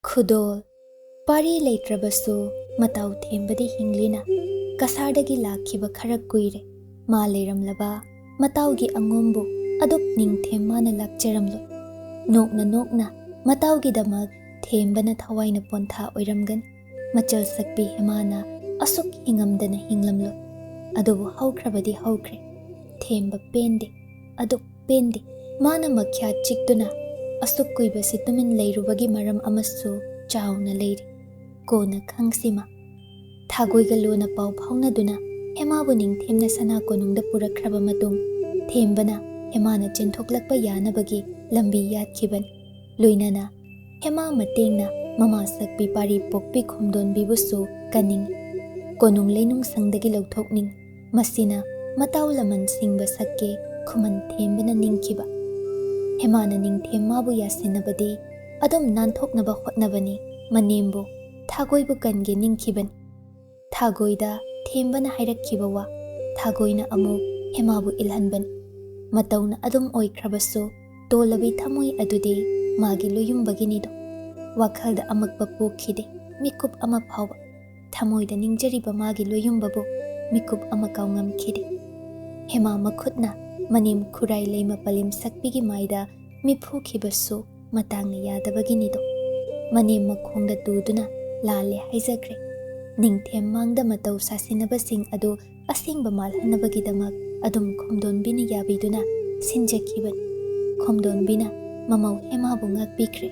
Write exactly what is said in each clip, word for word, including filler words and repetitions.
ꯈꯨꯗꯣꯜ꯫ ꯄꯥꯔꯤ ꯂꯩꯇ꯭ꯔꯕꯁꯨ ꯃꯇꯥꯎ ꯊꯦꯝꯕꯗꯤ ꯍꯤꯡꯂꯤꯅ꯫ ꯀꯁꯥꯔꯗꯒꯤ ꯂꯥꯛꯈꯤꯕ ꯈꯔ ꯀꯨꯏꯔꯦ꯫ ꯃꯥ ꯂꯩꯔꯝꯂꯕ ꯃꯇꯥꯎꯒꯤ ꯑꯉꯣꯝꯕꯨ ꯑꯗꯨꯛ ꯅꯤꯡꯊꯦꯝ ꯃꯥꯅ ꯂꯥꯛꯆꯔꯝꯂꯣꯏ꯫ ꯅꯣꯛꯅ ꯅꯣꯛꯅ ꯃꯇꯥꯎꯒꯤꯗꯃꯛ ꯊꯦꯝꯕꯅ ꯊꯋꯥꯏꯅ ꯄꯣꯟꯊꯥ ꯑꯣꯏꯔꯝꯒꯅꯤ꯫ ꯃꯆꯜ ꯁꯛꯄꯤ ꯍꯦꯃꯥꯅ ꯑꯁꯨꯛ ꯍꯤꯡꯉꯝꯗꯅ ꯍꯤꯡꯂꯝꯂꯣꯏ꯫ ꯑꯗꯨꯕꯨ ꯍꯧꯈ꯭ꯔꯕꯗꯤ ꯍꯧꯈ꯭ꯔꯦ꯫ ꯊꯦꯝꯕ ꯄꯦꯟꯗꯦ, ꯑꯗꯨꯛ ꯄꯦꯟꯗꯦ꯫ ꯃꯥꯅ ꯃꯈ꯭ꯌꯥꯠ ꯆꯤꯛꯇꯨꯅ ꯑꯁꯨꯛ ꯀꯨꯏꯕꯁꯤ ꯇꯨꯃꯤꯟ ꯂꯩꯔꯨꯕꯒꯤ ꯃꯔꯝ ꯑꯃꯁꯨ ꯆꯥꯎꯅ ꯂꯩꯔꯤ꯫ ꯀꯣꯟꯅ ꯈꯪꯁꯤꯃ꯫ ꯊꯥꯒꯣꯏꯒ ꯂꯨꯅ ꯄꯥꯎ ꯐꯥꯎꯅꯗꯨꯅ ꯍꯦꯃꯥꯕꯨ ꯅꯤꯡꯊꯦꯝꯅ ꯁꯅꯥ ꯀꯣꯅꯨꯡꯗ ꯄꯨꯔꯛꯈ꯭ꯔꯕ ꯃꯇꯨꯡ, ꯊꯦꯝꯕꯅ ꯍꯦꯃꯥꯅ ꯆꯦꯟꯊꯣꯛꯂꯛꯄ ꯌꯥꯅꯕꯒꯤ ꯂꯝꯕꯤ ꯌꯥꯠꯈꯤꯕꯅꯤ꯫ ꯂꯣꯏꯅꯅ ꯍꯦꯃꯥ ꯃꯇꯦꯡꯅ ꯃꯃꯥ ꯁꯛꯄꯤ ꯄꯥꯔꯤ ꯄꯣꯛꯄꯤ ꯈꯣꯝꯗꯣꯟꯕꯤꯕꯨꯁꯨ ꯀꯟꯅꯤꯡꯏ꯫ ꯀꯣꯅꯨꯡ ꯂꯩꯅꯨꯡ ꯁꯪꯗꯒꯤ ꯂꯧꯊꯣꯛꯅꯤꯡꯏ꯫ ꯃꯁꯤꯅ ꯃꯇꯥꯎ ꯂꯃꯟ ꯁꯤꯡꯕ ꯁꯛꯀꯦ ꯈꯨꯃꯟ ꯊꯦꯝꯕꯅ ꯅꯤꯡꯈꯤꯕ꯫ ꯍꯦꯃꯥꯅ ꯅꯤꯡꯊꯦꯝ ꯃꯥꯕꯨ ꯌꯥꯁꯤꯟꯅꯕꯗꯤ ꯑꯗꯨꯝ ꯅꯥꯟꯊꯣꯛꯅꯕ ꯍꯣꯠꯅꯕꯅꯤ꯫ ꯃꯅꯦꯝꯕꯨ, ꯊꯥꯒꯣꯏꯕꯨ ꯀꯟꯒꯦ ꯅꯤꯡꯈꯤꯕꯅꯤ꯫ ꯊꯥꯒꯣꯏꯗ ꯊꯦꯝꯕꯅ ꯍꯥꯏꯔꯛꯈꯤꯕ ꯋꯥ ꯊꯥꯒꯣꯏꯅ ꯑꯃꯨꯛ ꯍꯦꯃꯥꯕꯨ ꯏꯜꯍꯟꯕꯅꯤ꯫ ꯃꯇꯧꯅ ꯑꯗꯨꯝ ꯑꯣꯏꯈ꯭ꯔꯕꯁꯨ, ꯇꯣꯜꯂꯕꯤ ꯊꯃꯣꯏ ꯑꯗꯨꯗꯤ ꯃꯥꯒꯤ ꯂꯣꯌꯨꯝꯕꯒꯤꯅꯤꯗꯣ꯫ ꯋꯥꯈꯜꯗ ꯑꯃꯛꯄ ꯄꯣꯛꯈꯤꯗꯦ, ꯃꯤꯀꯨꯞ ꯑꯃ ꯐꯥꯎꯕ꯫ ꯊꯃꯣꯏꯗ ꯅꯤꯡꯖꯔꯤꯕ ꯃꯥꯒꯤ ꯂꯣꯌꯨꯝꯕꯕꯨ ꯃꯤꯀꯨꯞ ꯑꯃ ꯀꯥꯎꯉꯝꯈꯤꯗꯦ꯫ ꯍꯦꯃꯥ ꯃꯈꯨꯠꯅ ꯃꯅꯦꯝ ꯈꯨꯔꯥꯏ ꯂꯩꯃ ꯄꯂꯦꯝ ꯁꯛꯄꯤꯒꯤ ꯃꯥꯏꯗ ꯃꯤꯠ ꯐꯨꯈꯤꯕꯁꯨ ꯃꯇꯥꯡꯅ ꯌꯥꯗꯕꯒꯤꯅꯤꯗꯣ꯫ ꯃꯅꯦꯝ ꯃꯈꯣꯡꯗ ꯇꯨꯗꯨꯅ ꯂꯥꯜꯂꯦ ꯍꯥꯏꯖꯈ꯭ꯔꯦ꯫ ꯅꯤꯡꯊꯦꯝ ꯃꯥꯡꯗ ꯃꯇꯧ ꯁꯥꯁꯤꯟꯅꯕꯁꯤꯡ ꯑꯗꯨ ꯑꯁꯦꯡꯕ ꯃꯥꯜꯍꯟꯅꯕꯒꯤꯗꯃꯛ ꯑꯗꯨꯝ ꯈꯣꯝꯗꯣꯟꯕꯤꯅ ꯌꯥꯕꯤꯗꯨꯅ ꯁꯤꯟꯖꯈꯤꯕꯅꯤ꯫ ꯈꯣꯝꯗꯣꯟꯕꯤꯅ ꯃꯃꯧ ꯍꯦꯃꯥꯕꯨ ꯉꯥꯛꯄꯤꯈ꯭ꯔꯦ꯫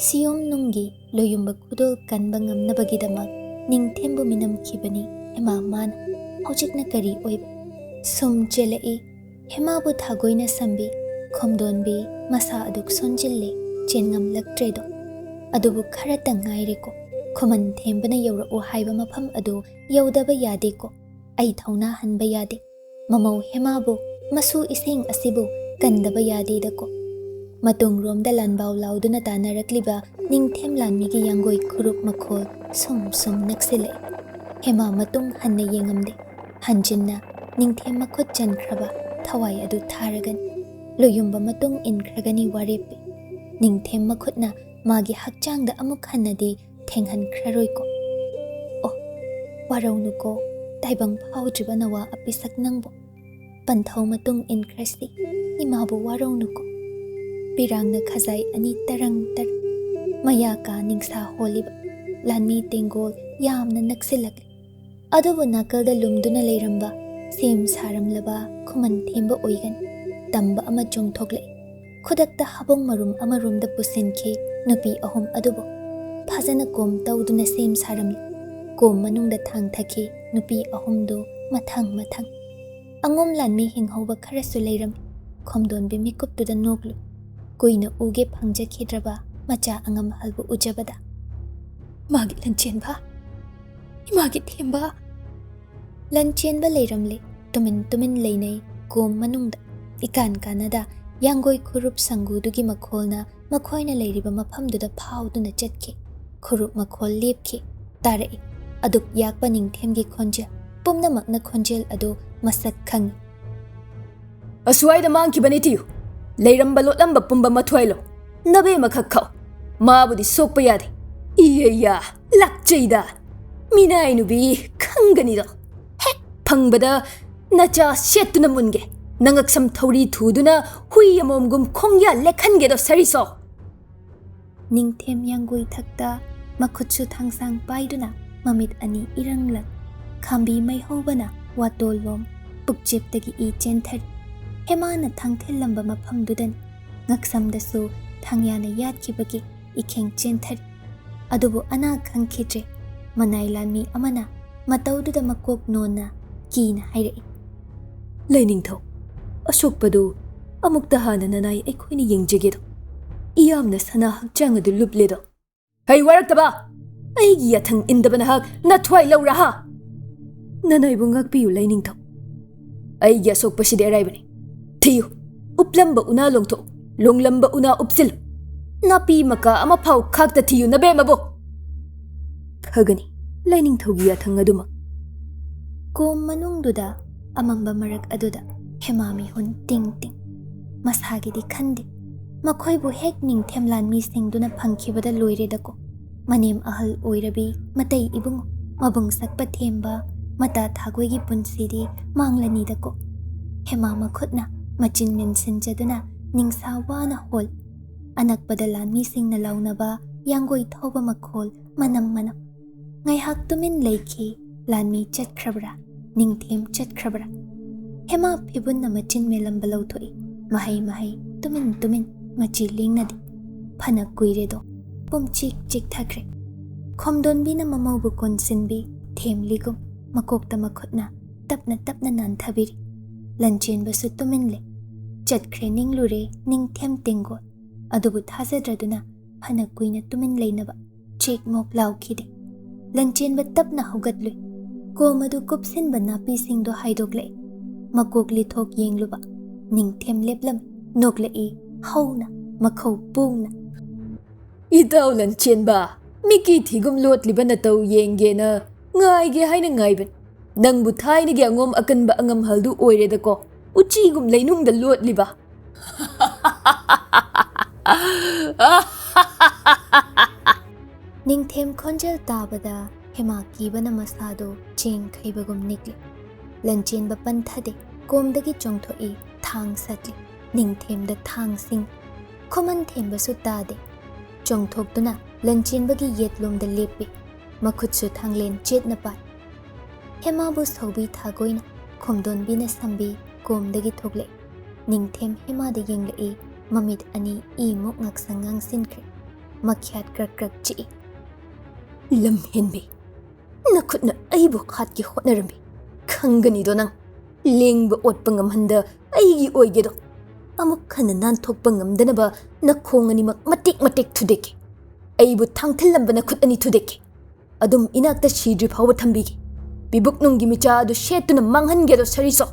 ꯁꯤꯌꯣꯝ ꯅꯨꯡꯒꯤ ꯂꯣꯌꯨꯝꯕ ꯈꯨꯗꯣꯜ ꯀꯟꯕ ꯉꯝꯅꯕꯒꯤꯗꯃꯛ ꯅꯤꯡꯊꯦꯝꯕꯨ ꯃꯤꯅꯝꯈꯤꯕꯅꯤ ꯍꯦꯃꯥ ꯃꯥꯅ꯫ ꯍꯧꯖꯤꯛꯅ ꯀꯔꯤ ꯑꯣꯏꯕ? ꯁꯨꯝ ꯆꯦꯜꯂꯛꯏ꯫ ꯍꯦꯃꯥꯕꯨ ꯊꯥꯒꯣꯏꯅ ꯁꯝꯕꯤ꯫ ꯈꯣꯝꯗꯣꯟꯕꯤ ꯃꯁꯥ ꯑꯗꯨꯛ ꯁꯣꯟꯖꯤꯜꯂꯦ, ꯆꯦꯟ ꯉꯝꯂꯛꯇ꯭ꯔꯦꯗꯣ꯫ ꯑꯗꯨꯕꯨ ꯈꯔꯇꯪ ꯉꯥꯏꯔꯦꯀꯣ꯫ ꯈꯨꯃꯟ ꯊꯦꯝꯕꯅ ꯌꯧꯔꯛꯎ ꯍꯥꯏꯕ ꯃꯐꯝ ꯑꯗꯨ ꯌꯧꯗꯕ ꯌꯥꯗꯦꯀꯣ꯫ ꯑꯩ ꯊꯧꯅꯥ ꯍꯟꯕ ꯌꯥꯗꯦ꯫ ꯃꯃꯧ ꯍꯦꯃꯥꯕꯨ, ꯃꯁꯨ ꯏꯁꯤꯡ ꯑꯁꯤꯕꯨ ꯀꯟꯗꯕ ꯌꯥꯗꯦꯗꯀꯣ꯫ ꯃꯇꯨꯡꯔꯣꯝꯗ ꯂꯥꯟꯕꯥꯎ ꯂꯥꯎꯗꯨꯅ ꯇꯥꯟꯅꯔꯛꯂꯤꯕ ꯅꯤꯡꯊꯦꯝ ꯂꯥꯟꯃꯤꯒꯤ ꯌꯥꯡꯒꯣꯏ ꯈꯨꯔꯨꯞ ꯃꯈꯣꯜ ꯁꯨꯝ ꯁꯨꯝ ꯅꯛꯁꯤꯜꯂꯛꯏ꯫ ꯍꯦꯃꯥ ꯃꯇꯨꯡ ꯍꯟꯅ ꯌꯦꯡꯉꯝꯗꯦ꯫ ꯍꯟꯖꯤꯟꯅ ꯅꯤꯡꯊꯦꯝ ꯃꯈꯨꯠ ꯆꯟꯈ꯭ꯔꯕ ꯊꯋꯥꯏ ꯑꯗꯨ ꯊꯥꯔꯒꯅꯤ꯫ ꯂꯣꯌꯨꯝꯕ ꯃꯇꯨꯡ ꯏꯟꯈ꯭ꯔꯒꯅꯤ ꯋꯥꯔꯦꯞꯄꯤ꯫ ꯅꯤꯡꯊꯦꯝ ꯃꯈꯨꯠꯅ ꯃꯥꯒꯤ ꯍꯛꯆꯥꯡꯗ ꯑꯃꯨꯛ ꯍꯟꯅꯗꯤ ꯊꯦꯡꯍꯟꯈ꯭ꯔꯔꯣꯏꯀꯣ꯫ ꯑꯣ, ꯋꯥꯔꯧꯅꯨꯀꯣ, ꯇꯥꯏꯕꯪ ꯐꯥꯎꯗ꯭ꯔꯤꯕ ꯅꯋꯥ ꯑꯄꯤꯁꯛ ꯅꯪꯕꯨ꯫ ꯄꯟꯊꯧ ꯃꯇꯨꯡ ꯏꯟꯈ꯭ꯔꯁꯤ, ꯏꯃꯥꯕꯨ ꯋꯥꯔꯧꯅꯨꯀꯣ꯫ ꯄꯤꯔꯥꯡꯅ ꯈꯖꯥꯏ ꯑꯅꯤ ꯇꯔꯪ ꯇꯔꯪ, ꯃꯌꯥ ꯀꯥ ꯅꯤꯡꯁꯥ ꯍꯣꯜꯂꯤꯕ ꯂꯥꯟꯃꯤ ꯇꯦꯡꯒꯣꯜ ꯌꯥꯝꯅ ꯅꯛꯁꯤꯜꯂꯛꯂꯤ꯫ ꯑꯗꯨꯕꯨ ꯅꯥꯀꯜꯗ ꯂꯨꯝꯗꯨꯅ ꯂꯩꯔꯝꯕ ꯁꯦꯝ ꯁꯥꯔꯝꯂꯕ ꯈꯨꯃꯟ ꯊꯦꯝꯕ ꯑꯣꯏꯒꯟ ꯇꯝꯕ ꯑꯃ ꯆꯣꯡꯊꯣꯛꯂꯛꯏ꯫ ꯈꯨꯗꯛꯇ ꯍꯥꯕꯨꯡ ꯃꯔꯨꯝ ꯑꯃꯔꯣꯝꯗ ꯄꯨꯁꯤꯟꯈꯤ ꯅꯨꯄꯤ ꯑꯍꯨꯝ ꯑꯗꯨꯕꯨ꯫ ꯐꯖꯅ ꯀꯣꯝ ꯇꯧꯗꯨꯅ ꯁꯦꯝ ꯁꯥꯔꯝꯂꯤ꯫ ꯀꯣꯝ ꯃꯅꯨꯡꯗ ꯊꯥꯡꯊꯈꯤ ꯅꯨꯄꯤ ꯑꯍꯨꯝꯗꯨ ꯃꯊꯪ ꯃꯊꯪ꯫ ꯑꯉꯣꯝ ꯂꯥꯟꯃꯤ ꯍꯤꯡꯍꯧꯕ ꯈꯔꯁꯨ ꯂꯩꯔꯝꯃꯤ꯫ ꯈꯣꯝꯗꯣꯟꯕꯤ ꯃꯤꯀꯨꯞꯇꯨꯗ ꯅꯣꯛꯂꯨ꯫ ꯀꯨꯏꯅ ꯎꯒꯦ ꯐꯪꯖꯈꯤꯗ꯭ꯔꯕ ꯃꯆꯥ ꯑꯉꯝꯍꯜꯕꯨ ꯎꯖꯕꯗ꯫ "ꯃꯥꯒꯤ ꯂꯟꯆꯦꯟꯕ, ꯏꯃꯥꯒꯤ ꯊꯦꯝꯕ!" ꯂꯟꯆꯦꯟꯕ ꯂꯩꯔꯝꯂꯦ꯫ ꯇꯨꯃꯤꯟ ꯇꯨꯃꯤꯟ ꯂꯩꯅꯩ ꯀꯣꯝ ꯃꯅꯨꯡꯗ꯫ ꯏꯀꯥꯟ ꯀꯥꯟꯅꯗ ꯌꯥꯡꯒꯣꯏ ꯈꯨꯔꯨꯞ ꯁꯪꯒꯨꯗꯨꯒꯤ ꯃꯈꯣꯜꯅ ꯃꯈꯣꯏꯅ ꯂꯩꯔꯤꯕ ꯃꯐꯝꯗꯨꯗ ꯐꯥꯎꯗꯨꯅ ꯆꯠꯈꯤ꯫ ꯈꯨꯔꯨꯞ ꯃꯈꯣꯜ ꯂꯦꯞꯈꯤ꯫ ꯇꯥꯔꯛꯏ꯫ ꯑꯗꯨꯛ ꯌꯥꯛꯄ ꯅꯤꯡꯊꯦꯝꯒꯤ ꯈꯣꯟꯖꯦꯜ꯫ ꯄꯨꯝꯅꯃꯛꯅ ꯈꯣꯟꯖꯦꯜ ꯑꯗꯨ ꯃꯁꯛ ꯈꯪꯏ꯫ "ꯑꯁ꯭ꯋꯥꯏꯗ ꯃꯥꯡꯈꯤꯕꯅꯤ ꯊꯤꯌꯨ꯫ ꯂꯩꯔꯝꯕ ꯂꯣꯠꯂꯝꯕ ꯄꯨꯝꯕ ꯃꯊ꯭ꯋꯥꯏꯂꯣ꯫ ꯅꯕꯦꯝꯃꯈꯛ ꯈꯥꯛꯎ꯫ ꯃꯥꯕꯨꯗꯤ ꯁꯣꯛꯄ ꯌꯥꯗꯦ꯫ ꯏꯌꯩꯌꯥ, ꯂꯥꯛꯆꯩꯗ꯫ ꯃꯤꯅꯥꯏ ꯅꯨꯕꯤ ꯈꯪꯒꯅꯤꯗꯣ꯫ ꯍꯦꯛ ꯐꯪꯕꯗ ꯅꯆꯥ ꯁꯦꯠꯇꯨꯅ ꯃꯨꯟꯒꯦ꯫ ꯅꯉꯛꯁꯝ ꯊꯧꯔꯤ ꯊꯨꯗꯨꯅ ꯍꯨꯏ ꯑꯃꯣꯝꯒꯨꯝ ꯈꯣꯡꯌꯥ ꯂꯦꯛꯍꯟꯒꯦꯗꯣ ꯁꯔꯤꯁꯣ!" ꯅꯤꯡꯊꯦꯝ ꯌꯥꯡꯒꯨꯏ ꯊꯛꯇ ꯃꯈꯨꯠꯁꯨ ꯊꯥꯡꯁꯥꯡ ꯄꯥꯏꯗꯨꯅ ꯃꯃꯤꯠ ꯑꯅꯤ ꯏꯔꯪꯂꯪ, ꯈꯥꯝꯕꯤ ꯃꯩꯍꯧꯕꯅ ꯋꯥꯇꯣꯜꯂꯣꯝ ꯄꯨꯛꯆꯦꯞꯇꯒꯤ ꯏ ꯆꯦꯟꯊꯔꯤ꯫ ꯍꯦꯃꯥꯅ ꯊꯥꯡꯊꯤꯜꯂꯝꯕ ꯃꯐꯝꯗꯨꯗꯅꯤ꯫ ꯉꯛꯁꯝꯗꯁꯨ ꯊꯥꯡꯌꯥꯅ ꯌꯥꯠꯈꯤꯕꯒꯤ ꯏꯈꯦꯡ ꯆꯦꯟꯊꯔꯤ꯫ ꯑꯗꯨꯕꯨ ꯑꯅꯥ ꯈꯪꯈꯤꯗ꯭ꯔꯦ꯫ ꯃꯅꯥꯏ ꯂꯥꯟꯃꯤ ꯑꯃꯅ ꯃꯇꯧꯗꯨꯗ ꯃꯀꯣꯛ ꯅꯣꯟꯅ ꯀꯤꯅ ꯍꯥꯏꯔꯛꯏ꯫ "ꯂꯩꯅꯤꯡꯊꯧ, ꯑꯁꯣꯛꯄꯗꯨ ꯑꯃꯨꯛꯇ ꯍꯥꯟꯅ ꯅꯅꯥꯏ ꯑꯩꯈꯣꯏꯅ ꯌꯦꯡꯖꯒꯦꯗꯣ꯫ ꯏꯌꯥꯝꯅ ꯁꯅꯥ ꯍꯛꯆꯥꯡ ꯑꯗꯨ ꯂꯨꯞꯂꯦꯗꯣ꯫" "ꯍꯩ ꯋꯥꯔꯛꯇꯕ! ꯑꯩꯒꯤ ꯌꯥꯊꯪ ꯏꯟꯗꯕ ꯅꯍꯥꯛ ꯅꯊ꯭ꯋꯥꯏ ꯂꯧꯔꯥ ꯍꯥ? ꯅꯅꯥꯏꯕꯨ ꯉꯥꯛꯄꯤꯌꯨ ꯂꯩꯅꯤꯡꯊꯧ꯫ ꯑꯩꯒꯤ ꯑꯁꯣꯛꯄꯁꯤꯗꯤ ꯑꯔꯥꯏꯕꯅꯤ꯫ ꯊꯤꯌꯨ, ꯎꯞꯂꯝꯕ ꯎꯅꯥ ꯂꯣꯡꯊꯣꯛꯎ, ꯂꯣꯡꯂꯝꯕ ꯎꯅꯥ ꯎꯞꯁꯤꯜꯂꯨ꯫ ꯅꯥꯄꯤ ꯃꯀꯥ ꯑꯃ ꯐꯥꯎ ꯈꯥꯛꯇ ꯊꯤꯌꯨ ꯅꯕꯦꯝꯃꯕꯨ!" ꯈꯒꯅꯤ ꯂꯥꯏꯅꯤꯡꯊꯧꯒꯤ ꯌꯥꯊꯪ ꯑꯗꯨꯃꯛ꯫ ꯀꯣꯝ ꯃꯅꯨꯡꯗꯨꯗ ꯑꯃꯝꯕ ꯃꯔꯛ ꯑꯗꯨꯗ ꯍꯦꯃꯥ ꯃꯤꯍꯨꯟ ꯇꯤꯡ ꯇꯤꯡ꯫ ꯃꯁꯥꯒꯤꯗꯤ ꯈꯟꯗꯦ꯫ ꯃꯈꯣꯏꯕꯨ ꯍꯦꯛ ꯅꯤꯡꯊꯦꯝ ꯂꯥꯟꯃꯤꯁꯤꯡꯗꯨꯅ ꯐꯪꯈꯤꯕꯗ ꯂꯣꯏꯔꯦꯗꯀꯣ꯫ ꯃꯅꯦꯝ ꯑꯍꯜ ꯑꯣꯏꯔꯕꯤ ꯃꯇꯩ ꯏꯕꯨꯡ ꯃꯕꯨꯡ ꯁꯛꯄ ꯊꯦꯝꯕ ꯃꯇꯥ ꯊꯥꯒꯣꯏꯒꯤ ꯄꯨꯟꯁꯤꯗꯤ ꯃꯥꯡꯂꯅꯤꯗꯀꯣ꯫ ꯍꯦꯃꯥ ꯃꯈꯨꯠꯅ ꯃꯆꯤꯟ ꯃꯦꯟꯁꯤꯟꯖꯗꯨꯅ ꯅꯤꯡꯁꯥ ꯋꯥꯅ ꯍꯣꯜ꯫ ꯑꯅꯛꯄꯗ ꯂꯥꯟꯃꯤꯁꯤꯡꯅ ꯂꯥꯎꯅꯕ ꯌꯥꯡꯒꯣꯏ ꯊꯧꯕ ꯃꯈꯣꯜ ꯃꯅꯝ ꯃꯅꯝ꯫ ꯉꯥꯏꯍꯥꯛ ꯇꯨꯃꯤꯟ ꯂꯩꯈꯤ꯫ ꯂꯥꯟꯃꯤ ꯆꯠꯈ꯭ꯔꯕ꯭ꯔꯥ? ꯅꯤꯡꯊꯦꯝ ꯆꯠꯈ꯭ꯔꯕ꯭ꯔꯥ? ꯍꯦꯃꯥ ꯐꯤꯕꯨꯟꯅ ꯃꯆꯤꯟ ꯃꯦꯜꯂꯝꯕ ꯂꯧꯊꯣꯛꯏ꯫ ꯃꯍꯩ ꯃꯍꯩ ꯇꯨꯃꯤꯟ ꯇꯨꯃꯤꯟ ꯃꯆꯤ ꯂꯦꯡꯅꯗꯦ꯫ ꯐꯅ ꯀꯨꯏꯔꯦꯗꯣ꯫ ꯄꯨꯝꯆꯤꯛ ꯆꯤꯛꯊꯈ꯭ꯔꯦ꯫ ꯈꯣꯝꯗꯣꯟꯕꯤꯅ ꯃꯃꯧꯕꯨ ꯀꯣꯟꯁꯤꯟꯕꯤ ꯊꯦꯝꯂꯤꯒꯨꯝ ꯃꯀꯣꯛꯇ ꯃꯈꯨꯠꯅ ꯇꯞꯅ ꯇꯞꯅ ꯅꯥꯟꯊꯕꯤꯔꯤ꯫ ꯂꯟꯆꯦꯟꯕꯁꯨ ꯇꯨꯃꯤꯟ ꯂꯩ꯫ ꯆꯠꯈ꯭ꯔꯦ ꯅꯤꯡꯂꯨꯔꯦ ꯅꯤꯡꯊꯦꯝ ꯇꯦꯡꯒꯣꯜ꯫ ꯑꯗꯨꯕꯨ ꯊꯥꯖꯗ꯭ꯔꯗꯨꯅ ꯐꯅ ꯀꯨꯏꯅ ꯇꯨꯃꯤꯟ ꯂꯩꯅꯕ ꯆꯦꯛ ꯃꯣꯛ ꯂꯥꯎꯈꯤꯗꯦ꯫ ꯂꯟꯆꯦꯟꯕ ꯇꯞꯅ ꯍꯧꯒꯠꯂꯨꯏ꯫ ꯀꯣꯝ ꯑꯗꯨ ꯀꯨꯞꯁꯤꯟꯕ ꯅꯥꯄꯤꯁꯤꯡꯗꯣ ꯍꯥꯏꯗꯣꯛꯂꯛꯏ꯫ ꯃꯀꯣꯛ ꯂꯤꯊꯣꯛ ꯌꯦꯡꯂꯨꯕ꯫ ꯅꯤꯡꯊꯦꯝ ꯂꯦꯞꯂꯝꯃꯤ꯫ ꯅꯣꯛꯂꯛꯏ ꯍꯧꯅ, ꯃꯈꯧ ꯄꯣꯡꯅ꯫ "ꯏꯇꯥꯎ ꯂꯟꯆꯦꯟꯕ, ꯃꯤꯀꯤ ꯊꯤꯒꯨꯝ ꯂꯣꯠꯂꯤꯕ ꯅꯇꯧ ꯌꯦꯡꯒꯦꯅ ꯉꯥꯏꯒꯦ ꯍꯥꯏꯅ ꯉꯥꯏꯕꯅꯤ꯫ ꯅꯪꯕꯨ ꯊꯥꯏꯅꯒꯤ ꯑꯉꯣꯝ ꯑꯀꯟꯕ ꯑꯉꯝꯍꯜꯗꯨ ꯑꯣꯏꯔꯦꯗꯀꯣ, ꯎꯆꯤꯒꯨꯝ ꯂꯩꯅꯨꯡꯗ ꯂꯣꯠꯂꯤꯕ꯫" ꯅꯤꯡꯊꯦꯝ ꯈꯣꯟꯖꯦꯜ ꯇꯥꯕꯗ ꯍꯦꯃꯥ ꯀꯤꯕꯅ ꯃꯁꯥꯗꯣ ꯆꯦꯡ ꯈꯩꯕꯒꯨꯝ ꯅꯤꯛꯂꯤ꯫ ꯂꯟꯆꯦꯟꯕ ꯄꯟꯊꯗꯦ꯫ ꯀꯣꯝꯗꯒꯤ ꯆꯣꯡꯊꯣꯛꯏ, ꯊꯥꯡ ꯁꯠꯂꯤ꯫ ꯅꯤꯡꯊꯦꯝꯗ ꯊꯥꯡꯁꯤꯡ꯫ ꯈꯨꯃꯟ ꯊꯦꯝꯕꯁꯨ ꯇꯥꯗꯦ꯫ ꯆꯣꯡꯊꯣꯛꯇꯨꯅ ꯂꯟꯆꯦꯟꯕꯒꯤ ꯌꯦꯠꯂꯣꯝꯗ ꯂꯦꯞꯄꯤ꯫ ꯃꯈꯨꯠꯁꯨ ꯊꯥꯡꯂꯦꯟ ꯆꯦꯠꯅ ꯄꯥꯏ꯫ ꯍꯦꯃꯥꯕꯨ ꯁꯧꯕꯤ ꯊꯥꯒꯣꯏꯅ ꯈꯣꯝꯗꯣꯟꯕꯤꯅ ꯁꯝꯕꯤ ꯀꯣꯝꯗꯒꯤ ꯊꯣꯛꯂꯛꯏ꯫ ꯅꯤꯡꯊꯦꯝ ꯍꯦꯃꯥꯗ ꯌꯦꯡꯂꯛꯏ꯫ ꯃꯃꯤꯠ ꯑꯅꯤ ꯏ ꯃꯨꯛ ꯉꯥꯛꯁꯪ ꯉꯥꯡꯁꯤꯟꯈ꯭ꯔꯦ꯫ ꯃꯈ꯭ꯌꯥꯠ ꯀ꯭ꯔꯛ ꯀ꯭ꯔꯛ ꯆꯤꯛꯏ꯫ "ꯂꯝꯍꯦꯟꯕꯤ, ꯅꯈꯨꯠꯅ ꯑꯩꯕꯨ ꯍꯥꯠꯀꯦ ꯍꯣꯠꯅꯔꯝꯃꯤ꯫ ꯈꯪꯒꯅꯤꯗꯣ ꯅꯪ꯫ ꯂꯦꯡꯕ ꯑꯣꯠꯄ ꯉꯝꯍꯟꯗ ꯑꯩꯒꯤ ꯑꯣꯏꯒꯦꯗꯣ꯫ ꯑꯃꯨꯛ ꯍꯟꯅ ꯅꯥꯟꯊꯣꯛꯄ ꯉꯝꯗꯅꯕ ꯅꯈꯣꯡ ꯑꯅꯤꯃꯛ ꯃꯇꯦꯛ ꯃꯇꯦꯛ ꯊꯨꯗꯦꯛꯀꯦ꯫ ꯑꯩꯕꯨ ꯊꯥꯡꯊꯤꯜꯂꯝꯕ ꯅꯈꯨꯠ ꯑꯅꯤ ꯊꯨꯗꯦꯛꯀꯦ꯫ ꯑꯗꯨꯝ ꯏꯅꯥꯛꯇ ꯁꯤꯗ꯭ꯔꯤ ꯐꯥꯎꯕ ꯊꯝꯕꯤꯒꯦ꯫ ꯄꯤꯕꯨꯛꯅꯨꯡꯒꯤ ꯃꯤꯆꯥ ꯑꯗꯨ ꯁꯦꯠꯇꯨꯅ ꯃꯥꯡꯍꯟꯒꯦꯗꯣ ꯁꯔꯤꯁꯣ꯫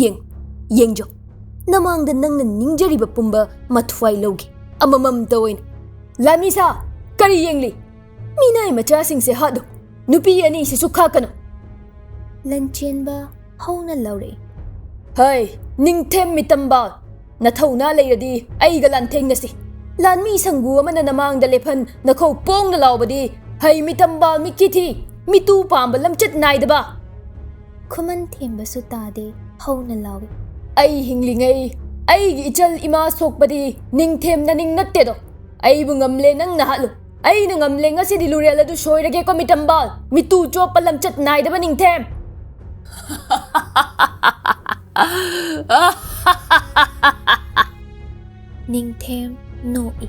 ꯌꯦꯡ, ꯌꯦꯡꯖꯧ꯫ ꯅꯃꯥꯡꯗ ꯅꯪꯅ ꯅꯤꯡꯖꯔꯤꯕ ꯄꯨꯝꯕ ꯃꯊ꯭ꯋꯥꯏ ꯂꯧꯒꯦ, ꯑꯃꯃꯝꯇ ꯑꯣꯏꯅ꯫ ꯂꯥꯟꯃꯤꯁꯥ, ꯀꯔꯤ ꯌꯦꯡꯂꯤ? ꯃꯤꯅꯥꯏ ꯃꯆꯥꯁꯤꯡꯁꯦ ꯍꯥꯠꯂꯨ꯫ ꯅꯨꯄꯤ ꯑꯅꯤꯁꯤꯁꯨ ꯈꯥꯛꯀꯅꯨ꯫ ꯂꯟꯆꯦꯟꯕ ꯍꯧꯅ ꯂꯥꯎꯔꯛꯏ꯫ ꯍꯩ, ꯅꯤꯡꯊꯦꯝ ꯃꯤꯇꯝꯕꯥꯜ! ꯅꯊꯧꯅꯥ ꯂꯩꯔꯗꯤ ꯑꯩꯒ ꯂꯥꯟꯊꯦꯡꯅꯁꯤ꯫ ꯂꯥꯟꯃꯤ ꯁꯪꯒꯨ ꯑꯃꯅ ꯅꯃꯥꯡꯗ ꯂꯦꯞꯍꯟ ꯅꯈꯧ ꯄꯣꯡꯅ ꯂꯥꯎꯕꯗꯤ, ꯍꯩ ꯃꯤꯇꯝꯕꯥꯜ ꯃꯤꯠꯀꯤ ꯊꯤ, ꯃꯤꯇꯨ ꯄꯥꯝꯕ ꯂꯝꯆꯠ ꯅꯥꯏꯗꯕ! ꯈꯨꯃꯟ ꯊꯦꯝꯕꯁꯨ ꯇꯥꯗꯦ, ꯍꯧꯅ ꯂꯥꯎꯏ꯫ ꯑꯩ ꯍꯤꯡꯂꯤꯉꯩ ꯑꯩꯒꯤ ꯏꯆꯜ ꯏꯃꯥ ꯁꯣꯛꯄꯗꯤ ꯅꯤꯡꯊꯦꯝ ꯅꯅꯤꯡ ꯅꯠꯇꯦꯗꯣ꯫ ꯑꯩꯕꯨ ꯉꯝꯂꯦ ꯅꯪꯅ ꯍꯥꯠꯂꯨ꯫ ꯑꯩꯅ ꯉꯝꯂꯦ ꯉꯁꯤꯗꯤ ꯂꯨꯔꯦꯜ ꯑꯗꯨ ꯁꯣꯏꯔꯒꯦꯀꯣ ꯃꯤꯇꯝꯕꯥꯜ, ꯃꯤꯇꯨ ꯆꯣꯞꯄ ꯂꯝꯆꯠ ꯅꯥꯏꯗꯕ ꯅꯤꯡꯊꯦꯝ꯫ ꯅꯤꯡꯊꯦꯝ ꯅꯣꯛꯏ,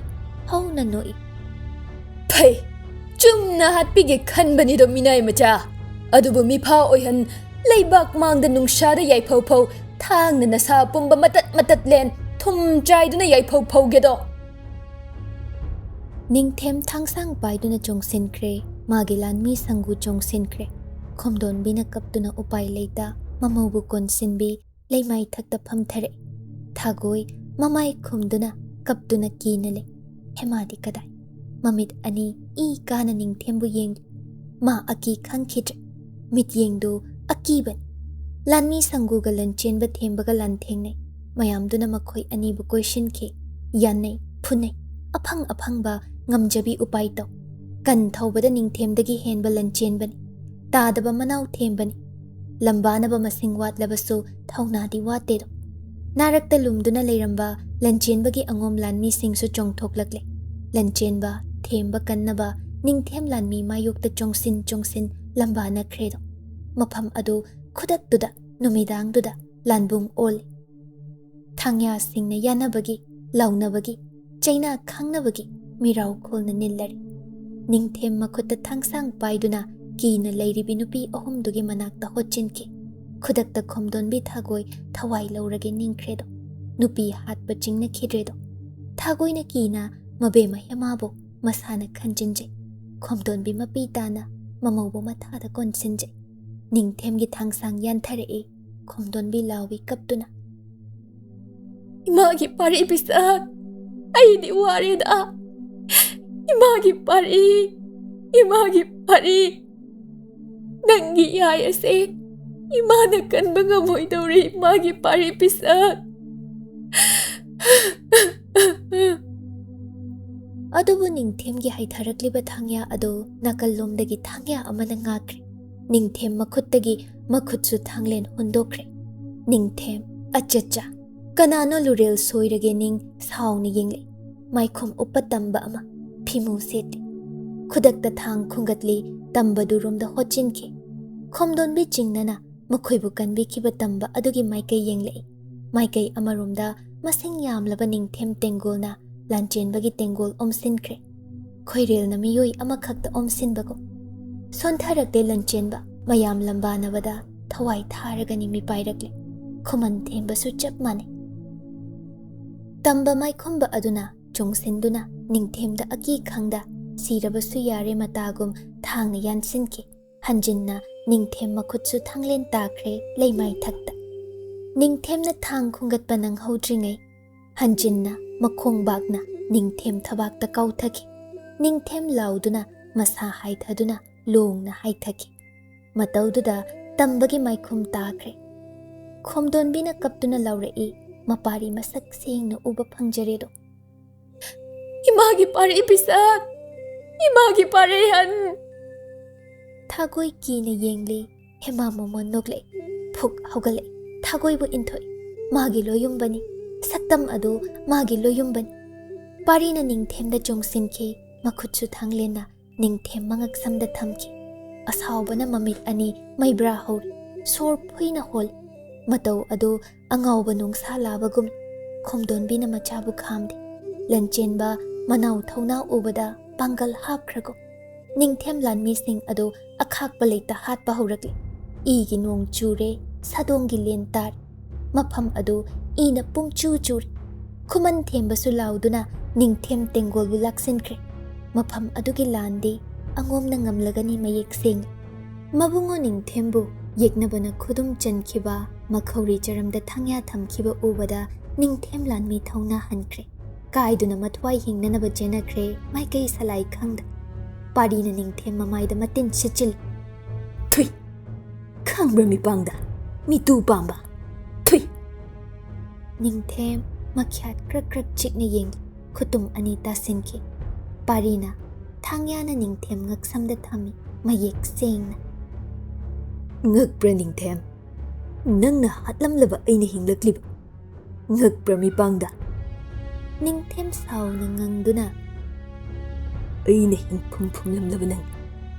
ꯍꯧꯅ ꯅꯣꯛꯏ꯫ ꯐꯩ, ꯆꯨꯝꯅ ꯍꯥꯠꯄꯤꯒꯦ ꯈꯟꯕꯅꯤꯗꯣ ꯃꯤꯅꯥꯏ ꯃꯆꯥ꯫ ꯑꯗꯨꯕꯨ ꯃꯤꯐꯥ ꯑꯣꯏꯍꯟ, ꯂꯩꯕꯥꯛ ꯃꯥꯡꯗ ꯅꯨꯡꯁꯥꯗ ꯌꯥꯏꯐꯧ ꯐꯧ, ꯊꯥꯡꯅ ꯅꯁꯥ ꯄꯨꯝꯕ ꯃꯇꯠ ꯃꯇꯠ ꯂꯦꯟ, ꯊꯨꯝ ꯆꯥꯏꯗꯨꯅ ꯌꯥꯏꯐꯧ ꯐꯧꯒꯦꯗꯣ꯫ ꯅꯤꯡꯊꯦꯝ ꯊꯥꯡꯁꯥꯡ ꯄꯥꯏꯗꯨꯅ ꯆꯣꯡꯁꯤꯟꯈ꯭ꯔꯦ, ꯃꯥꯒꯤ ꯂꯥꯟꯃꯤ ꯁꯪꯒꯨ ꯆꯣꯡꯁꯤꯟꯈ꯭ꯔꯦ꯫ ꯈꯣꯝꯗꯣꯟꯕꯤꯅ ꯀꯞꯇꯨꯅ ꯎꯄꯥꯏ ꯂꯩꯇ ꯃꯃꯧꯕꯨ ꯀꯣꯟꯁꯤꯟꯕꯤ ꯂꯩꯃꯥꯏ ꯊꯛꯇ ꯐꯝꯊꯔꯛꯏ꯫ ꯊꯥꯒꯣꯏ ꯃꯃꯥꯏ ꯈꯨꯝꯗꯨꯅ ꯀꯞꯇꯨꯅ ꯀꯤꯅ ꯂꯩ꯫ ꯍꯦꯃꯥꯗꯤ ꯀꯗꯥꯏ? ꯃꯃꯤꯠ ꯑꯅꯤ ꯏ ꯀꯥꯅ ꯅꯤꯡꯊꯦꯝꯕꯨ ꯌꯦꯡꯂꯤ꯫ ꯃꯥ ꯑꯀꯤ ꯈꯪꯈꯤꯗ꯭ꯔꯦ꯫ ꯃꯤꯠꯌꯦꯡꯗꯨ ꯑꯀꯤꯕꯅꯤ꯫ ꯂꯥꯟꯃꯤ ꯁꯪꯒꯨꯒ ꯂꯟꯆꯦꯟꯕ ꯊꯦꯝꯕꯒ ꯂꯥꯟꯊꯦꯡꯅꯩ꯫ ꯃꯌꯥꯝꯗꯨꯅ ꯃꯈꯣꯏ ꯑꯅꯤꯕꯨ ꯀꯣꯏꯁꯤꯟꯈꯤ꯫ ꯌꯥꯟꯅꯩ, ꯐꯨꯅꯩ꯫ ꯑꯐꯪ ꯑꯐꯪꯕ ꯉꯝꯖꯕꯤ ꯎꯄꯥꯏ ꯇꯧ꯫ ꯀꯟ ꯊꯧꯕꯗ ꯅꯤꯡꯊꯦꯝꯗꯒꯤ ꯍꯦꯟꯕ ꯂꯟꯆꯦꯟꯕꯅꯤ꯫ ꯇꯥꯗꯕ ꯃꯅꯥꯎ ꯊꯦꯝꯕꯅꯤ꯫ ꯂꯝꯕꯥꯅꯕ ꯃꯁꯤꯡ ꯋꯥꯠꯂꯕꯁꯨ ꯊꯧꯅꯥꯗꯤ ꯋꯥꯠꯇꯦꯗꯣ꯫ ꯅꯥꯔꯛꯇ ꯂꯨꯝꯗꯨꯅ ꯂꯩꯔꯝꯕ ꯂꯟꯆꯦꯟꯕꯒꯤ ꯑꯉꯣꯝ ꯂꯥꯟꯃꯤꯁꯤꯡꯁꯨ ꯆꯣꯡꯊꯣꯛꯂꯛꯂꯦ꯫ ꯂꯟꯆꯦꯟꯕ ꯊꯦꯝꯕ ꯀꯟꯅꯕ ꯅꯤꯡꯊꯦꯝ ꯂꯥꯟꯃꯤ ꯃꯥꯌꯣꯛꯇ ꯆꯣꯡꯁꯤꯟ ꯆꯣꯡꯁꯤꯟ ꯂꯝꯕꯥꯅꯈ꯭ꯔꯦꯗꯣ꯫ ꯃꯐꯝ ꯑꯗꯨ ꯈꯨꯗꯛꯇꯨꯗ, ꯅꯨꯃꯤꯗꯥꯡꯗꯨꯗ ꯂꯥꯟꯕꯨꯡ ꯑꯣꯜꯂꯦ꯫ ꯊꯥꯡꯌꯥꯁꯤꯡꯅ ꯌꯥꯅꯕꯒꯤ, ꯂꯥꯎꯅꯕꯒꯤ, ꯆꯩꯅꯥ ꯈꯥꯡꯅꯕꯒꯤ ꯃꯤꯔꯥꯎ ꯈꯣꯜꯅ ꯅꯤꯜꯂꯔꯤ꯫ ꯅꯤꯡꯊꯦꯝ ꯃꯈꯨꯠꯇ ꯊꯥꯡꯁꯥꯡ ꯄꯥꯏꯗꯨꯅ ꯀꯤꯅ ꯂꯩꯔꯤꯕꯤ ꯅꯨꯄꯤ ꯑꯍꯨꯝꯗꯨꯒꯤ ꯃꯅꯥꯛꯇ ꯍꯣꯠꯆꯤꯟꯈꯤ꯫ ꯈꯨꯗꯛꯇ ꯈꯣꯝꯗꯣꯟꯕꯤ ꯊꯥꯒꯣꯏ ꯊꯋꯥꯏ ꯂꯧꯔꯒꯦ ꯅꯤꯡꯈ꯭ꯔꯦꯗꯣ꯫ ꯅꯨꯄꯤ ꯍꯥꯠꯄ ꯆꯤꯡꯅꯈꯤꯗ꯭ꯔꯦꯗꯣ꯫ ꯊꯥꯒꯣꯏꯅ ꯀꯤꯅ ꯃꯕꯦꯝꯃ ꯍꯦꯃꯥꯕꯨ ꯃꯁꯥꯅ ꯈꯟꯖꯤꯟꯖꯩ꯫ ꯈꯣꯝꯗꯣꯟꯕꯤ ꯃꯄꯤ ꯇꯥꯅ ꯃꯃꯧꯕꯨ ꯃꯊꯥꯗ ꯀꯣꯟꯁꯤꯟꯖꯩ꯫ ꯅꯤꯡꯊꯦꯝꯒꯤ ꯊꯥꯡꯁꯥꯡ ꯌꯥꯟꯊꯔꯛꯏ꯫ ꯈꯣꯝꯗꯣꯟꯕꯤ ꯂꯥꯎꯏ ꯀꯞꯇꯨꯅ꯫ ꯏꯃꯥꯒꯤ ꯄꯥꯔꯤ ꯄꯤꯁꯛ, ꯑꯩꯗꯤ ꯋꯥꯔꯦꯗ꯫ ꯏꯃꯥꯒꯤ ꯄꯥꯔꯤ꯫ ꯏꯃꯥꯒꯤ ꯄꯥꯔꯤ, ꯅꯪꯒꯤ ꯌꯥꯏ ꯑꯁꯦ ꯏꯃꯥꯅ ꯀꯟꯕ ꯉꯝꯃꯣꯏꯗꯧꯔꯦ, ꯏꯃꯥꯒꯤ ꯄꯥꯔꯤ ꯄꯤꯁꯛ꯫ ꯑꯗꯨꯕꯨ ꯅꯤꯡꯊꯦꯝꯒꯤ ꯍꯥꯏꯊꯔꯛꯂꯤꯕ ꯊꯥꯡꯌꯥ ꯑꯗꯨ ꯅꯥꯀꯜꯂꯣꯝꯗꯒꯤ ꯊꯥꯡꯌꯥ ꯑꯃꯅ ꯉꯥꯛꯈ꯭ꯔꯦ꯫ ꯅꯤꯡꯊꯦꯝ ꯃꯈꯨꯠꯇꯒꯤ ꯃꯈꯨꯠꯁꯨ ꯊꯥꯡꯂꯦꯟ ꯍꯨꯟꯗꯣꯛꯈ꯭ꯔꯦ꯫ ꯅꯤꯡꯊꯦꯝ, "ꯑꯆꯠꯆꯥ, ꯀꯅꯥꯅꯣ ꯂꯨꯔꯦꯜ ꯁꯣꯏꯔꯒꯦ?" ꯅꯤꯡ ꯁꯥꯎꯅ ꯌꯦꯡꯂꯛꯏ꯫ ꯃꯥꯏꯈꯨꯝ ꯎꯞꯄ ꯇꯝꯕ ꯑꯃ ꯐꯤꯃꯨ ꯁꯦꯠꯂꯤ꯫ ꯈꯨꯗꯛꯇ ꯊꯥꯡ ꯈꯨꯡꯒꯠꯂꯤ, ꯇꯝꯕꯗꯨꯔꯣꯝꯗ ꯍꯣꯠꯆꯤꯟꯈꯤ꯫ ꯈꯣꯝꯗꯣꯟꯕꯤ ꯆꯤꯡꯅꯅ ꯃꯈꯣꯏꯕꯨ ꯀꯟꯕꯤꯈꯤꯕ ꯇꯝꯕ ꯑꯗꯨꯒꯤ ꯃꯥꯏꯀꯩ ꯌꯦꯡꯂꯛꯏ꯫ ꯃꯥꯏꯀꯩ ꯑꯃꯔꯣꯝꯗ ꯃꯁꯤꯡ ꯌꯥꯝꯂꯕ ꯅꯤꯡꯊꯦꯝ ꯇꯦꯡꯒꯣꯜꯅ ꯂꯥꯟꯆꯦꯟꯕꯒꯤ ꯇꯦꯡꯒꯣꯜ ꯑꯣꯝꯁꯤꯟꯈ꯭ꯔꯦ꯫ ꯈꯣꯏꯔꯦꯜꯅ ꯃꯤꯑꯣꯏ ꯑꯃꯈꯛꯇ ꯑꯣꯝꯁꯤꯟꯕꯒꯨꯝ꯫ ꯁꯣꯟꯊꯔꯛꯂꯦ ꯂꯥꯟꯆꯦꯟꯕ, ꯃꯌꯥꯝ ꯂꯝꯕꯥꯅꯕꯗ ꯊꯋꯥꯏ ꯊꯥꯔꯒꯅꯤ ꯃꯤꯄꯥꯏꯔꯛꯂꯦ꯫ ꯈꯨꯃꯟ ꯊꯦꯝꯕꯁꯨ ꯆꯞ ꯃꯥꯟꯅꯩ꯫ ꯇꯝꯕ ꯃꯥꯏꯈꯨꯝꯕ ꯑꯗꯨꯅ ꯆꯣꯡꯁꯤꯟꯗꯨꯅ ꯅꯤꯡꯊꯦꯝꯗ ꯑꯀꯤ ꯈꯪꯗ ꯁꯤꯔꯕꯁꯨ ꯌꯥꯔꯦ ꯃꯇꯥꯒꯨꯝ ꯊꯥꯡꯅ ꯌꯥꯟꯁꯤꯟꯈꯤ꯫ ꯍꯟꯖꯤꯟꯅ ꯅꯤꯡꯊꯦꯝ ꯃꯈꯨꯠꯁꯨ ꯊꯥꯡꯂꯦꯟ ꯇꯥꯈ꯭ꯔꯦ ꯂꯩꯃꯥꯏ ꯊꯛꯇ꯫ ꯅꯤꯡꯊꯦꯝꯅ ꯊꯥꯡ ꯈꯨꯡꯒꯠꯄ ꯅꯪꯍꯧꯗ꯭ꯔꯤꯉꯩ ꯍꯟꯖꯤꯟꯅ ꯃꯈꯣꯡꯕꯥꯛꯅ ꯅꯤꯡꯊꯦꯝ ꯊꯕꯥꯛꯇ ꯀꯥꯎꯊꯈꯤ꯫ ꯅꯤꯡꯊꯦꯝ ꯂꯥꯎꯗꯨꯅ ꯃꯁꯥ ꯍꯥꯏꯊꯗꯨꯅ ꯂꯣꯡꯅ ꯍꯥꯏꯊꯈꯤ꯫ ꯃꯇꯧꯗꯨꯗ ꯇꯝꯕꯒꯤ ꯃꯥꯏꯈꯨꯝ ꯇꯥꯈ꯭ꯔꯦ꯫ ꯈꯣꯝꯗꯣꯟꯕꯤꯅ ꯀꯞꯇꯨꯅ ꯂꯥꯎꯔꯛꯏ, ꯃꯄꯥꯔꯤ ꯃꯁꯛ ꯁꯦꯡꯅ ꯎꯕ ꯐꯪꯖꯔꯦꯗꯣ꯫ "ꯏꯃꯥꯒꯤ ꯄꯥꯔꯤ ꯄꯤꯁꯛ! ꯏꯃꯥꯒꯤ ꯄꯥꯔꯤ ꯍꯟ!" ꯊꯥꯒꯣꯏ ꯀꯤꯅ ꯌꯦꯡꯂꯤ, ꯍꯦꯃꯥ ꯃꯣꯃꯣꯟ ꯅꯣꯛꯂꯛꯏ, ꯐꯨꯛ ꯍꯧꯒꯠꯂꯛꯏ, ꯊꯥꯒꯣꯏꯕꯨ ꯏꯟꯊꯣꯛꯏ꯫ ꯃꯥꯒꯤ ꯂꯣꯌꯨꯝꯕꯅꯤ, ꯁꯛꯇꯝ ꯑꯗꯨ ꯃꯥꯒꯤ ꯂꯣꯌꯨꯝꯕꯅꯤ꯫ ꯄꯥꯔꯤꯅ ꯅꯤꯡꯊꯦꯝꯗ ꯆꯣꯡꯁꯤꯟꯈꯤ, ꯃꯈꯨꯠꯁꯨ ꯊꯥꯡꯂꯦꯟꯅ ꯅꯤꯡꯊꯦꯝ ꯃꯉꯛꯁꯝꯗ ꯊꯝꯈꯤ꯫ ꯑꯁꯥꯎꯕꯅ ꯃꯃꯤꯠ ꯑꯅꯤ ꯃꯩꯕ꯭ꯔꯥ ꯍꯧꯔꯤ, ꯁꯣꯔ ꯐꯨꯏꯅ ꯍꯣꯜꯂꯤ꯫ ꯃꯇꯧ ꯑꯗꯨ ꯑꯉꯥꯎꯕ ꯅꯣꯡꯁꯥ ꯂꯥꯕꯒꯨꯝ꯫ ꯈꯣꯝꯗꯣꯟꯕꯤꯅ ꯃꯆꯥꯕꯨ ꯈꯥꯝꯗꯦ꯫ ꯂꯟꯆꯦꯟꯕ ꯃꯅꯥꯎ ꯊꯧꯅꯥ ꯎꯕꯗ ꯄꯥꯡꯒꯜ ꯍꯥꯞꯈ꯭ꯔꯒꯨꯝ꯫ ꯅꯤꯡꯊꯦꯝ ꯂꯥꯟꯃꯤꯁꯤꯡ ꯑꯗꯨ ꯑꯈꯥꯛꯄ ꯂꯩꯇ ꯍꯥꯠꯄ ꯍꯧꯔꯛꯂꯤ꯫ ꯏꯒꯤ ꯅꯣꯡ ꯆꯨꯔꯦ, ꯁꯥꯗꯣꯡꯒꯤ ꯂꯦꯟ ꯇꯥꯔꯦ꯫ ꯃꯐꯝ ꯑꯗꯨ ꯏꯅ ꯄꯨꯡꯆꯨ ꯆꯨꯔꯦ꯫ ꯈꯨꯃꯟ ꯊꯦꯝꯕꯁꯨ ꯂꯥꯎꯗꯨꯅ ꯅꯤꯡꯊꯦꯝ ꯇꯦꯡꯒꯣꯜꯕꯨ ꯂꯥꯛꯁꯤꯟꯈ꯭ꯔꯦ꯫ ꯃꯐꯝ ꯑꯗꯨꯒꯤ ꯂꯥꯟꯗꯤ ꯑꯉꯣꯝꯅ ꯉꯝꯂꯒꯅꯤ ꯃꯌꯦꯛ ꯁꯦꯡꯂꯤ꯫ ꯃꯕꯨꯡꯉꯣ ꯅꯤꯡꯊꯦꯝꯕꯨ ꯌꯦꯛꯅꯕꯅ ꯈꯨꯗꯨꯝ ꯆꯟꯈꯤꯕ, ꯃꯈꯧꯔꯤ ꯆꯔꯝꯗ ꯊꯥꯡꯌꯥ ꯊꯝꯈꯤꯕ ꯎꯕꯗ ꯅꯤꯡꯊꯦꯝ ꯂꯥꯟꯃꯤ ꯊꯧꯅꯥ ꯍꯟꯈ꯭ꯔꯦ꯫ ꯀꯥꯏꯗꯨꯅ ꯃꯊ꯭ꯋꯥꯏ ꯍꯤꯡꯅꯅꯕ ꯆꯦꯟꯅꯈ꯭ꯔꯦ ꯃꯥꯏꯀꯩ ꯁꯂꯥꯏ ꯈꯪꯗ꯫ ꯄꯥꯔꯤꯅ ꯅꯤꯡꯊꯦꯝ ꯃꯃꯥꯏꯗ ꯃꯇꯤꯟ ꯁꯤꯠꯆꯤꯜꯂꯤ꯫ "ꯊꯨꯏ! ꯈꯪꯕ꯭ꯔꯥ ꯃꯤꯄꯥꯡꯗ? ꯃꯤꯇꯨ ꯄꯥꯝꯕ! ꯊꯨꯏ!" ꯅꯤꯡꯊꯦꯝ ꯃꯈ꯭ꯌꯥꯠ ꯀ꯭ꯔꯛ ꯀ꯭ꯔꯛ ꯆꯤꯛꯅ ꯌꯦꯡꯂꯤ꯫ ꯈꯨꯇꯨꯝ ꯑꯅꯤ ꯇꯥꯁꯤꯟꯈꯤ꯫ ꯄꯥꯔꯤꯅ ꯊꯥꯡꯌꯥꯅ ꯅꯤꯡꯊꯦꯝ ꯉꯛꯁꯝꯗ ꯊꯝꯃꯤ, ꯃꯌꯦꯛ ꯁꯦꯡꯅ꯫ "ꯉꯛꯄ꯭ꯔꯥ ꯅꯤꯡꯊꯦꯝ? ꯅꯪꯅ ꯍꯥꯠꯂꯝꯂꯕ ꯑꯩꯅ ꯍꯤꯡꯂꯛꯂꯤꯕ꯫ ꯉꯛꯄ꯭ꯔꯥ ꯃꯤꯄꯥꯡꯗ?" ꯅꯤꯡꯊꯦꯝ ꯁꯥꯎꯅ ꯉꯪꯗꯨꯅ, "ꯑꯩꯅ ꯍꯤꯡꯐꯝ ꯐꯨꯝꯂꯝꯂꯕ ꯅꯪ꯫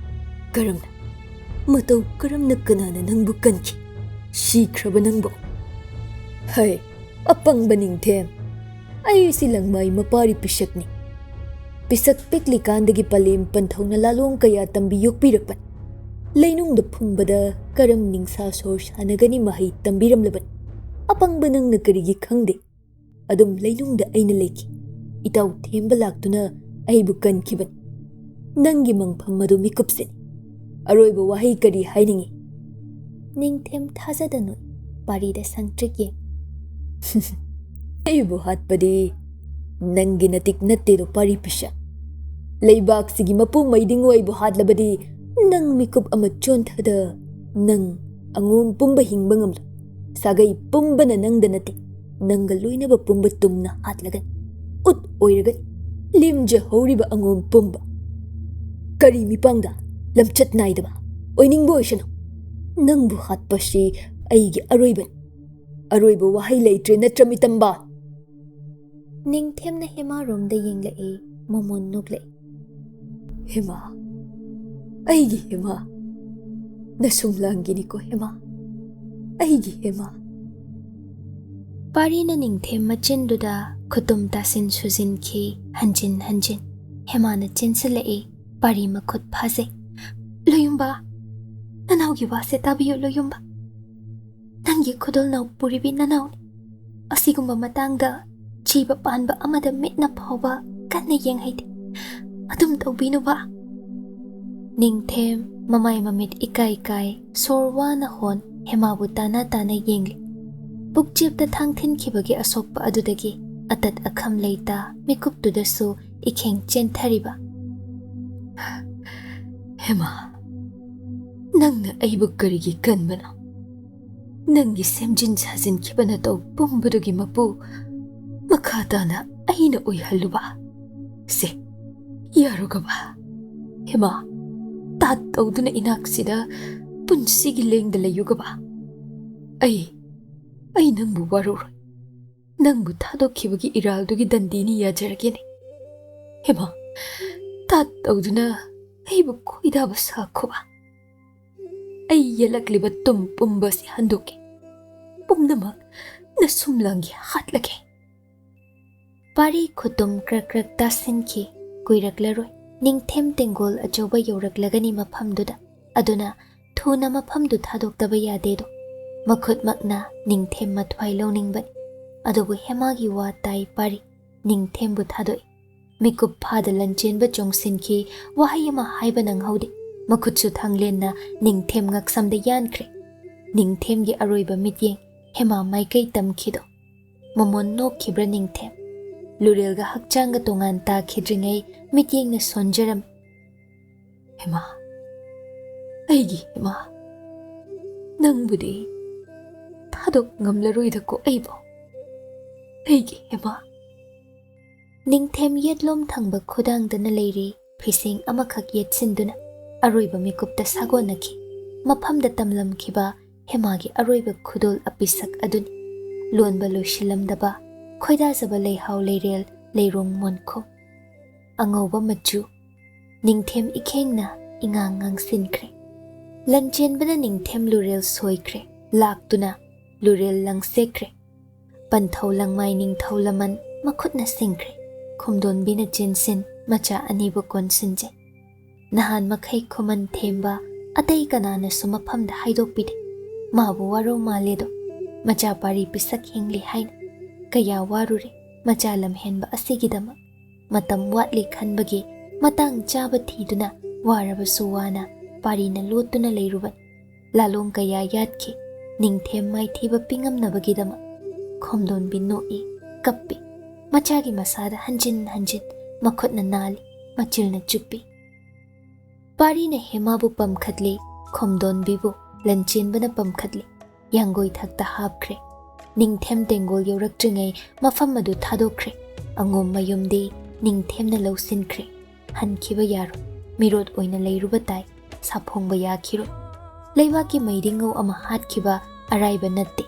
ꯀꯔꯝꯅ? ꯃꯇꯧ ꯀꯔꯝꯅ? ꯀꯅꯥꯅ ꯅꯪꯕꯨ ꯀꯟꯈꯤ? ꯁꯤꯈ꯭ꯔꯕ ꯅꯪꯕꯨ?" "ꯍꯩ, ꯑꯄꯪꯕ ꯅꯤꯡꯊꯦꯝ! ꯑꯩꯁꯤ ꯂꯪꯃꯥꯏ ꯃꯄꯥꯔꯤ ꯄꯤꯁꯛꯅꯤ꯫ ꯄꯤꯁꯛ ꯄꯤꯛꯂꯤꯀꯥꯟꯗꯒꯤ ꯄꯂꯦꯝ ꯄꯟꯊꯧꯅ ꯂꯥꯂꯣꯡ ꯀꯌꯥ ꯇꯝꯕꯤ ꯌꯣꯛꯄꯤꯔꯛꯄꯅꯤ꯫ ꯂꯩꯅꯨꯡꯗ ꯐꯨꯝꯕꯗ ꯀꯔꯝ ꯅꯤꯡꯁꯥ ꯁꯣꯔ ꯁꯥꯟꯅꯒꯅꯤ ꯃꯍꯩ ꯇꯝꯕꯤꯔꯝꯂꯕꯅꯤ꯫ ꯑꯄꯪꯕ ꯅꯪꯅ ꯀꯔꯤꯒꯤ ꯈꯪꯗꯦ? ꯑꯗꯨꯝ ꯂꯩꯅꯨꯡꯗ ꯑꯩꯅ ꯂꯩꯈꯤ꯫ ꯏꯇꯥꯎ ꯊꯦꯝꯕ ꯂꯥꯛꯇꯨꯅ ꯑꯩꯕꯨ ꯀꯟꯈꯤꯕꯅꯤ꯫ ꯅꯪꯒꯤ ꯃꯪꯐꯝ ꯑꯗꯨ ꯃꯤꯀꯨꯞꯁꯤꯅꯤ꯫ ꯑꯔꯣꯏꯕ ꯋꯥꯍꯩ ꯀꯔꯤ ꯍꯥꯏꯅꯤꯡꯏ?" ꯅꯤꯡꯊꯦꯝ ꯊꯥꯖꯗꯅ ꯄꯥꯔꯤꯗ ꯁꯪꯇ꯭ꯔꯤꯛ ꯌꯦꯡ꯫ "ꯑꯩꯕꯨ ꯍꯥꯠꯄꯗꯤ ꯅꯪꯒꯤ ꯅꯇꯤꯛ ꯅꯠꯇꯦꯗꯣ, ꯄꯥꯔꯤ ꯄꯤꯁꯛ꯫ ꯂꯩꯕꯥꯛꯁꯤꯒꯤ ꯃꯄꯨ ꯃꯩꯗꯤꯡꯉꯨ ꯑꯩꯕꯨ ꯍꯥꯠꯂꯕꯗꯤ, ꯅꯪ ꯃꯤꯀꯨꯞ ꯑꯃ ꯆꯣꯟꯊꯗ ꯅꯪ ꯑꯉꯣꯝ ꯄꯨꯝꯕ ꯍꯤꯡꯕ ꯉꯝꯂꯣꯏ꯫ ꯁꯥꯒꯩ ꯄꯨꯝꯕꯅ ꯅꯪꯗ ꯅꯠꯇꯦ, ꯅꯪꯒ ꯂꯣꯏꯅꯕ ꯄꯨꯝꯕ ꯇꯨꯝꯅ ꯍꯥꯠꯂꯒꯅꯤ, ꯎꯠ ꯑꯣꯏꯔꯒꯅꯤ꯫ ꯂꯦꯝꯖꯍꯧꯔꯤꯕ ꯑꯉꯣꯝ ꯄꯨꯝꯕ꯫ ꯀꯔꯤ ꯃꯤꯄꯥꯡꯗ? ꯂꯝꯆꯠ ꯅꯥꯏꯗꯕ ꯑꯣꯏꯅꯤꯡꯕ ꯑꯣꯏꯁꯅꯨ꯫ ꯅꯪꯕꯨ ꯍꯥꯠꯄꯁꯤ ꯑꯩꯒꯤ ꯑꯔꯣꯏꯕꯅꯤ꯫ ꯑꯔꯣꯏꯕ ꯋꯥꯍꯩ ꯂꯩꯇ꯭ꯔꯦ ꯅꯠꯇ꯭ꯔ, ꯃꯤꯇꯝꯕ?" ꯅꯤꯡꯊꯦꯝꯅ ꯍꯦꯃꯥꯔꯣꯝꯗ ꯌꯦꯡꯂꯛꯏ, ꯃꯃꯣꯟ ꯅꯣꯛꯂꯛꯏ꯫ "ꯍꯦꯃꯥ, ꯑꯩꯒꯤ ꯍꯦꯃꯥ, ꯅꯁꯨꯡꯂꯥꯡꯒꯤꯅꯤꯀꯣ ꯍꯦꯃꯥ, ꯑꯩꯒꯤ ꯍꯦꯃꯥ!" ꯄꯥꯔꯤꯅ ꯅꯤꯡꯊꯦꯝ ꯃꯆꯤꯟꯗꯨꯗ ꯈꯨꯇꯨꯝ ꯇꯥꯁꯤꯟ ꯁꯨꯖꯤꯟꯈꯤ, ꯍꯟꯖꯤꯟ ꯍꯟꯖꯤꯟ꯫ ꯍꯦꯃꯥꯅ ꯆꯦꯟꯁꯤꯜꯂꯛꯏ, ꯄꯥꯔꯤ ꯃꯈꯨꯠ ꯐꯥꯖꯩ꯫ "ꯂꯣꯌꯨꯝꯕ, ꯅꯅꯥꯎꯒꯤ ꯋꯥꯁꯦ ꯇꯥꯕꯤꯌꯨ ꯂꯣꯌꯨꯝꯕ꯫ ꯅꯪꯒꯤ ꯈꯨꯗꯣꯜꯅꯥꯎ ꯄꯨꯔꯤꯕꯤ ꯅꯅꯥꯎꯅꯤ꯫ ꯑꯁꯤꯒꯨꯝꯕ ꯃꯇꯥꯡꯗ ꯊꯤꯕ ꯄꯥꯟꯕ ꯑꯃꯗ ꯃꯤꯠꯅ ꯐꯥꯎꯕ ꯀꯟꯅ ꯌꯦꯡꯍꯩꯗꯦ꯫ ꯑꯗꯨꯝ ꯇꯧꯕꯤꯅꯨꯕ꯫" ꯅꯤꯡꯊꯦꯝ ꯃꯃꯥꯏ ꯃꯃꯤꯠ ꯏꯀꯥꯏ ꯀꯥꯏ, ꯁꯣꯔ ꯋꯥꯅ ꯍꯣꯟ, ꯍꯦꯃꯥꯕꯨ ꯇꯥꯅ ꯇꯥꯅ ꯌꯦꯡꯂꯤ꯫ ꯄꯨꯛꯆꯦꯞꯇ ꯊꯥꯡ ꯊꯤꯟꯈꯤꯕꯒꯤ ꯑꯁꯣꯛꯄ ꯑꯗꯨꯗꯒꯤ ꯑꯇꯠ ꯑꯈꯝ ꯂꯩꯇ ꯃꯤꯀꯨꯞꯇꯨꯗꯁꯨ ꯏꯈꯦꯡ ꯆꯦꯟꯊꯔꯤꯕ꯫ ꯍꯦꯃꯥ, ꯅꯪꯅ ꯑꯩꯕꯨ ꯀꯔꯤꯒꯤ ꯀꯟꯕꯅꯣ? ꯅꯪꯒꯤ ꯁꯦꯝꯖꯤꯟ ꯁꯥꯖꯤꯟꯈꯤꯕ ꯅꯇꯧ ꯄꯨꯝꯕꯗꯨꯒꯤ ꯃꯄꯨ ꯃꯈꯥ ꯇꯥꯅ ꯑꯩꯅ ꯑꯣꯏꯍꯜꯂꯨꯕ? ꯁꯦ, ꯌꯥꯔꯨꯒꯕ? ꯍꯦꯃꯥ, ꯇꯥꯠ ꯇꯧꯗꯨꯅ ꯏꯅꯥꯛꯁꯤꯗ ꯄꯨꯟꯁꯤꯒꯤ ꯂꯦꯡꯗ ꯂꯩꯌꯨꯒꯕ? ꯑꯩ, ꯑꯩ ꯅꯪꯕꯨ ꯋꯥꯔꯧꯔꯣꯏ꯫ ꯅꯪꯕꯨ ꯊꯥꯗꯣꯛꯈꯤꯕꯒꯤ ꯏꯔꯥꯜꯗꯨꯒꯤ ꯗꯟꯗꯤꯅꯤ ꯌꯥꯖꯔꯒꯦꯅꯦ꯫ ꯍꯦꯃꯥ, ꯇꯥꯠ ꯇꯧꯗꯨꯅ ꯑꯩꯕꯨ ꯈꯣꯏꯗꯥꯕ ꯁꯥꯈꯣꯕ꯫ ꯑꯩ ꯌꯦꯜꯂꯛꯂꯤꯕ ꯇꯨꯝ ꯄꯨꯝꯕ ꯑꯁꯤ ꯍꯟꯗꯣꯛꯀꯦ꯫ ꯄꯨꯝꯅꯃꯛ ꯅꯁꯨꯝꯂꯥꯡꯒꯤ ꯍꯥꯠꯂꯒꯦ꯫ ꯄꯥꯔꯤ ꯈꯨꯇꯨꯝ ꯀ꯭ꯔꯛ ꯀ꯭ꯔꯛ ꯇꯥꯁꯤꯟꯈꯤ꯫ ꯀꯨꯏꯔꯛꯂꯔꯣꯏ꯫ ꯅꯤꯡꯊꯦꯝ ꯇꯦꯡꯒꯣꯜ ꯑꯆꯧꯕ ꯌꯧꯔꯛꯂꯒꯅꯤ ꯃꯐꯝꯗꯨꯗ꯫ ꯑꯗꯨꯅ ꯊꯨꯅ ꯃꯐꯝꯗꯨ ꯊꯥꯗꯣꯛꯇꯕ ꯌꯥꯗꯦꯗꯣ꯫ ꯃꯈꯨꯠꯃꯛꯅ ꯅꯤꯡꯊꯦꯝ ꯃꯊ꯭ꯋꯥꯏ ꯂꯧꯅꯤꯡꯕꯅꯤ꯫ ꯑꯗꯨꯕꯨ ꯍꯦꯃꯥꯒꯤ ꯋꯥ ꯇꯥꯏ ꯄꯥꯔꯤ꯫ ꯅꯤꯡꯊꯦꯝꯕꯨ ꯊꯥꯗꯣꯛꯏ꯫ ꯃꯤꯀꯨꯞ ꯐꯥꯗ ꯂꯟꯆꯦꯟꯕ ꯆꯣꯡꯁꯤꯟꯈꯤ꯫ ꯋꯥꯍꯩ ꯑꯃ ꯍꯥꯏꯕ ꯅꯪꯍꯧꯗꯦ꯫ ꯃꯈꯨꯠꯁꯨ ꯊꯥꯡꯂꯦꯟꯅ ꯅꯤꯡꯊꯦꯝ ꯉꯛꯁꯝꯗ ꯌꯥꯟꯈ꯭ꯔꯦ꯫ ꯅꯤꯡꯊꯦꯝꯒꯤ ꯑꯔꯣꯏꯕ ꯃꯤꯠꯌꯦꯡ ꯍꯦꯃꯥ ꯃꯥꯏꯀꯩ ꯇꯝꯈꯤꯗꯣ꯫ ꯃꯃꯣꯟ ꯅꯣꯛꯈꯤꯕ꯭ꯔꯥ ꯅꯤꯡꯊꯦꯝ? ꯂꯨꯔꯦꯜꯒ ꯍꯛꯆꯥꯡꯒ ꯇꯣꯉꯥꯟ ꯇꯥꯈꯤꯗ꯭ꯔꯤꯉꯩ ꯃꯤꯠꯌꯦꯡꯅ ꯁꯣꯟꯖꯔꯝꯃꯤ꯫ ꯍꯦꯃꯥ, ꯑꯩꯒꯤ ꯍꯦꯃꯥ, ꯅꯪꯕꯨꯗꯤ ꯊꯥꯗꯣꯛ ꯉꯝꯂꯔꯣꯏꯗꯀꯣ ꯑꯩꯕꯨ, ꯑꯩꯒꯤ ꯍꯦꯃꯥ꯫ ꯅꯤꯡꯊꯦꯝ ꯌꯦꯠꯂꯣꯝ ꯊꯪꯕ ꯈꯨꯗꯥꯡꯗꯅ ꯂꯩꯔꯤ꯫ ꯐꯤꯁꯦꯡ ꯑꯃꯈꯛ ꯌꯦꯠꯁꯤꯟꯗꯨꯅ ꯑꯔꯣꯏꯕ ꯃꯤꯀꯨꯞꯇ ꯁꯥꯒꯣꯟꯅꯈꯤ꯫ ꯃꯐꯝꯗ ꯇꯝꯂꯝꯈꯤꯕ ꯍꯦꯃꯥꯒꯤ ꯑꯔꯣꯏꯕ ꯈꯨꯗꯣꯜ ꯑꯄꯤꯁꯛ ꯑꯗꯨꯅꯤ꯫ ꯂꯣꯟꯕ ꯂꯣꯏꯁꯤꯜꯂꯝꯗꯕ ꯈꯣꯏꯗꯥꯖꯕ ꯂꯩꯍꯥꯎ ꯂꯩꯔꯦꯜ ꯂꯩꯔꯣꯡ ꯃꯣꯟꯈꯨꯝ꯫ ꯑꯉꯧꯕ ꯃꯆꯨ꯫ ꯅꯤꯡꯊꯦꯝ ꯏꯈꯦꯡꯅ ꯏꯉꯥꯡ ꯉꯥꯡꯁꯤꯟꯈ꯭ꯔꯦ꯫ ꯂꯟꯆꯦꯟꯕꯅ ꯅꯤꯡꯊꯦꯝ ꯂꯨꯔꯦꯜ ꯁꯣꯏꯈ꯭ꯔꯦ꯫ ꯂꯥꯛꯇꯨꯅ ꯂꯨꯔꯦꯜ ꯂꯪꯁꯦꯛꯈ꯭ꯔꯦ꯫ ꯄꯟꯊꯧ ꯂꯪꯃꯥꯏ ꯅꯤꯡꯊꯧ ꯂꯃꯟ ꯃꯈꯨꯠꯅ ꯁꯤꯡꯈ꯭ꯔꯦ꯫ ꯈꯨꯝꯗꯣꯟꯕꯤꯅ ꯆꯦꯟꯁꯤꯟ ꯃꯆꯥ ꯑꯅꯤꯕꯨ ꯀꯣꯟꯁꯤꯟꯖꯩ꯫ ꯅꯍꯥꯟ ꯃꯈꯩ ꯈꯨꯃꯟ ꯊꯦꯝꯕ ꯑꯇꯩ ꯀꯅꯥꯅꯁꯨ ꯃꯐꯝꯗ ꯍꯥꯏꯗꯣꯛꯄꯤꯗꯦ꯫ ꯃꯥꯕꯨ ꯋꯥꯔꯧ ꯃꯥꯜꯂꯦꯗꯣ꯫ ꯃꯆꯥ ꯄꯥꯔꯤ ꯄꯤꯁꯛ ꯍꯤꯡꯂꯤ ꯍꯥꯏꯅ꯫ ꯀꯌꯥ ꯋꯥꯔꯨꯔꯦ ꯃꯆꯥ ꯂꯝꯍꯦꯟꯕ ꯑꯁꯤꯒꯤꯗꯃꯛ꯫ ꯃꯇꯝ ꯋꯥꯠꯂꯤ ꯈꯟꯕꯒꯤ ꯃꯇꯥꯡ ꯆꯥꯕ ꯊꯤꯗꯨꯅ ꯋꯥꯔꯕꯁꯨ ꯋꯥꯅ ꯄꯥꯔꯤꯅ ꯂꯣꯠꯇꯨꯅ ꯂꯩꯔꯨꯕꯅꯤ꯫ ꯂꯥꯂꯣꯡ ꯀꯌꯥ ꯌꯥꯠꯈꯤ꯫ ꯅꯤꯡꯊꯦꯝ ꯃꯥꯏꯊꯤꯕ ꯄꯤꯉꯝꯅꯕꯒꯤꯗꯃꯛ꯫ ꯈꯣꯝꯗꯣꯟꯕꯤ ꯅꯣꯛꯏ, ꯀꯞꯄꯤ꯫ ꯃꯆꯥꯒꯤ ꯃꯁꯥꯗ ꯍꯟꯖꯤꯟ ꯍꯟꯖꯤꯟ ꯃꯈꯨꯠꯅ ꯅꯥꯜꯂꯤ, ꯃꯆꯤꯜꯅ ꯆꯨꯞꯄꯤ꯫ ꯄꯥꯔꯤꯅ ꯍꯦꯃꯥꯕꯨ ꯄꯝꯈꯠꯂꯤ, ꯈꯣꯝꯗꯣꯟꯕꯤꯕꯨ ꯂꯟꯆꯦꯟꯕꯅ ꯄꯝꯈꯠꯂꯤ꯫ ꯌꯥꯡꯒꯣꯏ ꯊꯛꯇ ꯍꯥꯞꯈ꯭ꯔꯦ꯫ ꯅꯤꯡꯊꯦꯝ ꯇꯦꯡꯒꯣꯜ ꯌꯧꯔꯛꯇ꯭ꯔꯤꯉꯩ ꯃꯐꯝ ꯑꯗꯨ ꯊꯥꯗꯣꯛꯈ꯭ꯔꯦ꯫ ꯑꯉꯣꯝ ꯃꯌꯨꯝꯗꯤ ꯅꯤꯡꯊꯦꯝꯅ ꯂꯧꯁꯤꯟꯈ꯭ꯔꯦ꯫ ꯍꯟꯈꯤꯕ ꯌꯥꯔꯣꯏ꯫ ꯃꯤꯔꯣꯠ ꯑꯣꯏꯅ ꯂꯩꯔꯨꯕ ꯇꯥꯏ꯫ ꯁꯥꯐꯣꯡꯕ ꯌꯥꯈꯤꯔꯣꯏ꯫ ꯂꯩꯕꯥꯛꯀꯤ ꯃꯩꯔꯤꯉꯧ ꯑꯃ ꯍꯥꯠꯈꯤꯕ ꯑꯔꯥꯏꯕ ꯅꯠꯇꯦ꯫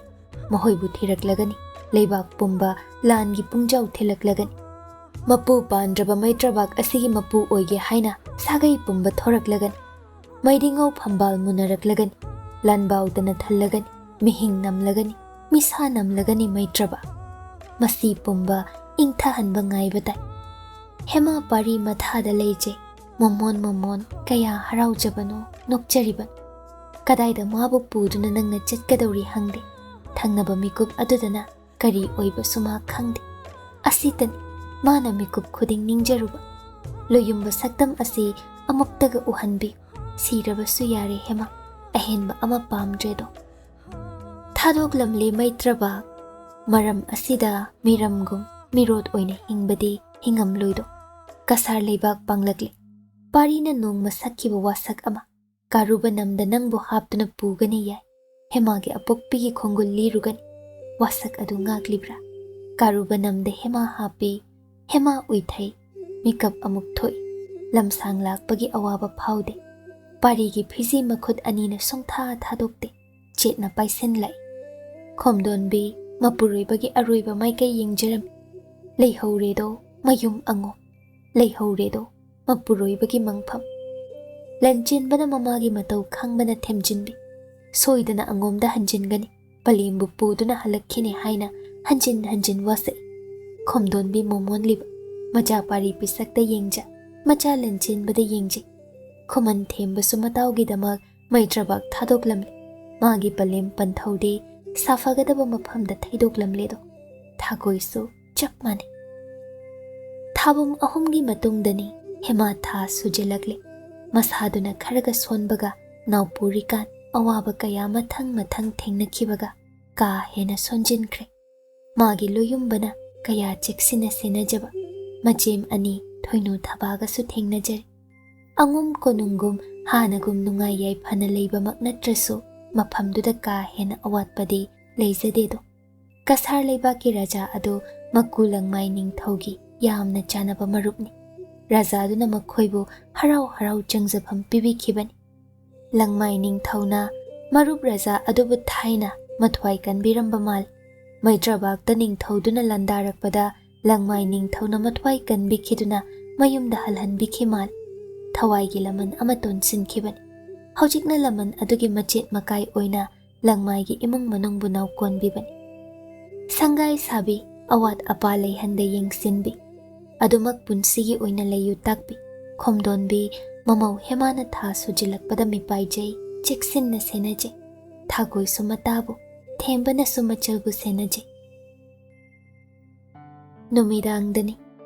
ꯃꯈꯣꯏꯕꯨ ꯊꯤꯔꯛꯂꯒꯅꯤ꯫ ꯂꯩꯕꯥꯛ ꯄꯨꯝꯕ ꯂꯥꯟꯒꯤ ꯄꯨꯡꯖꯥꯎ ꯊꯤꯜꯂꯛꯂꯒꯅꯤ꯫ ꯃꯄꯨ ꯄꯥꯟꯗ꯭ꯔꯕ ꯃꯩꯇ꯭ꯔꯕꯥꯛ ꯑꯁꯤꯒꯤ ꯃꯄꯨ ꯑꯣꯏꯒꯦ ꯍꯥꯏꯅ ꯁꯥꯒꯩ ꯄꯨꯝꯕ ꯊꯣꯔꯛꯂꯒꯅꯤ꯫ ꯃꯩꯔꯤꯉꯧ ꯐꯝꯕꯥꯜ ꯃꯨꯅꯔꯛꯂꯒꯅꯤ꯫ ꯂꯥꯟꯕꯥꯎꯗꯅ ꯊꯜꯂꯒꯅꯤ꯫ ꯃꯤꯍꯤꯡ ꯅꯝꯂꯒꯅꯤ꯫ ꯃꯤꯁꯥ ꯅꯝꯂꯒꯅꯤ ꯃꯩꯇ꯭ꯔꯕꯥꯛ꯫ ꯃꯁꯤ ꯄꯨꯝꯕ ꯏꯪꯊꯍꯟꯕ ꯉꯥꯏꯕ ꯇꯥꯏ꯫ ꯍꯦꯃꯥ ꯄꯥꯔꯤ ꯃꯊꯥꯗ ꯂꯩꯖꯩ꯫ ꯃꯣꯃꯣꯟ ꯃꯣꯃꯣꯟ ꯀꯌꯥ ꯍꯔꯥꯎꯖꯕꯅꯣ, ꯅꯣꯛꯆꯔꯤꯕꯅꯣ꯫ ꯀꯗꯥꯏꯗ ꯃꯥꯕꯨ ꯄꯨꯗꯨꯅ ꯅꯪꯅ ꯆꯠꯀꯗꯧꯔꯤ ꯍꯪꯗꯦ꯫ ꯊꯪꯅꯕ ꯃꯤꯀꯨꯞ ꯑꯗꯨꯗꯅ ꯀꯔꯤ ꯑꯣꯏꯕꯁꯨ ꯃꯥ ꯈꯪꯗꯦ꯫ ꯑꯁꯤꯇꯅꯤ ꯃꯥꯅ ꯃꯤꯀꯨꯞ ꯈꯨꯗꯤꯡ ꯅꯤꯡꯖꯔꯨꯕ꯫ ꯂꯣꯌꯨꯝꯕ ꯁꯛꯇꯝ ꯑꯁꯤ ꯑꯃꯨꯛꯇꯒ ꯎꯍꯟꯕꯤꯌꯨ꯫ ꯁꯤꯔꯕꯁꯨ ꯌꯥꯔꯦ ꯍꯦꯃꯥ, ꯑꯍꯦꯟꯕ ꯑꯃ ꯄꯥꯝꯗ꯭ꯔꯦꯗꯣ꯫ ꯊꯥꯗꯣꯛꯂꯝꯂꯦ ꯃꯩꯇ꯭ꯔꯕꯥꯛ꯫ ꯃꯔꯝ ꯑꯁꯤꯗ ꯃꯤꯔꯝꯒꯨꯝ ꯃꯤꯔꯣꯠ ꯑꯣꯏꯅ ꯍꯤꯡꯕꯗꯤ ꯍꯤꯡꯉꯝꯂꯣꯏꯗꯣ꯫ ꯀꯁꯥꯔ ꯂꯩꯕꯥꯛ ꯄꯥꯡꯂꯛꯂꯦ꯫ ꯄꯥꯔꯤꯅ ꯅꯣꯡꯃ ꯁꯛꯈꯤꯕ ꯋꯥꯁꯛ ꯑꯃ꯫ ꯀꯥꯔꯨꯕ ꯅꯝꯗ ꯅꯪꯕꯨ ꯍꯥꯞꯇꯨꯅ ꯄꯨꯒꯅꯤ ꯌꯥꯏ꯫ ꯍꯦꯃꯥꯒꯤ ꯑꯄꯣꯛꯄꯤꯒꯤ ꯈꯣꯡꯒꯨꯜ ꯂꯤꯔꯨꯒꯅꯤ꯫ ꯋꯥꯁꯛ ꯑꯗꯨ ꯉꯥꯛꯂꯤꯕ꯭ꯔꯥ? ꯀꯥꯔꯨꯕ ꯅꯝꯗ ꯍꯦꯃꯥ ꯍꯥꯞꯄꯤ꯫ ꯍꯦꯃꯥ ꯎꯏꯊꯩ꯫ ꯃꯤꯀꯞ ꯑꯃꯨꯛ ꯊꯣꯛꯏ꯫ ꯂꯝꯁꯥꯡ ꯂꯥꯛꯄꯒꯤ ꯑꯋꯥꯕ ꯐꯥꯎꯗꯦ꯫ ꯄꯥꯔꯤꯒꯤ ꯐꯤꯖꯤ ꯃꯈꯨꯠ ꯑꯅꯤꯅ ꯁꯨꯡꯊꯥ ꯊꯥꯗꯣꯛꯇꯦ꯫ ꯆꯦꯠꯅ ꯄꯥꯏꯁꯤꯟꯂꯛꯏ꯫ ꯈꯣꯝꯗꯣꯟꯕꯤ ꯃꯄꯨꯔꯣꯏꯕꯒꯤ ꯑꯔꯣꯏꯕ ꯃꯥꯏꯀꯩ ꯌꯦꯡꯖꯔꯝꯃꯤ꯫ ꯂꯩꯍꯧꯔꯦꯗꯣ ꯃꯌꯨꯝ ꯑꯉꯣꯝ꯫ ꯂꯩꯍꯧꯔꯦꯗꯣ ꯃꯄꯨꯔꯣꯏꯕꯒꯤ ꯃꯪꯐꯝ꯫ ꯂꯟꯆꯦꯟꯕꯅ ꯃꯃꯥꯒꯤ ꯃꯇꯧ ꯈꯪꯕꯅ ꯊꯦꯝꯖꯤꯟꯕꯤ꯫ ꯁꯣꯏꯗꯅ ꯑꯉꯣꯝꯗ ꯍꯟꯖꯤꯟꯒꯅꯤ꯫ ꯄꯂꯦꯝꯕꯨ ꯄꯨꯗꯨꯅ ꯍꯜꯂꯛꯈꯤꯅꯤ ꯍꯥꯏꯅ ꯍꯟꯖꯤꯟ ꯍꯟꯖꯤꯟ ꯋꯥꯁꯛꯏ꯫ ꯈꯣꯝꯗꯣꯟꯕꯤ ꯃꯣꯃꯣꯟꯂꯤꯕ꯫ ꯃꯆꯥ ꯄꯥꯔꯤ ꯄꯤꯁꯛꯇ ꯌꯦꯡꯖ, ꯃꯆꯥ ꯂꯟꯆꯦꯟꯕꯗ ꯌꯦꯡꯖꯩ꯫ ꯈꯨꯃꯟ ꯊꯦꯝꯕꯁꯨ ꯃꯇꯥꯎꯒꯤꯗꯃꯛ ꯃꯩꯇ꯭ꯔꯕꯥꯛ ꯊꯥꯗꯣꯛꯂꯝꯂꯦ꯫ ꯃꯥꯒꯤ ꯄꯂꯦꯝ ꯄꯟꯊꯧꯗꯤ ꯁꯥꯐꯒꯗꯕ ꯃꯐꯝꯗ ꯊꯩꯗꯣꯛꯂꯝꯂꯦꯗꯣ꯫ ꯊꯥꯒꯣꯏꯁꯨ ꯆꯞ ꯃꯥꯟꯅꯩ꯫ ꯊꯥꯕꯨꯝ ꯑꯍꯨꯝꯒꯤ ꯃꯇꯨꯡꯗꯅꯤ ꯍꯦꯃꯥ ꯊꯥ ꯁꯨꯖꯤꯜꯂꯛꯂꯦ꯫ ꯃꯁꯥꯗꯨꯅ ꯈꯔꯒ ꯁꯣꯟꯕꯒ ꯅꯥꯎꯄꯨꯔꯤꯀꯥꯟ ꯑꯋꯥꯕ ꯀꯌꯥ ꯃꯊꯪ ꯃꯊꯪ ꯊꯦꯡꯅꯈꯤꯕꯒ ꯀꯥ ꯍꯦꯟꯅ ꯁꯣꯟꯖꯤꯟꯈ꯭ꯔꯦ꯫ ꯃꯥꯒꯤ ꯂꯣꯌꯨꯝꯕꯅ ꯀꯌꯥ ꯆꯦꯛꯁꯤꯟꯅ ꯁꯦꯟꯅꯖꯕ ꯃꯆꯦꯝ ꯑꯅꯤ ꯊꯣꯏꯅꯨ ꯊꯕꯥꯒꯁꯨ ꯊꯦꯡꯅꯖꯔꯦ꯫ ꯑꯉꯨꯝ ꯀꯣꯅꯨꯡꯒꯨꯝ ꯍꯥꯟꯅꯒꯨꯝ ꯅꯨꯡꯉꯥꯏ ꯌꯥꯏꯐꯅ ꯂꯩꯕꯃꯛ ꯅꯠꯇ꯭ꯔꯁꯨ, ꯃꯐꯝꯗꯨꯗ ꯀꯥ ꯍꯦꯟꯅ ꯑꯋꯥꯠꯄꯗꯤ ꯂꯩꯖꯗꯦꯗꯣ꯫ ꯀꯁꯥꯔ ꯂꯩꯕꯥꯛꯀꯤ ꯔꯥꯖꯥ ꯑꯗꯨ ꯃꯀꯨ ꯂꯪꯃꯥꯏ ꯅꯤꯡꯊꯧꯒꯤ ꯌꯥꯝꯅ ꯆꯥꯟꯅꯕ ꯃꯔꯨꯞꯅꯤ꯫ ꯔꯥꯖꯥꯗꯨꯅ ꯃꯈꯣꯏꯕꯨ ꯍꯔꯥꯎ ꯍꯔꯥꯎ ꯆꯪꯖꯐꯝ ꯄꯤꯕꯤꯈꯤꯕꯅꯤ꯫ ꯂꯪꯃꯥꯏ ꯅꯤꯡꯊꯧꯅ ꯃꯔꯨꯞ ꯔꯥꯖꯥ ꯑꯗꯨꯕꯨ ꯊꯥꯏꯅ ꯃꯊ꯭ꯋꯥꯏ ꯀꯟꯕꯤꯔꯝꯕ ꯃꯥꯜꯂꯤ꯫ ꯃꯩꯇ꯭ꯔꯕꯥꯛꯇ ꯅꯤꯡꯊꯧꯗꯨꯅ ꯂꯥꯟꯗꯥꯔꯛꯄꯗ ꯂꯪꯃꯥꯏ ꯅꯤꯡꯊꯧꯅ ꯃꯊ꯭ꯋꯥꯏ ꯀꯟꯕꯤꯈꯤꯗꯨꯅ ꯃꯌꯨꯝꯗ ꯍꯜꯍꯟꯕꯤꯈꯤ ꯃꯥꯜꯂꯤ꯫ ꯊꯋꯥꯏꯒꯤ ꯂꯃꯟ ꯑꯃ ꯇꯣꯟꯁꯤꯟꯈꯤꯕꯅꯤ꯫ ꯍꯧꯖꯤꯛꯅ ꯂꯃꯟ ꯑꯗꯨꯒꯤ ꯃꯆꯦꯠ ꯃꯀꯥꯏ ꯑꯣꯏꯅ ꯂꯪꯃꯥꯏꯒꯤ ꯏꯃꯨꯡ ꯃꯅꯨꯡꯕꯨ ꯅꯥꯎꯀꯣꯟꯕꯤꯕꯅꯤ꯫ ꯁꯪꯒꯥꯏ ꯁꯥꯕꯤ, ꯑꯋꯥꯠ ꯑꯄꯥ ꯂꯩꯍꯟꯗ ꯌꯦꯡꯁꯤꯟꯕꯤ, ꯑꯗꯨꯃꯛ ꯄꯨꯟꯁꯤꯒꯤ ꯑꯣꯏꯅ ꯂꯩꯌꯨ ꯇꯥꯛꯄꯤ, ꯈꯣꯝꯗꯣꯟꯕꯤ, ꯃꯃꯧ ꯍꯦꯃꯥꯅ ꯊꯥ ꯁꯨꯖꯤꯜꯂꯛꯄꯗ ꯃꯤꯄꯥꯏꯖꯩ, ꯆꯦꯛꯁꯤꯟꯅ ꯁꯦꯟꯅꯖꯩ, ꯊꯥꯒꯣꯏꯁꯨ ꯃꯇꯥꯕꯨ, ꯊꯦꯝꯕꯅꯁꯨ ꯃꯆꯜꯕꯨ ꯁꯦꯟꯅꯖꯩ꯫ ꯅꯨꯃꯤꯗꯥꯡꯗꯅꯤ꯫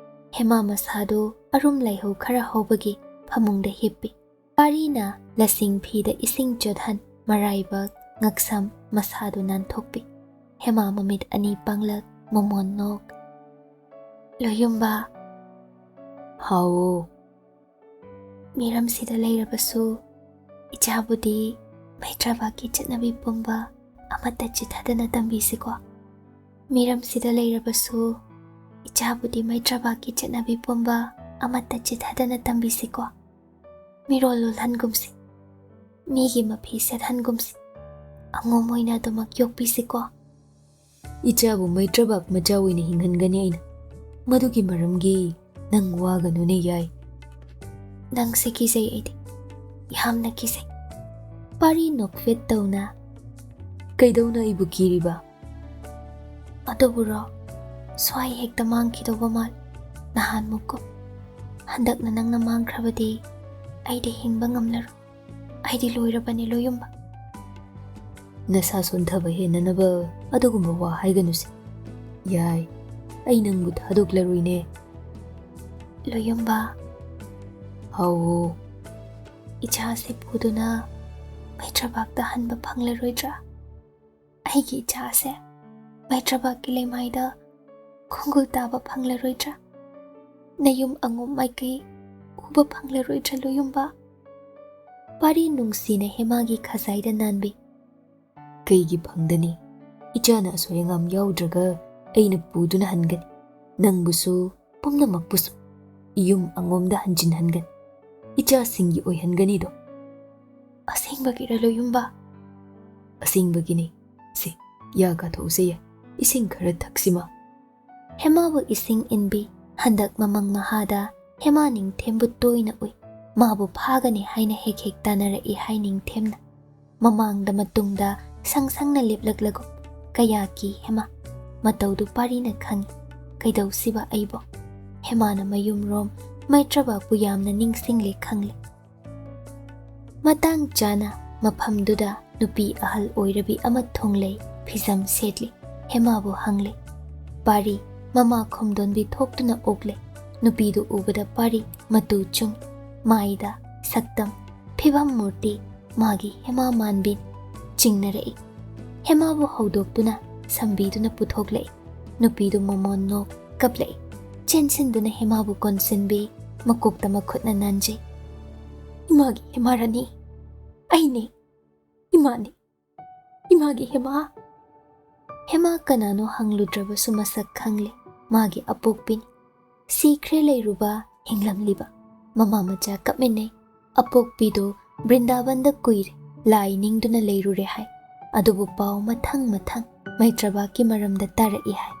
ꯍꯦꯃꯥ ꯃꯁꯥꯗꯨ ꯑꯔꯨꯝ ꯂꯥꯏꯍꯧ ꯈꯔ ꯍꯧꯕꯒꯤ ꯐꯃꯨꯡꯗ ꯍꯤꯞꯄꯤ꯫ ꯄꯥꯔꯤꯅ ꯂꯁꯤꯡ ꯐꯤꯗ ꯏꯁꯤꯡ ꯆꯣꯠꯍꯟ, ꯃꯔꯥꯏꯕꯛ, ꯉꯛꯁꯝ, ꯃꯁꯥꯗꯨ ꯅꯥꯟꯊꯣꯛꯄꯤ꯫ ꯍꯦꯃꯥ ꯃꯃꯤꯠ ꯑꯅꯤ ꯄꯥꯡꯂꯛ, ꯃꯃꯣꯟ ꯅꯣꯛ꯫ ꯂꯣꯌꯨꯝꯕ꯫ ꯍꯥꯎ꯫ ꯃꯤꯔꯝꯁꯤꯗ ꯂꯩꯔꯕꯁꯨ ꯏꯆꯥꯕꯨꯗꯤ ꯃꯩꯇ꯭ꯔꯕꯥꯛꯀꯤ ꯆꯠꯅꯕꯤ ꯄꯨꯝꯕ ꯑꯃꯠꯇ ꯆꯤꯊꯗꯅ ꯇꯝꯕꯤꯁꯤꯀꯣ꯫ ꯃꯤꯔꯝꯁꯤꯗ ꯂꯩꯔꯕꯁꯨ ꯏꯆꯥꯕꯨꯗꯤ ꯃꯩꯇ꯭ꯔꯕꯥꯛꯀꯤ ꯆꯠꯅꯕꯤ ꯄꯨꯝꯕ ꯑꯃꯠꯇ ꯆꯤꯊꯗꯅ ꯇꯝꯕꯤꯁꯤꯀꯣ꯫ ꯃꯤꯔꯣꯜ ꯂꯣꯜꯍꯟꯒꯨꯝꯁꯤ, ꯃꯤꯒꯤ ꯃꯐꯤ ꯁꯦꯠꯍꯟꯒꯨꯝꯁꯤ, ꯑꯉꯣꯝ ꯑꯣꯏꯅ ꯑꯗꯨꯃꯛ ꯌꯣꯛꯄꯤꯁꯤꯀꯣ꯫ ꯏꯆꯥꯕꯨ ꯃꯩꯇ꯭ꯔꯕꯥꯛ ꯃꯆꯥ ꯑꯣꯏꯅ ꯍꯤꯡꯍꯟꯒꯅꯤ ꯑꯩꯅ꯫ ꯃꯗꯨꯒꯤ ꯃꯔꯝꯒꯤ ꯅꯪ ꯋꯥꯒꯅꯨꯅꯦ ꯌꯥꯏ꯫ ꯅꯪꯁꯦ ꯀꯤꯖꯩ ꯑꯩꯗꯤ, ꯌꯥꯝꯅ ꯀꯤꯖꯩ꯫ ꯄꯥꯔꯤ ꯅꯣꯛꯐꯦꯠ ꯇꯧꯅ꯫ ꯀꯩꯗꯧꯅ ꯑꯩꯕꯨ ꯀꯤꯔꯤꯕ? ꯑꯗꯨꯕꯨꯔꯣ, ꯁ꯭ꯋꯥꯏ ꯍꯦꯛꯇ ꯃꯥꯡꯈꯤꯗꯧꯕ ꯃꯥꯜ, ꯅꯍꯥꯟꯃꯨꯛꯀꯨꯝ꯫ ꯍꯟꯗꯛꯅ ꯅꯪꯅ ꯃꯥꯡꯈ꯭ꯔꯕꯗꯤ ꯑꯩꯗꯤ ꯍꯤꯡꯕ ꯉꯝꯂꯔꯣꯏ꯫ ꯑꯩꯗꯤ ꯂꯣꯏꯔꯕꯅꯤ, ꯂꯣꯌꯨꯝꯕ꯫ ꯅꯁꯥ ꯁꯣꯟꯊꯕ ꯍꯦꯟꯅꯅꯕ ꯑꯗꯨꯒꯨꯝꯕ ꯋꯥ ꯍꯥꯏꯒꯅꯨꯁꯦ꯫ ꯌꯥꯏ, ꯑꯩ ꯅꯪꯕꯨ ꯊꯥꯗꯣꯛꯂꯔꯣꯏꯅꯦ꯫ ꯂꯣꯌꯨꯝꯕ꯫ ꯍꯥꯎꯋꯣ꯫ ꯏꯆꯥꯁꯦ ꯄꯨꯗꯨꯅ ꯃꯩꯇ꯭ꯔꯕꯥꯛꯇ ꯍꯟꯕ ꯐꯪꯂꯔꯣꯏꯗ꯭ꯔꯥ? ꯑꯩꯒꯤ ꯏꯆꯥꯁꯦ ꯃꯩꯇ꯭ꯔꯕꯥꯛꯀꯤ ꯂꯩꯃꯥꯏꯗ ꯈꯣꯡꯒꯨꯜ ꯇꯥꯕ ꯐꯪꯂꯔꯣꯏꯗ꯭ꯔꯥ? ꯅꯌꯨꯝ ꯑꯉꯣꯝ ꯃꯥꯏꯀꯩ ꯎꯕ ꯐꯪꯂꯔꯣꯏꯗ꯭ꯔꯥ ꯂꯣꯌꯨꯝꯕ?" ꯄꯥꯔꯤ ꯅꯨꯡꯁꯤꯅ ꯍꯦꯃꯥꯒꯤ ꯈꯖꯥꯏꯗ ꯅꯥꯟꯕꯤ꯫ "ꯀꯩꯒꯤ ꯐꯪꯗꯅꯤ? ꯏꯆꯥꯅ ꯑꯁꯣꯏ ꯑꯉꯥꯝ ꯌꯥꯎꯗ꯭ꯔꯒ ꯑꯩꯅ ꯄꯨꯗꯨꯅ ꯍꯟꯒꯅꯤ꯫ ꯅꯪꯕꯨꯁꯨ, ꯄꯨꯝꯅꯃꯛꯄꯨꯁꯨ ꯏꯌꯨꯝ ꯑꯉꯣꯝꯗ ꯍꯟꯖꯤꯟꯍꯟꯒꯅꯤ꯫ ꯏꯆꯥꯁꯤꯡꯒꯤ ꯑꯣꯏꯍꯟꯒꯅꯤꯗꯣ꯫" "ꯑꯁꯦꯡꯕꯒꯤꯔ ꯂꯣꯌꯨꯝꯕ?" "ꯑꯁꯦꯡꯕꯒꯤꯅꯤ꯫ ꯁꯦ, ꯌꯥ ꯀꯥꯊꯣꯛꯎꯁꯦ ꯌꯥꯏ꯫ ꯏꯁꯤꯡ ꯈꯔ ꯊꯛꯁꯤꯃ꯫" ꯍꯦꯃꯥꯕꯨ ꯏꯁꯤꯡ ꯏꯟꯕꯤ꯫ ꯍꯟꯗꯛ ꯃꯃꯪ ꯃꯍꯥꯗ ꯍꯦꯃꯥ ꯅꯤꯡꯊꯦꯝꯕꯨ ꯇꯣꯏꯅ ꯎꯏ꯫ ꯃꯥꯕꯨ ꯐꯥꯒꯅꯤ ꯍꯥꯏꯅ ꯍꯦꯛ ꯍꯦꯛ ꯇꯥꯟꯅꯔꯛꯏ ꯍꯥꯏ ꯅꯤꯡꯊꯦꯝꯅ꯫ ꯃꯃꯥꯡꯗ ꯃꯇꯨꯡꯗ ꯁꯪ ꯁꯪꯅ ꯂꯦꯞꯂꯛꯂꯒꯨꯝ ꯀꯌꯥ ꯀꯤ ꯍꯦꯃꯥ꯫ ꯃꯇꯧꯗꯨ ꯄꯥꯔꯤꯅ ꯈꯪꯏ꯫ ꯀꯩꯗꯧꯁꯤꯕ ꯑꯩꯕꯣ? ꯍꯦꯃꯥꯅ ꯃꯌꯨꯝꯔꯣꯝ ꯃꯩꯇ꯭ꯔꯕꯥꯛꯄꯨ ꯌꯥꯝꯅ ꯅꯤꯡꯁꯤꯡꯂꯦ ꯈꯪꯂꯦ꯫ ꯃꯇꯥꯡ ꯆꯥꯅ ꯃꯐꯝꯗꯨꯗ ꯅꯨꯄꯤ ꯑꯍꯜ ꯑꯣꯏꯔꯕꯤ ꯑꯃ ꯊꯨꯡꯂꯩ, ꯐꯤꯖꯝ ꯁꯦꯠꯂꯤ꯫ ꯍꯦꯃꯥꯕꯨ ꯍꯪꯂꯦ꯫ ꯄꯥꯔꯤ ꯃꯃꯥ ꯈꯣꯝꯗꯣꯟꯕꯤ ꯊꯣꯛꯇꯨꯅ ꯑꯣꯛꯂꯦ꯫ ꯅꯨꯄꯤꯗꯨ ꯎꯕꯗ ꯄꯥꯔꯤ ꯃꯇꯨ ꯆꯨꯡꯏ꯫ ꯃꯥꯏꯗ ꯁꯛꯇꯝ, ꯐꯤꯚꯝ ꯃꯨꯔꯇꯤ ꯃꯥꯒꯤ ꯍꯦꯃꯥ ꯃꯥꯟꯕꯤ ꯆꯤꯡꯅꯔꯛꯏ꯫ ꯍꯦꯃꯥꯕꯨ ꯍꯧꯗꯣꯛꯇꯨꯅ ꯁꯝꯕꯤꯗꯨꯅ ꯄꯨꯊꯣꯛꯂꯛꯏ꯫ ꯅꯨꯄꯤꯗꯨ ꯃꯃꯣꯟ ꯅꯣꯛ ꯀꯞꯂꯛꯏ꯫ ꯆꯦꯟꯁꯤꯟꯗꯨꯅ ꯍꯦꯃꯥꯕꯨ ꯀꯣꯟꯁꯤꯟꯕꯤ, ꯃꯀꯣꯛꯇ ꯃꯈꯨꯠꯅ ꯅꯥꯟꯖꯩ꯫ "ꯏꯃꯥꯒꯤ ꯍꯦꯃꯥ ꯔꯥꯅꯤ, ꯑꯩꯅꯦ, ꯏꯃꯥꯅꯦ, ꯏꯃꯥꯒꯤ ꯍꯦꯃꯥ꯫" ꯍꯦꯃꯥ ꯀꯅꯥꯅꯣ ꯍꯪꯂꯨꯗ꯭ꯔꯕꯁꯨ ꯃꯁꯛ ꯈꯪꯂꯦ꯫ ꯃꯥꯒꯤ ꯑꯄꯣꯛꯄꯤꯅꯤ꯫ ꯁꯤꯈ꯭ꯔꯦ ꯂꯩꯔꯨꯕ, ꯍꯤꯡꯂꯝꯂꯤꯕ꯫ ꯃꯃꯥ ꯃꯆꯥ ꯀꯞꯃꯤꯟꯅꯩ꯫ ꯑꯄꯣꯛꯄꯤꯗꯨ ꯕ꯭ꯔꯤꯟꯗꯥꯕꯟꯗ ꯀꯨꯏꯔꯦ, ꯂꯥꯏ ꯅꯤꯡꯗꯨꯅ ꯂꯩꯔꯨꯔꯦ ꯍꯥꯏ꯫ ꯑꯗꯨꯕꯨ ꯄꯥꯎ ꯃꯊꯪ ꯃꯊꯪ ꯃꯩꯇ꯭ꯔꯕꯥꯛꯀꯤ ꯃꯔꯝꯗ ꯇꯥꯔꯛꯏ ꯍꯥꯏ꯫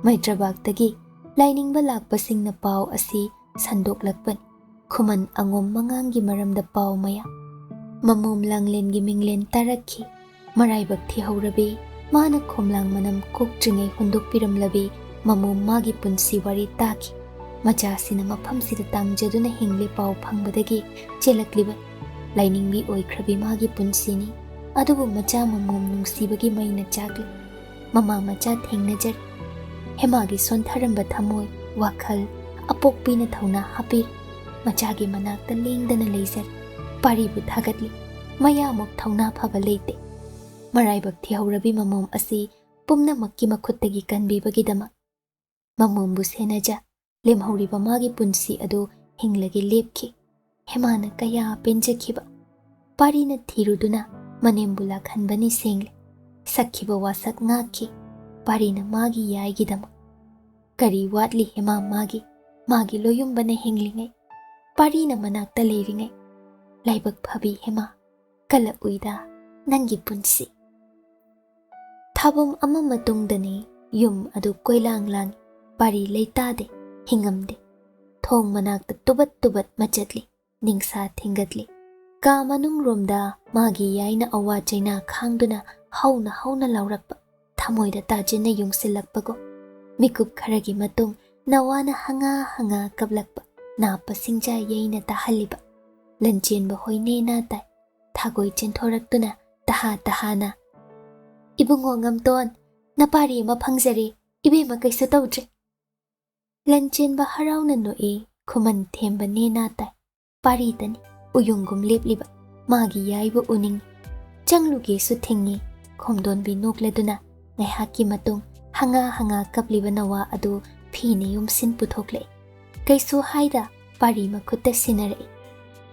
ꯃꯩꯇ꯭ꯔꯕꯥꯛꯇꯒꯤ ꯂꯥꯏꯅꯤꯡꯕ ꯂꯥꯛꯄꯁꯤꯡꯅ ꯄꯥꯎ ꯑꯁꯤ ꯁꯟꯗꯣꯛꯂꯛꯄꯅꯤ꯫ ꯈꯨꯃꯟ ꯑꯉꯣꯝ ꯃꯉꯥꯡꯒꯤ ꯃꯔꯝꯗ ꯄꯥꯎ ꯃꯌꯥꯝ꯫ ꯃꯃꯣꯝ ꯂꯥꯡꯂꯦꯟꯒꯤ ꯃꯤꯡꯂꯦꯟ ꯇꯥꯔꯛꯈꯤ꯫ ꯃꯔꯥꯏꯕꯛ ꯊꯤꯍꯧꯔꯕꯤ, ꯃꯥꯅ ꯈꯣꯝꯂꯥꯡ ꯃꯅꯝ ꯀꯣꯛꯇ꯭ꯔꯤꯉꯩ ꯍꯨꯟꯗꯣꯛꯄꯤꯔꯝꯂꯕꯤ ꯃꯃꯣꯝ ꯃꯥꯒꯤ ꯄꯨꯟꯁꯤ ꯋꯥꯔꯤ ꯇꯥꯈꯤ꯫ ꯃꯆꯥꯁꯤꯅ ꯃꯐꯝꯁꯤꯗ ꯇꯥꯡꯖꯗꯨꯅ ꯍꯤꯡꯂꯦ ꯄꯥꯎ ꯐꯪꯕꯗꯒꯤ ꯆꯦꯜꯂꯛꯂꯤꯕ ꯂꯥꯏꯅꯤꯡꯕꯤ ꯑꯣꯏꯈ꯭ꯔꯕꯤ ꯃꯥꯒꯤ ꯄꯨꯟꯁꯤꯅꯤ꯫ ꯑꯗꯨꯕꯨ ꯃꯆꯥ ꯃꯃꯣꯝ ꯅꯨꯡꯁꯤꯕꯒꯤ ꯃꯩꯅ ꯆꯥꯛꯂꯤ꯫ ꯃꯃꯥ ꯃꯆꯥ ꯊꯦꯡꯅꯖꯔꯤ꯫ ꯍꯦꯃꯥꯒꯤ ꯁꯣꯟꯊꯔꯝꯕ ꯊꯃꯣꯏ, ꯋꯥꯈꯜ, ꯑꯄꯣꯛꯄꯤꯅ ꯊꯧꯅꯥ ꯍꯥꯞꯄꯤꯔꯤ꯫ ꯃꯆꯥꯒꯤ ꯃꯅꯥꯛꯇ ꯂꯦꯡꯗꯅ ꯂꯩꯖꯔꯤ꯫ ꯄꯥꯔꯤꯕꯨ ꯊꯥꯒꯠꯂꯤ꯫ ꯃꯌꯥꯃꯨꯛ ꯊꯧꯅꯥ ꯐꯕ ꯂꯩꯇꯦ꯫ ꯃꯔꯥꯏꯕꯛ ꯊꯤꯍꯧꯔꯕꯤ ꯃꯃꯣꯝ ꯑꯁꯤ ꯄꯨꯝꯅꯃꯛꯀꯤ ꯃꯈꯨꯠꯇꯒꯤ ꯀꯟꯕꯤꯕꯒꯤꯗꯃꯛ꯫ ꯃꯃꯣꯝꯕꯨ ꯁꯦꯟꯅꯖ꯫ ꯂꯦꯝꯍꯧꯔꯤꯕ ꯃꯥꯒꯤ ꯄꯨꯟꯁꯤ ꯑꯗꯨ ꯍꯤꯡꯂꯒꯦ ꯂꯦꯞꯈꯤ꯫ ꯍꯦꯃꯥꯅ ꯀꯌꯥ ꯄꯦꯟꯖꯈꯤꯕ꯫ ꯄꯥꯔꯤꯅ ꯊꯤꯔꯨꯗꯨꯅ ꯃꯅꯦꯝꯕꯨ ꯂꯥꯛꯍꯟꯕ ꯅꯤꯡꯁꯤꯡꯂꯦ꯫ ꯁꯛꯈꯤꯕ ꯋꯥꯁꯛ ꯉꯥꯛꯈꯤ꯫ ꯄꯥꯔꯤꯅ ꯃꯥꯒꯤ ꯌꯥꯏꯒꯤꯗꯃꯛ꯫ ꯀꯔꯤ ꯋꯥꯠꯂꯤ ꯍꯦꯃꯥ ꯃꯥꯒꯤ? ꯃꯥꯒꯤ ꯂꯣꯌꯨꯝꯕꯅ ꯍꯤꯡꯂꯤꯉꯩ, ꯄꯥꯔꯤꯅ ꯃꯅꯥꯛꯇ ꯂꯩꯔꯤꯉꯩ꯫ ꯂꯥꯏꯕꯛ ꯐꯕꯤ ꯍꯦꯃꯥ, ꯀꯜꯂꯛꯎꯏꯗ ꯅꯪꯒꯤ ꯄꯨꯟꯁꯤ꯫ ꯊꯥꯕꯨꯝ ꯑꯃ ꯃꯇꯨꯡꯗꯅꯤ ꯌꯨꯝ ꯑꯗꯨ ꯀꯣꯏꯂꯥꯡ ꯂꯥꯡꯏ꯫ ꯄꯥꯔꯤ ꯂꯩꯇꯥꯗꯦ, ꯍꯤꯡꯉꯝꯗꯦ꯫ ꯊꯣꯡ ꯃꯅꯥꯛꯇ ꯇꯨꯕꯠ ꯇꯨꯕꯠ ꯃꯆꯠꯂꯤ, ꯅꯤꯡꯁꯥ ꯊꯤꯡꯒꯠꯂꯤ꯫ ꯀꯥ ꯃꯅꯨꯡꯔꯣꯝꯗ ꯃꯥꯒꯤ ꯌꯥꯏꯅ ꯑꯋꯥ ꯆꯩꯅꯥ ꯈꯥꯡꯗꯨꯅ ꯍꯧꯅ ꯍꯧꯅ ꯂꯥꯎꯔꯛꯄ, ꯊꯃꯣꯏꯗ ꯇꯥꯖꯤꯟꯅ ꯌꯨꯡꯁꯤꯜꯂꯛꯄꯒꯨꯝ꯫ ꯃꯤꯀꯨꯞ ꯈꯔꯒꯤ ꯃꯇꯨꯡ ꯅꯋꯥꯅ ꯍꯪꯉꯥ ꯍꯪꯉꯥ ꯀꯞꯂꯛꯄ, ꯅꯥꯞꯄ ꯁꯤꯡꯖꯥ ꯌꯩꯅ ꯇꯥꯍꯜꯂꯤꯕ꯫ ꯂꯟꯆꯦꯟꯕ ꯍꯣꯏ ꯅꯦꯅꯥ ꯇꯥꯏ꯫ ꯊꯥꯒꯣꯏ ꯆꯦꯟꯊꯣꯔꯛꯇꯨꯅ ꯇꯍꯥ ꯇꯍꯥꯅ, "ꯏꯕꯨꯡꯉꯣ ꯉꯝꯇꯣꯟ, ꯅꯄꯥꯔꯤ ꯑꯃ ꯐꯪꯖꯔꯦ, ꯏꯕꯦꯝꯃ ꯀꯩꯁꯨ ꯇꯧꯗ꯭ꯔꯦ꯫" ꯂꯟꯆꯦꯟꯕ ꯍꯔꯥꯎꯅ ꯅꯣꯛꯏ, ꯈꯨꯃꯟ ꯊꯦꯝꯕ ꯅꯦꯅꯥ ꯇꯥꯏ꯫ ꯄꯥꯔꯤꯇꯅꯤ ꯎꯌꯨꯡꯒꯨꯝ ꯂꯦꯞꯂꯤꯕ, ꯃꯥꯒꯤ ꯌꯥꯏꯕꯨ ꯎꯅꯤꯡꯏ꯫ ꯆꯪꯂꯨꯒꯦꯁꯨ ꯊꯤꯡꯏ꯫ ꯈꯣꯝꯗꯣꯟꯕꯤ ꯅꯣꯛꯂꯗꯨꯅ ꯉꯥꯏꯍꯥꯛꯀꯤ ꯃꯇꯨꯡ ꯍꯪꯉꯥ ꯍꯪꯉꯥ ꯀꯞꯂꯤꯕ ꯅꯋꯥ ꯑꯗꯨ ꯐꯤꯅ ꯌꯣꯝꯁꯤꯟ ꯄꯨꯊꯣꯛꯂꯛꯏ꯫ ꯀꯩꯁꯨ ꯍꯥꯏꯗ ꯄꯥꯔꯤ ꯃꯈꯨꯠꯇ ꯁꯤꯟꯅꯔꯛꯏ꯫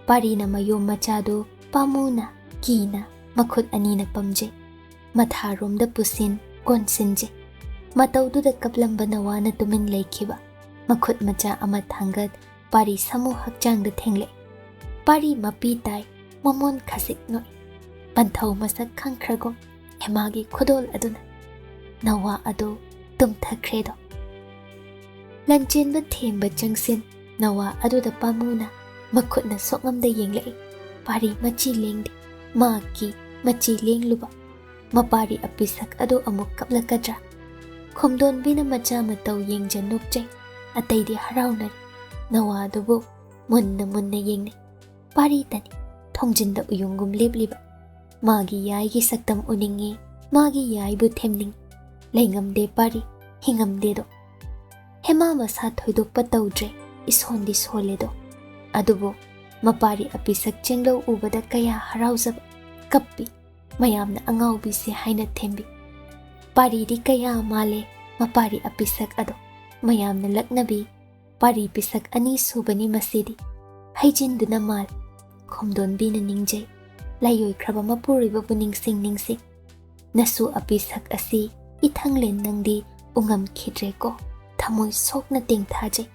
ꯄꯥꯔꯤꯅ ꯃꯌꯣꯝ ꯃꯆꯥꯗꯨ ꯄꯥꯝꯃꯨꯅ, ꯀꯤꯅ ꯃꯈꯨꯠ ꯑꯅꯤꯅ ꯄꯝꯖꯩ꯫ ꯃꯊꯥꯔꯣꯝꯗ ꯄꯨꯁꯤꯟ ꯀꯣꯟꯁꯤꯟꯖꯩ꯫ ꯃꯇꯧꯗꯨꯗ ꯀꯞꯂꯝꯕ ꯅꯋꯥꯅ ꯇꯨꯃꯤꯟ ꯂꯩꯈꯤꯕ꯫ ꯃꯈꯨꯠ ꯃꯆꯥ ꯑꯃ ꯊꯥꯡꯒꯠ ꯄꯥꯔꯤ ꯁꯥꯃꯨ ꯍꯛꯆꯥꯡꯗ ꯊꯦꯡꯂꯛꯏ꯫ ꯄꯥꯔꯤ ꯃꯄꯤ ꯇꯥꯏ, ꯃꯃꯣꯟ ꯈꯖꯤꯛ ꯅꯣꯛꯏ꯫ ꯄꯟꯊꯧ ꯃꯁꯛ ꯈꯪꯈ꯭ꯔꯒꯨꯝ ꯍꯦꯃꯥꯒꯤ ꯈꯨꯗꯣꯜ ꯑꯗꯨꯅ ꯅꯋꯥ ꯑꯗꯨ ꯇꯨꯝꯊꯈ꯭ꯔꯦꯗꯣ꯫ ꯂꯟꯆꯦꯟꯕ ꯊꯦꯝꯕ ꯆꯪꯁꯤꯟ ꯅꯋꯥ ꯑꯗꯨꯗ ꯄꯥꯝꯃꯨꯅ ꯃꯈꯨꯠꯅ ꯁꯣꯛꯉꯝꯗ ꯌꯦꯡꯂꯛꯏ꯫ ꯄꯥꯔꯤ ꯃꯆꯤ ꯂꯦꯡꯗꯦ꯫ ꯃꯍꯥꯛꯀꯤ ꯃꯆꯤ ꯂꯦꯡꯂꯨꯕ ꯃꯄꯥꯔꯤ ꯑꯄꯤꯁꯛ ꯑꯗꯨ ꯑꯃꯨꯛ ꯀꯞꯂꯛꯀꯗ꯭ꯔꯥ? ꯈꯣꯝꯗꯣꯟꯕꯤꯅ ꯃꯆꯥ ꯃꯇꯧ ꯌꯦꯡꯖ ꯅꯣꯛꯆꯩ꯫ ꯑꯇꯩꯗꯤ ꯍꯔꯥꯎꯅꯔꯤ꯫ ꯅꯋꯥ ꯑꯗꯨꯕꯨ ꯃꯨꯟꯅ ꯃꯨꯟꯅ ꯌꯦꯡꯅꯩ꯫ ꯄꯥꯔꯤꯇꯅꯤ ꯊꯣꯡꯖꯤꯟꯗ ꯎꯌꯨꯡꯒꯨꯝ ꯂꯦꯞꯂꯤꯕ꯫ ꯃꯥꯒꯤ ꯌꯥꯏꯒꯤ ꯁꯛꯇꯝ ꯎꯅꯤꯡꯉꯤ, ꯃꯥꯒꯤ ꯌꯥꯏꯕꯨ ꯊꯦꯝꯅꯤꯡꯉꯤ꯫ ꯂꯩꯉꯝꯗꯦ ꯄꯥꯔꯤ, ꯍꯤꯡꯉꯝꯗꯦꯗꯣ꯫ ꯍꯦꯃꯥ ꯃꯁꯥ ꯊꯣꯏꯗꯣꯛꯄ ꯇꯧꯗ꯭ꯔꯦ, ꯏꯁꯣꯟꯗꯤ ꯁꯣꯜꯂꯦꯗꯣ꯫ ꯑꯗꯨꯕꯨ ꯃꯄꯥꯔꯤ ꯑꯄꯤꯁꯛ ꯆꯦꯡꯂꯧ ꯎꯕꯗ ꯀꯌꯥ ꯍꯔꯥꯎꯖꯕ, ꯀꯞꯄꯤ꯫ ꯃꯌꯥꯝꯅ ꯑꯉꯥꯎꯕꯤꯁꯦ ꯍꯥꯏꯅ ꯊꯦꯝꯕꯤ꯫ ꯄꯥꯔꯤꯗꯤ ꯀꯌꯥ ꯃꯥꯜꯂꯦ ꯃꯄꯥꯔꯤ ꯑꯄꯤꯁꯛ ꯑꯗꯣ꯫ ꯃꯌꯥꯝꯅ ꯂꯛꯅꯕꯤ, ꯄꯥꯔꯤ ꯄꯤꯁꯛ ꯑꯅꯤ ꯁꯨꯕꯅꯤ ꯃꯁꯤꯗꯤ꯫ ꯍꯩꯖꯤꯟꯗꯨꯅ ꯃꯥꯜ꯫ ꯈꯣꯝꯗꯣꯟꯕꯤꯅ ꯅꯤꯡꯖꯩ꯫ ꯂꯥꯏꯑꯣꯏꯈ꯭ꯔꯕ ꯃꯄꯨꯔꯣꯏꯕꯕꯨ ꯅꯤꯡꯁꯤꯡ ꯅꯤꯡꯁꯤꯡ꯫ ꯅꯁꯨ ꯑꯄꯤꯁꯛ ꯑꯁꯤ ꯏꯊꯪꯂꯦꯟ ꯅꯪꯗꯤ ꯎꯉꯝꯈꯤꯗ꯭ꯔꯦꯀꯣ꯫ ꯊꯃꯣꯏ ꯁꯣꯛꯅ ꯇꯦꯡꯊꯥꯖꯩ꯫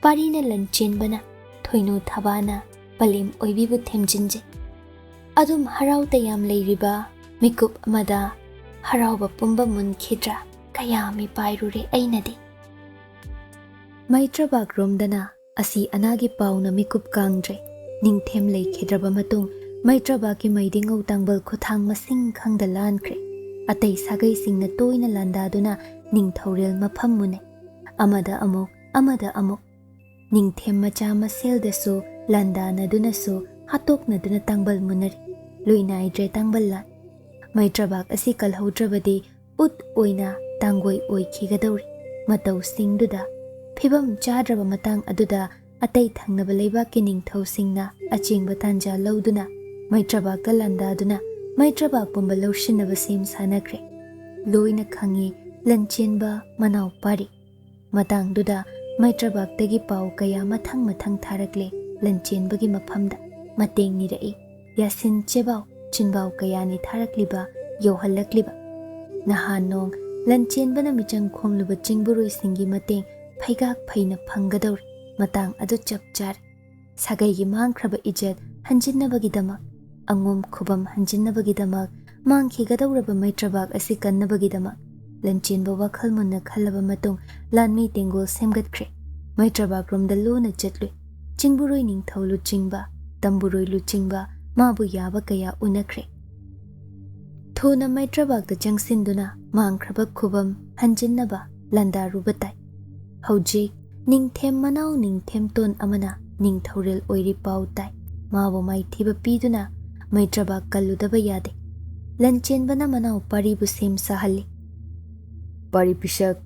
ꯄꯥꯔꯤꯅ ꯂꯟꯆꯦꯟꯕꯅ ꯊꯣꯏꯅꯨ ꯊꯕꯥꯅ ꯄꯂꯦꯝ ꯑꯣꯏꯕꯤꯕꯨ ꯊꯦꯝꯖꯤꯟꯖꯩ꯫ ꯑꯗꯨꯝ ꯍꯔꯥꯎ ꯇꯌꯥꯝ ꯂꯩꯔꯤꯕ ꯃꯤꯀꯨꯞ ꯑꯃꯗ ꯍꯔꯥꯎꯕ ꯄꯨꯝꯕ ꯃꯨꯟꯈꯤꯗ꯭ꯔꯥ? ꯀꯌꯥ ꯃꯤꯄꯥꯏꯔꯨꯔꯦ ꯑꯩꯅꯗꯤ꯫ ꯃꯩꯇ꯭ꯔꯕꯥꯛꯔꯣꯝꯗꯅ ꯑꯁꯤ ꯑꯅꯥꯒꯤ ꯄꯥꯎꯅ ꯃꯤꯀꯨꯞ ꯀꯥꯡꯗ꯭ꯔꯦ꯫ ꯅꯤꯡꯊꯦꯝ ꯂꯩꯈꯤꯗ꯭ꯔꯕ ꯃꯇꯨꯡ ꯃꯩꯇ꯭ꯔꯕꯥꯛꯀꯤ ꯃꯩꯗꯤꯉꯧ ꯇꯥꯡꯕꯜ ꯈꯨꯊꯥꯡ ꯃꯁꯤꯡ ꯈꯪꯗ ꯂꯥꯟꯈ꯭ꯔꯦ꯫ ꯑꯇꯩ ꯁꯥꯒꯩꯁꯤꯡꯅ ꯇꯣꯏꯅ ꯂꯥꯟꯗꯥꯗꯨꯅ ꯅꯤꯡꯊꯧꯔꯦꯜ ꯃꯐꯝ ꯃꯨꯟꯅꯩ꯫ ꯑꯃꯗ ꯑꯃꯨꯛ, ꯑꯃꯗ ꯑꯃꯨꯛ꯫ ꯅꯤꯡꯊꯦꯝ ꯃꯆꯥ ꯃꯁꯦꯜꯗꯁꯨ ꯂꯥꯟꯗꯥꯅꯗꯨꯅꯁꯨ ꯍꯥꯠꯇꯣꯛꯅꯗꯨꯅ ꯇꯥꯡꯕꯜ ꯃꯨꯟꯅꯔꯤ꯫ ꯂꯣꯏ ꯅꯥꯏꯗ꯭ꯔꯦ ꯇꯥꯡꯕꯜ ꯂꯥꯟ꯫ ꯃꯩꯇ꯭ꯔꯕꯥꯛ ꯑꯁꯤ ꯀꯜꯍꯧꯗ꯭ꯔꯕꯗꯤ ꯎꯠ ꯑꯣꯏꯅ ꯇꯥꯡꯒꯣꯏ ꯑꯣꯏꯈꯤꯒꯗꯧꯔꯤ꯫ ꯃꯇꯧꯁꯤꯡꯗꯨꯗ ꯐꯤꯕꯝ ꯆꯥꯗ꯭ꯔꯕ ꯃꯇꯥꯡ ꯑꯗꯨꯗ ꯑꯇꯩ ꯊꯪꯅꯕ ꯂꯩꯕꯥꯛꯀꯤ ꯅꯤꯡꯊꯧꯁꯤꯡꯅ ꯑꯆꯦꯡꯕ ꯇꯥꯟꯖꯥ ꯂꯧꯗꯨꯅ ꯃꯩꯇ꯭ꯔꯕꯥꯛꯇ ꯂꯥꯟꯗꯥꯗꯨꯅ ꯃꯩꯇ꯭ꯔꯕꯥꯛ ꯄꯨꯝꯕ ꯂꯧꯁꯤꯟꯅꯕ ꯁꯦꯝ ꯁꯥꯅꯈ꯭ꯔꯦ꯫ ꯂꯣꯏꯅ ꯈꯪꯉꯤ ꯂꯟꯆꯦꯟꯕ ꯃꯅꯥꯎ ꯄꯥꯔꯤ꯫ ꯃꯇꯥꯡꯗꯨꯗ ꯃꯩꯇ꯭ꯔꯕꯥꯛꯇꯒꯤ ꯄꯥꯎ ꯀꯌꯥ ꯃꯊꯪ ꯃꯊꯪ ꯊꯥꯔꯛꯂꯦ ꯂꯟꯆꯦꯟꯕꯒꯤ ꯃꯐꯝꯗ꯫ ꯃꯇꯦꯡ ꯅꯤꯔꯛꯏ꯫ ꯌꯥꯁꯤꯟ ꯆꯦꯕꯥꯎ ꯆꯤꯟꯕꯥꯎ ꯀꯌꯥꯅꯤ ꯊꯥꯔꯛꯂꯤꯕ, ꯌꯧꯍꯜꯂꯛꯂꯤꯕ꯫ ꯅꯍꯥꯟ ꯅꯣꯡ ꯂꯟꯆꯦꯟꯕꯅ ꯃꯤꯆꯪ ꯈꯣꯝꯂꯨꯕ ꯆꯤꯡꯕꯨꯔꯣꯏꯁꯤꯡꯒꯤ ꯃꯇꯦꯡ ꯐꯩꯒꯥꯛ ꯐꯩꯅ ꯐꯪꯒꯗꯧꯔꯤ꯫ ꯃꯇꯥꯡ ꯑꯗꯨ ꯆꯞ ꯆꯥꯔꯦ꯫ ꯁꯥꯒꯩꯒꯤ ꯃꯥꯡꯈ꯭ꯔꯕ ꯏꯖꯠ ꯍꯟꯖꯤꯟꯅꯕꯒꯤꯗꯃꯛ, ꯑꯉꯣꯝ ꯈꯨꯕꯝ ꯍꯟꯖꯤꯟꯅꯕꯒꯤꯗꯃꯛ, ꯃꯥꯡꯈꯤꯒꯗꯧꯔꯕ ꯃꯩꯇ꯭ꯔꯕꯥꯛ ꯑꯁꯤ ꯀꯟꯅꯕꯒꯤꯗꯃꯛ ꯂꯟꯆꯦꯟꯕ ꯋꯥꯈꯜ ꯃꯨꯟꯅ ꯈꯜꯂꯕ ꯃꯇꯨꯡ ꯂꯥꯟꯃꯤ ꯇꯦꯡꯒꯣꯜ ꯁꯦꯝꯒꯠꯈ꯭ꯔꯦ꯫ ꯃꯩꯇ꯭ꯔꯕꯥꯛꯔꯣꯝꯗ ꯂꯣꯟꯅ ꯆꯠꯂꯨꯏ꯫ ꯆꯤꯡꯕꯨꯔꯣꯏ ꯅꯤꯡꯊꯧ ꯂꯨꯆꯤꯡꯕ, ꯇꯝꯕꯨꯔꯣꯏ ꯂꯨꯆꯤꯡꯕ, ꯃꯥꯕꯨ ꯌꯥꯕ ꯀꯌꯥ ꯎꯅꯈ꯭ꯔꯦ꯫ ꯊꯨꯅ ꯃꯩꯇ꯭ꯔꯕꯥꯛꯇ ꯆꯪꯁꯤꯟꯗꯨꯅ ꯃꯥꯡꯈ꯭ꯔꯕ ꯈꯨꯕꯝ ꯍꯟꯖꯤꯟꯅꯕ ꯂꯥꯟꯗꯥꯔꯨꯕ ꯇꯥꯏ꯫ ꯍꯧꯖꯤꯛ ꯅꯤꯡꯊꯦꯝ ꯃꯅꯥꯎ ꯅꯤꯡꯊꯦꯝꯇꯣꯟ ꯑꯃꯅ ꯅꯤꯡꯊꯧꯔꯦꯜ ꯑꯣꯏꯔꯤ ꯄꯥꯎ ꯇꯥꯏ꯫ ꯃꯥꯕꯨ ꯃꯥꯏꯊꯤꯕ ꯄꯤꯗꯨꯅ ꯃꯩꯇ꯭ꯔꯕꯥꯛ ꯀꯜꯂꯨꯗꯕ ꯌꯥꯗꯦ꯫ ꯂꯟꯆꯦꯟꯕꯅ ꯃꯅꯥꯎ ꯄꯥꯔꯤꯕꯨ ꯁꯦꯝ ꯁꯥꯍꯜꯂꯤ꯫ ꯄꯥꯔꯤ ꯄꯤꯁꯛ,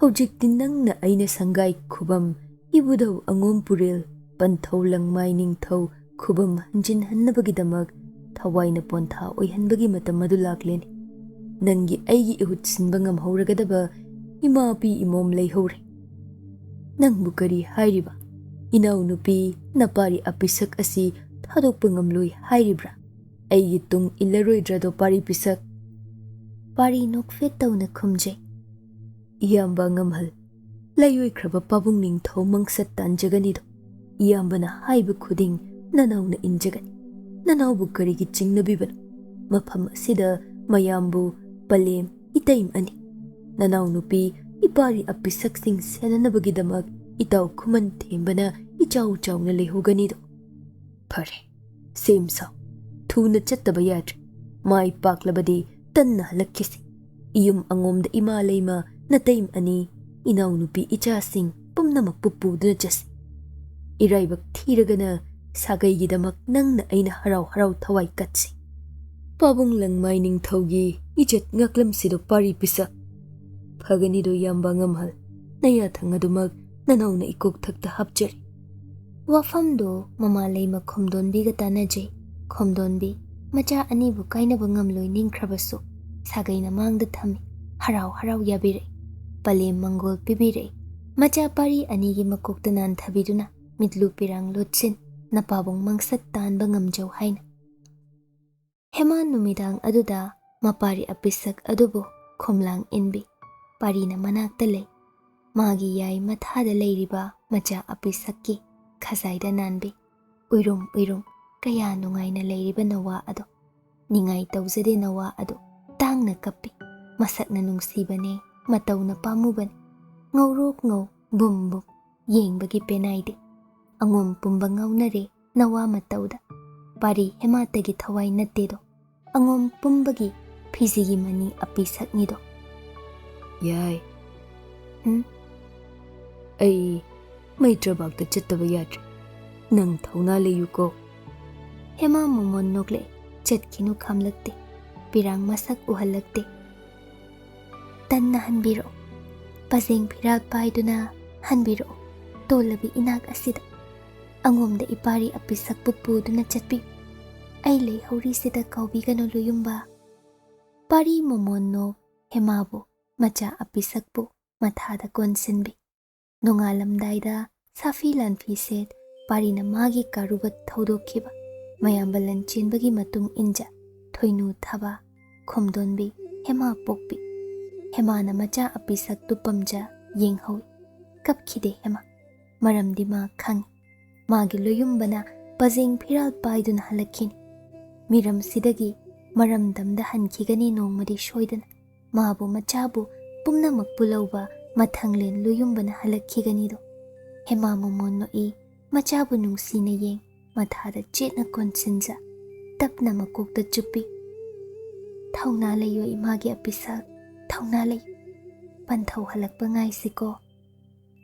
ꯍꯧꯖꯤꯛꯇꯤ ꯅꯪꯅ ꯑꯩꯅ ꯁꯪꯒꯥꯏ ꯈꯨꯕꯝ, ꯏꯕꯨꯙꯧ ꯑꯉꯣꯝ ꯄꯨꯔꯦꯜ, ꯄꯟꯊꯧ ꯂꯪꯃꯥꯏ ꯅꯤꯡꯊꯧ ꯈꯨꯕꯝ ꯍꯟꯖꯤꯟꯍꯟꯅꯕꯒꯤꯗꯃꯛ ꯊꯋꯥꯏꯅ ꯄꯣꯟꯊꯥ ꯑꯣꯏꯍꯟꯕꯒꯤ ꯃꯇꯝ ꯑꯗꯨ ꯂꯥꯛꯂꯦꯅꯦ꯫ ꯅꯪꯒꯤ ꯑꯩꯒꯤ ꯏꯍꯨꯠ ꯁꯤꯟꯕ ꯉꯝꯍꯧꯔꯒꯗꯕ ꯏꯃꯥꯄꯤ ꯏꯃꯣꯝ ꯂꯩꯍꯧꯔꯦ꯫ "ꯅꯪꯕꯨ ꯀꯔꯤ ꯍꯥꯏꯔꯤꯕ? ꯏꯅꯥꯎꯅꯨꯄꯤ ꯅꯄꯥꯔꯤ ꯑꯄꯤꯁꯛ ꯑꯁꯤ ꯊꯥꯗꯣꯛꯄ ꯉꯝꯂꯣꯏ ꯍꯥꯏꯔꯤꯕ꯭ꯔꯥ? ꯑꯩꯒꯤ ꯇꯨꯡ ꯏꯜꯂꯔꯣꯏꯗ꯭ꯔꯗꯣ ꯄꯥꯔꯤ ꯄꯤꯁꯛ?" ꯄꯥꯔꯤ ꯅꯣꯛꯐꯦꯠ ꯇꯧꯅ ꯈꯨꯝꯖꯩ, "ꯏꯌꯥꯝꯕ ꯑꯉꯝꯍꯜ, ꯂꯩꯑꯣꯏꯈ꯭ꯔꯕ ꯄꯥꯕꯨꯡ ꯅꯤꯡꯊꯧ ꯃꯪꯁꯠ ꯇꯥꯟꯖꯒꯅꯤꯗꯣ꯫ ꯏꯌꯥꯝꯕꯅ ꯍꯥꯏꯕ ꯈꯨꯗꯤꯡ ꯅꯅꯥꯎꯅ ꯏꯟꯖꯒꯅꯤ꯫ ꯅꯅꯥꯎꯕꯨ ꯀꯔꯤꯒꯤ ꯆꯤꯡꯅꯕꯤꯕꯅꯣ? ꯃꯐꯝ ꯑꯁꯤꯗ ꯃꯌꯥꯝꯕꯨ ꯄꯂꯦꯝ, ꯏꯇꯩꯃ ꯑꯅꯤ, ꯅꯅꯥꯎꯅꯨꯄꯤ ꯏꯄꯥꯔꯤ ꯑꯄꯤꯁꯛꯁꯤꯡ ꯁꯦꯟꯅꯅꯕꯒꯤꯗꯃꯛ ꯏꯇꯥꯎ ꯈꯨꯃꯟ ꯊꯦꯝꯕꯅ ꯏꯆꯥꯎ ꯆꯥꯎꯅ ꯂꯩꯍꯧꯒꯅꯤꯗꯣ꯫ ꯐꯔꯦ, ꯁꯦꯝ ꯁꯥꯎ꯫ ꯊꯨꯅ ꯆꯠꯇꯕ ꯌꯥꯗ꯭ꯔꯦ꯫ ꯃꯥꯏ ꯄꯥꯛꯂꯕꯗꯤ ꯇꯟꯅ ꯍꯜꯂꯛꯈꯤꯁꯤ꯫ ꯏꯌꯨꯝ ꯑꯉꯣꯝꯗ ꯏꯃꯥ ꯂꯩꯃ, ꯅꯇꯩꯃ ꯑꯅꯤ, ꯏꯅꯥꯎꯅꯨꯄꯤ ꯏꯆꯥꯁꯤꯡ ꯄꯨꯝꯅꯃꯛꯄꯨ ꯄꯨꯗꯨꯅ ꯆꯠꯁꯤ꯫ ꯏꯔꯥꯏꯕꯛ ꯊꯤꯔꯒꯅ ꯁꯥꯒꯩꯒꯤꯗꯃꯛ ꯅꯪꯅ ꯑꯩꯅ ꯍꯔꯥꯎ ꯍꯔꯥꯎ ꯊꯋꯥꯏ ꯀꯠꯁꯤ꯫ ꯄꯥꯕꯨꯡ ꯂꯪꯃꯥꯏ ꯅꯤꯡꯊꯧꯒꯤ ꯏꯖꯠ ꯉꯥꯛꯂꯝꯁꯤꯗꯣ ꯄꯥꯔꯤ ꯄꯤꯁꯛ꯫ ꯐꯒꯅꯤꯗꯣ ꯏꯌꯥꯝꯕ ꯑꯉꯝꯍꯜ, ꯅꯌꯥꯊꯪ ꯑꯗꯨꯃꯛ ꯅꯅꯥꯎꯅ ꯏꯀꯣꯛꯊꯛꯇ ꯍꯥꯞꯆꯔꯤ꯫" ꯋꯥꯐꯝꯗꯨ ꯃꯃꯥ ꯂꯩꯃ ꯈꯣꯝꯗꯣꯟꯕꯤꯒ ꯇꯥꯟꯅꯖꯩ꯫ ꯈꯣꯝꯗꯣꯟꯕꯤ, ꯃꯆꯥ ꯑꯅꯤꯕꯨ ꯀꯥꯏꯅꯕ ꯉꯝꯂꯣꯏ ꯅꯤꯡꯈ꯭ꯔꯕꯁꯨ, ꯁꯥꯒꯩꯅ ꯃꯥꯡꯗ ꯊꯝꯃꯤ꯫ ꯍꯔꯥꯎ ꯍꯔꯥꯎ ꯌꯥꯕꯤꯔꯛꯏ꯫ ꯄꯂꯦꯝ ꯃꯪꯒꯣꯜ ꯄꯤꯕꯤꯔꯛꯏ꯫ ꯃꯆꯥ ꯄꯥꯔꯤ ꯑꯅꯤꯒꯤ ꯃꯀꯣꯛꯇ ꯅꯥꯟꯊꯕꯤꯗꯨꯅ ꯃꯤꯠꯂꯨ ꯄꯤꯔꯥꯡ ꯂꯣꯠꯁꯤꯟ ꯅꯄꯥꯕꯨꯡ ꯃꯪꯁꯠ ꯇꯥꯟꯕ ꯉꯝꯖꯧ ꯍꯥꯏꯅ꯫ ꯍꯦꯃꯥ ꯅꯨꯃꯤꯗꯥꯡ ꯑꯗꯨꯗ ꯃꯄꯥꯔꯤ ꯑꯄꯤꯁꯛ ꯑꯗꯨꯕꯨ ꯈꯣꯝꯂꯥꯡ ꯏꯟꯕꯤ꯫ ꯄꯥꯔꯤꯅ ꯃꯅꯥꯛꯇ ꯂꯩ꯫ ꯃꯥꯒꯤ ꯌꯥꯏ ꯃꯊꯥꯗ ꯂꯩꯔꯤꯕ ꯃꯆꯥ ꯑꯄꯤꯁꯛꯀꯤ ꯈꯖꯥꯏꯗ ꯅꯥꯟꯕꯤ꯫ ꯎꯏꯔꯨꯝ ꯎꯏꯔꯨꯝ ꯀꯌꯥ ꯅꯨꯡꯉꯥꯏꯅ ꯂꯩꯔꯤꯕ ꯅꯋꯥ ꯑꯗꯣ꯫ ꯅꯤꯡꯉꯥꯏ ꯇꯧꯖꯗꯦ ꯅꯋꯥ ꯑꯗꯣ꯫ ꯇꯥꯡꯅ ꯀꯞꯄꯤ꯫ ꯃꯁꯛꯅ ꯅꯨꯡꯁꯤꯕꯅꯦ, ꯃꯇꯧꯅ ꯄꯥꯝꯃꯨꯕꯅꯦ꯫ ꯉꯧꯔꯣꯛ ꯉꯧ, ꯕꯨꯝ ꯕꯨꯝ, ꯌꯦꯡꯕꯒꯤ ꯄꯦꯅꯥꯏꯗꯦ꯫ ꯑꯉꯣꯝ ꯄꯨꯝꯕ ꯉꯥꯎꯅꯔꯦ ꯅꯋꯥ ꯃꯇꯧꯗ꯫ ꯄꯥꯔꯤ ꯍꯦꯃꯥꯇꯒꯤ ꯊꯋꯥꯏ ꯅꯠꯇꯦꯗꯣ꯫ ꯑꯉꯣꯝ ꯄꯨꯝꯕꯒꯤ ꯐꯤꯖꯤꯒꯤ ꯃꯅꯤ ꯑꯄꯤꯁꯛꯅꯤꯗꯣ꯫ ꯌꯥꯏ꯫ ꯎꯝ? ꯑꯩ ꯃꯩꯇ꯭ꯔꯕꯥꯛꯇ ꯆꯠꯇꯕ ꯌꯥꯗ꯭ꯔꯦ꯫ ꯅꯪ ꯊꯧꯅꯥ ꯂꯩꯌꯨꯀꯣ꯫ ꯍꯦꯃꯥ ꯃꯣꯃꯣꯟ ꯅꯣꯛꯂꯛꯑꯦ꯫ ꯆꯠꯈꯤꯅꯨ ꯈꯥꯝꯂꯛꯇꯦ꯫ ꯄꯤꯔꯥꯡ ꯃꯁꯛ ꯎꯍꯜꯂꯛꯇꯦ꯫ ꯇꯟꯅ ꯍꯟꯕꯤꯔꯛꯑꯣ꯫ ꯄꯖꯦꯡ ꯐꯤꯔꯥꯜ ꯄꯥꯏꯗꯨꯅ ꯍꯟꯕꯤꯔꯛꯑꯣ꯫ ꯇꯣꯜꯂꯕꯤ ꯏꯅꯥꯛ ꯑꯁꯤꯗ꯫ ꯑꯉꯣꯝꯗ ꯏꯄꯥꯔꯤ ꯑꯄꯤꯁꯛꯄꯨ ꯄꯨꯗꯨꯅ ꯆꯠꯄꯤꯌꯨ꯫ ꯑꯩ ꯂꯩꯍꯧꯔꯤꯁꯤꯗ ꯀꯥꯎꯕꯤꯒꯅꯨ ꯂꯨꯌꯨꯝꯕ꯫ ꯄꯥꯔꯤ ꯃꯣꯃꯣꯟꯅꯣ ꯍꯦꯃꯥꯕꯨ, ꯃꯆꯥ ꯑꯄꯤꯁꯛꯄꯨ ꯃꯊꯥꯗ ꯀꯣꯟꯁꯤꯟꯕꯤ꯫ ꯅꯣꯡꯉꯥꯜꯂꯝꯗꯥꯏꯗ ꯁꯥꯐꯤ ꯂꯥꯟꯐꯤ ꯁꯦꯠ ꯄꯥꯔꯤꯅ ꯃꯥꯒꯤ ꯀꯥꯔꯨꯕ ꯊꯧꯗꯣꯛꯈꯤꯕ ꯃꯌꯥꯝꯕ ꯂꯟꯆꯦꯟꯕꯒꯤ ꯃꯇꯨꯡ ꯏꯟꯖ ꯊꯣꯏꯅꯨ ꯊꯥꯕ, ꯈꯣꯝꯗꯣꯟꯕꯤ, ꯍꯦꯃꯥ ꯄꯣꯛꯄꯤ꯫ ꯍꯦꯃꯥꯅ ꯃꯆꯥ ꯑꯄꯤꯁꯛꯇꯨ ꯄꯝꯖ ꯌꯦꯡꯍꯧꯏ꯫ ꯀꯞꯈꯤꯗꯦ ꯍꯦꯃꯥ꯫ ꯃꯔꯝꯗꯤ ꯃꯥ ꯈꯪꯏ꯫ ꯃꯥꯒꯤ ꯂꯣꯌꯨꯝꯕꯅ ꯄꯖꯦꯡ ꯐꯤꯔꯥꯜ ꯄꯥꯏꯗꯨꯅ ꯍꯜꯂꯛꯈꯤꯅꯤ꯫ ꯃꯤꯔꯝꯁꯤꯗꯒꯤ ꯃꯔꯝꯗꯝꯗ ꯍꯟꯈꯤꯒꯅꯤ ꯅꯣꯡꯃꯗꯤ ꯁꯣꯏꯗꯅ꯫ ꯃꯥꯕꯨ ꯃꯆꯥꯕꯨ ꯄꯨꯝꯅꯃꯛꯄꯨ ꯂꯧꯕ ꯃꯊꯪꯂꯦꯟ ꯂꯣꯌꯨꯝꯕꯅ ꯍꯜꯂꯛꯈꯤꯒꯅꯤꯗꯣ꯫ ꯍꯦꯃꯥ ꯃꯃꯣꯟ ꯅꯣꯛꯏ, ꯃꯆꯥꯕꯨ ꯅꯨꯡꯁꯤꯅ ꯌꯦꯡ, ꯃꯊꯥꯗ ꯆꯦꯠꯅ ꯀꯣꯟꯁꯤꯟꯖ, ꯇꯞꯅ ꯃꯀꯣꯛꯇ ꯆꯨꯞꯄꯤ꯫ "ꯊꯧꯅꯥ ꯂꯩꯌꯨ ꯏꯃꯥꯒꯤ ꯑꯄꯤꯁꯛ, ꯊꯧꯅꯥ ꯂꯩꯌꯨ꯫ ꯄꯟꯊꯧ ꯍꯜꯂꯛꯄ ꯉꯥꯏꯁꯤꯀꯣ꯫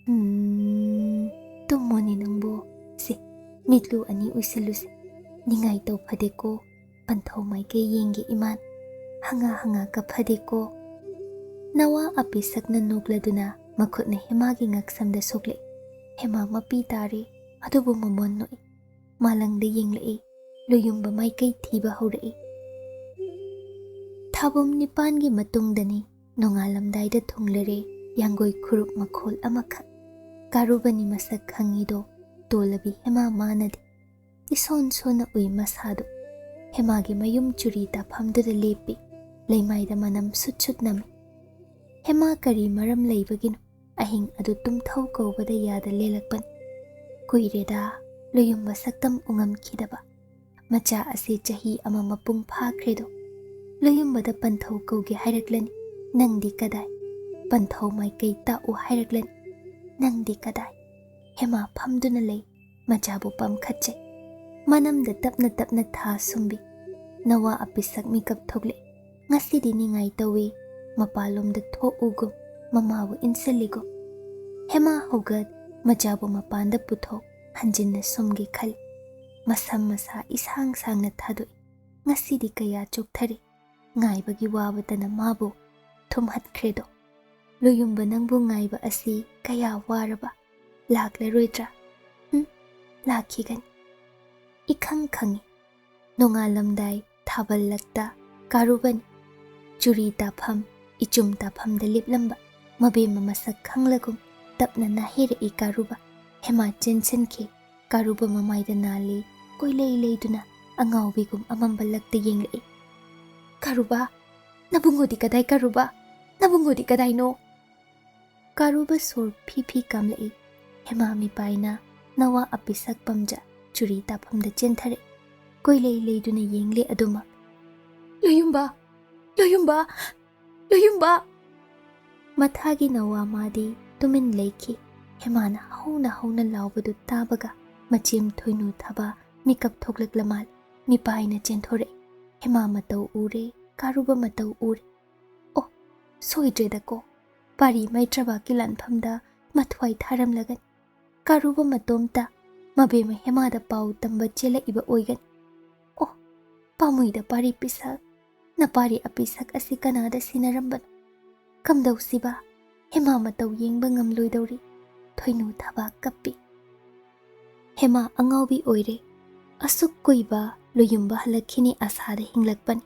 ꯎꯝ, ꯇꯨꯝꯃꯣꯅꯦ ꯅꯪꯕꯨ꯫ ꯁꯦ, ꯃꯤꯠꯂꯨ ꯑꯅꯤ ꯎꯏꯁꯤꯜꯂꯨꯁꯦ꯫ ꯅꯤꯡꯉꯥꯏ ꯇꯧ ꯐꯗꯦꯀꯣ꯫ ꯄꯟꯊꯧ ꯃꯥꯏꯀꯩ ꯌꯦꯡꯒꯦ ꯏꯃꯥꯟ꯫ ꯍꯪꯉꯥ ꯍꯪꯉꯥ ꯀꯞꯐꯗꯦꯀꯣ꯫" ꯅꯋꯥ ꯑꯄꯤꯁꯛꯅ ꯅꯣꯛꯂꯗꯨꯅ ꯃꯈꯨꯠꯅ ꯍꯦꯃꯥꯒꯤ ꯉꯛꯁꯝꯗ ꯁꯣꯛꯂꯛꯏ꯫ ꯍꯦꯃꯥ ꯃꯄꯤ ꯇꯥꯔꯦ, ꯑꯗꯨꯕꯨ ꯃꯃꯣꯟ ꯅꯣꯛꯏ꯫ ꯃꯥꯂꯪꯗ ꯌꯦꯡꯂꯛꯏ꯫ ꯂꯣꯌꯨꯝꯕ ꯃꯥꯏꯀꯩ ꯊꯤꯕ ꯍꯧꯔꯛꯏ꯫ ꯊꯥꯕꯨꯝ ꯅꯤꯄꯥꯟꯒꯤ ꯃꯇꯨꯡꯗꯅꯤ ꯅꯣꯡꯉꯥꯜꯂꯝꯗꯥꯏꯗ ꯊꯨꯡꯂꯔꯦ ꯌꯥꯡꯒꯣꯏ ꯈꯨꯔꯨꯞ ꯃꯈꯣꯜ ꯑꯃꯈꯛ꯫ ꯀꯥꯔꯨꯕꯅꯤ ꯃꯁꯛ ꯈꯪꯉꯤꯗꯣ, ꯇꯣꯜꯂꯕꯤ ꯍꯦꯃꯥ ꯃꯥꯅꯗꯤ꯫ ꯏꯁꯣꯟ ꯁꯣꯟꯅ ꯎꯏ ꯃꯁꯥꯗꯨ꯫ ꯍꯦꯃꯥꯒꯤ ꯃꯌꯨꯝ ꯆꯨꯔꯤ ꯇꯥꯐꯝꯗꯨꯗ ꯂꯦꯞꯄꯤ꯫ ꯂꯩꯃꯥꯏꯗ ꯃꯅꯝ ꯁꯨꯠ ꯁꯨꯠ ꯅꯝꯃꯤ꯫ ꯍꯦꯃꯥ ꯀꯔꯤ ꯃꯔꯝ ꯂꯩꯕꯒꯤꯅꯣ ꯑꯍꯤꯡ ꯑꯗꯨ ꯇꯨꯝꯊꯧ ꯀꯧꯕꯗ ꯌꯥꯗ ꯂꯦꯜꯂꯛꯄꯅꯤ꯫ ꯀꯨꯏꯔꯦꯗ ꯂꯣꯌꯨꯝꯕ ꯁꯛꯇꯝ ꯎꯉꯝꯈꯤꯗꯕ꯫ ꯃꯆꯥ ꯑꯁꯤ ꯆꯍꯤ ꯑꯃ ꯃꯄꯨꯡ ꯐꯥꯈ꯭ꯔꯦꯗꯣ꯫ ꯂꯣꯌꯨꯝꯕꯗ ꯄꯟꯊꯧ ꯀꯧꯒꯦ ꯍꯥꯏꯔꯛꯂꯅꯤ, "ꯅꯪꯗꯤ ꯀꯗꯥꯏ?" ꯄꯟꯊꯧ ꯃꯥꯏꯀꯩ ꯇꯥꯛꯎ ꯍꯥꯏꯔꯛꯂꯅꯤ, "ꯅꯪꯗꯤ ꯀꯗꯥꯏ?" ꯍꯦꯃꯥ ꯐꯝꯗꯨꯅ ꯂꯩ, ꯃꯆꯥꯕꯨ ꯄꯝꯈꯠꯆꯩ꯫ ꯃꯅꯝꯗ ꯇꯞꯅ ꯇꯞꯅ ꯊꯥ ꯁꯨꯝꯕꯤ꯫ ꯅꯋꯥ ꯑꯄꯤꯁꯛ ꯃꯤꯀꯞ ꯊꯣꯛꯂꯛꯏ꯫ ꯉꯁꯤꯗꯤ ꯅꯤꯡꯉꯥꯏ ꯇꯧꯏ꯫ ꯃꯄꯥꯟꯂꯣꯝꯗ ꯊꯣꯛꯎꯒꯨꯝ, ꯃꯃꯥꯕꯨ ꯏꯟꯁꯤꯜꯂꯤꯒꯨꯝ꯫ ꯍꯦꯃꯥ ꯍꯧꯒꯠ, ꯃꯆꯥꯕꯨ ꯃꯄꯥꯟꯗ ꯄꯨꯊꯣꯛ, ꯍꯟꯖꯤꯟꯅ ꯁꯨꯝꯒꯦ ꯈꯜꯂꯤ꯫ ꯃꯁꯝ ꯃꯁꯥ ꯏꯁꯥꯡ ꯁꯥꯡꯅ ꯊꯥꯗꯣꯛꯏ꯫ ꯉꯁꯤꯗꯤ ꯀꯌꯥ ꯆꯣꯛꯊꯔꯦ꯫ ꯉꯥꯏꯕꯒꯤ ꯋꯥꯕꯇꯅ ꯃꯥꯕꯨ ꯊꯨꯝꯍꯠꯈ꯭ꯔꯦꯗꯣ꯫ ꯂꯣꯌꯨꯝꯕ ꯅꯪꯕꯨ ꯉꯥꯏꯕ ꯑꯁꯤ ꯀꯌꯥ ꯋꯥꯔꯕ꯫ ꯂꯥꯛꯂꯔꯣꯏꯗ꯭ꯔꯥ? ꯎꯝ, ꯂꯥꯛꯈꯤꯒꯅꯤ꯫ ꯏꯈꯪ ꯈꯪꯏ꯫ ꯅꯣꯡꯉꯥꯜꯂꯝꯗꯥꯏ ꯊꯥꯕꯜ ꯂꯛꯇ ꯀꯥꯔꯨꯕꯅꯤ꯫ ꯆꯨꯔꯤ ꯇꯥꯐꯝ, ꯏꯆꯨꯝ ꯇꯥꯐꯝꯗ ꯂꯦꯞꯂꯝꯕ ꯃꯕꯦꯝꯃ ꯃꯁꯛ ꯈꯪꯂꯒꯨꯝ ꯇꯞꯅ ꯅꯥꯍꯩꯔꯛꯏ ꯀꯥꯔꯨꯕ꯫ ꯍꯦꯃꯥ ꯆꯦꯟꯁꯤꯟꯈꯤ꯫ ꯀꯥꯔꯨꯕ ꯃꯃꯥꯏꯗ ꯅꯥꯜꯂꯤ꯫ ꯀꯣꯏꯂꯩ ꯂꯩꯗꯨꯅ ꯑꯉꯥꯎꯕꯤꯒꯨꯝ ꯑꯃꯝꯕ ꯂꯛꯇ ꯌꯦꯡꯂꯛꯏ꯫ "ꯀꯥꯔꯨꯕ, ꯅꯕꯨꯡꯉꯣꯗꯤ ꯀꯗꯥꯏ ꯀꯥꯔꯨꯕ? ꯅꯕꯨꯡꯉꯣꯗꯤ ꯀꯗꯥꯏꯅꯣ?" ꯀꯥꯔꯨꯕ ꯁꯣꯔ ꯐꯤ ꯐꯤ ꯀꯥꯝꯂꯛꯏ꯫ ꯍꯦꯃꯥ ꯃꯤꯄꯥꯏꯅ ꯅꯋꯥ ꯑꯄꯤꯁꯛ ꯄꯝꯖ ꯆꯨꯔꯤ ꯇꯥꯐꯝꯗ ꯆꯦꯟꯊꯔꯛꯏ꯫ ꯀꯣꯏꯂꯩ ꯂꯩꯗꯨꯅ ꯌꯦꯡꯂꯦ ꯑꯗꯨꯃꯛ꯫ "ꯂꯣꯌꯨꯝꯕ! ꯂꯣꯌꯨꯝꯕ! ꯂꯣꯌꯨꯝꯕ!" ꯃꯊꯥꯒꯤ ꯅꯋꯥ ꯃꯥꯗꯤ ꯇꯨꯃꯤꯟ ꯂꯩꯈꯤ꯫ ꯍꯦꯃꯥꯅ ꯍꯧꯅ ꯍꯧꯅ ꯂꯥꯎꯕꯗꯨ ꯇꯥꯕꯒ ꯃꯆꯦꯝ ꯊꯣꯏꯅꯨ ꯊꯥꯕ ꯃꯤꯀꯞ ꯊꯣꯛꯂꯛꯂ ꯃꯥꯜꯂꯦ꯫ ꯃꯤꯄꯥꯏꯅ ꯆꯦꯟꯊꯣꯔꯛꯏ꯫ ꯍꯦꯃꯥ ꯃꯇꯧ ꯎꯔꯦ, ꯀꯥꯔꯨꯕ ꯃꯇꯧ ꯎꯔꯦ꯫ ꯑꯣ, ꯁꯣꯏꯗ꯭ꯔꯦꯗꯀꯣ꯫ ꯄꯥꯔꯤ ꯃꯩꯇ꯭ꯔꯕꯥꯛꯀꯤ ꯂꯥꯟꯐꯝꯗ ꯃꯊ꯭ꯋꯥꯏ ꯊꯥꯔꯝꯂꯒꯅꯤ꯫ ꯀꯥꯔꯨꯕ ꯃꯇꯣꯝꯇ ꯃꯕꯦꯝꯃ ꯍꯦꯃꯥꯗ ꯄꯥꯎ ꯇꯝꯕ ꯆꯦꯜꯂꯛꯏꯕ ꯑꯣꯏꯒꯅꯤ꯫ ꯑꯣ, ꯄꯥꯝꯃꯨꯏꯗ ꯄꯥꯔꯤ ꯄꯤꯁꯛ, ꯅꯄꯥꯔꯤ ꯑꯄꯤꯁꯛ ꯑꯁꯤ ꯀꯅꯥꯗ ꯁꯤꯟꯅꯔꯝꯕꯅꯣ? ꯀꯝꯗꯧꯁꯤꯕ? ꯍꯦꯃꯥ ꯃꯇꯧ ꯌꯦꯡꯕ ꯉꯝꯂꯣꯏꯗꯧꯔꯤ꯫ ꯊꯣꯏꯅꯨ ꯊꯕꯥꯛ ꯀꯞꯄꯤ꯫ ꯍꯦꯃꯥ ꯑꯉꯥꯎꯕꯤ ꯑꯣꯏꯔꯦ꯫ ꯑꯁꯨꯛ ꯀꯨꯏꯕ ꯂꯣꯌꯨꯝꯕ ꯍꯜꯂꯛꯈꯤꯅꯤ ꯑꯁꯥꯗ ꯍꯤꯡꯂꯛꯄꯅꯤ꯫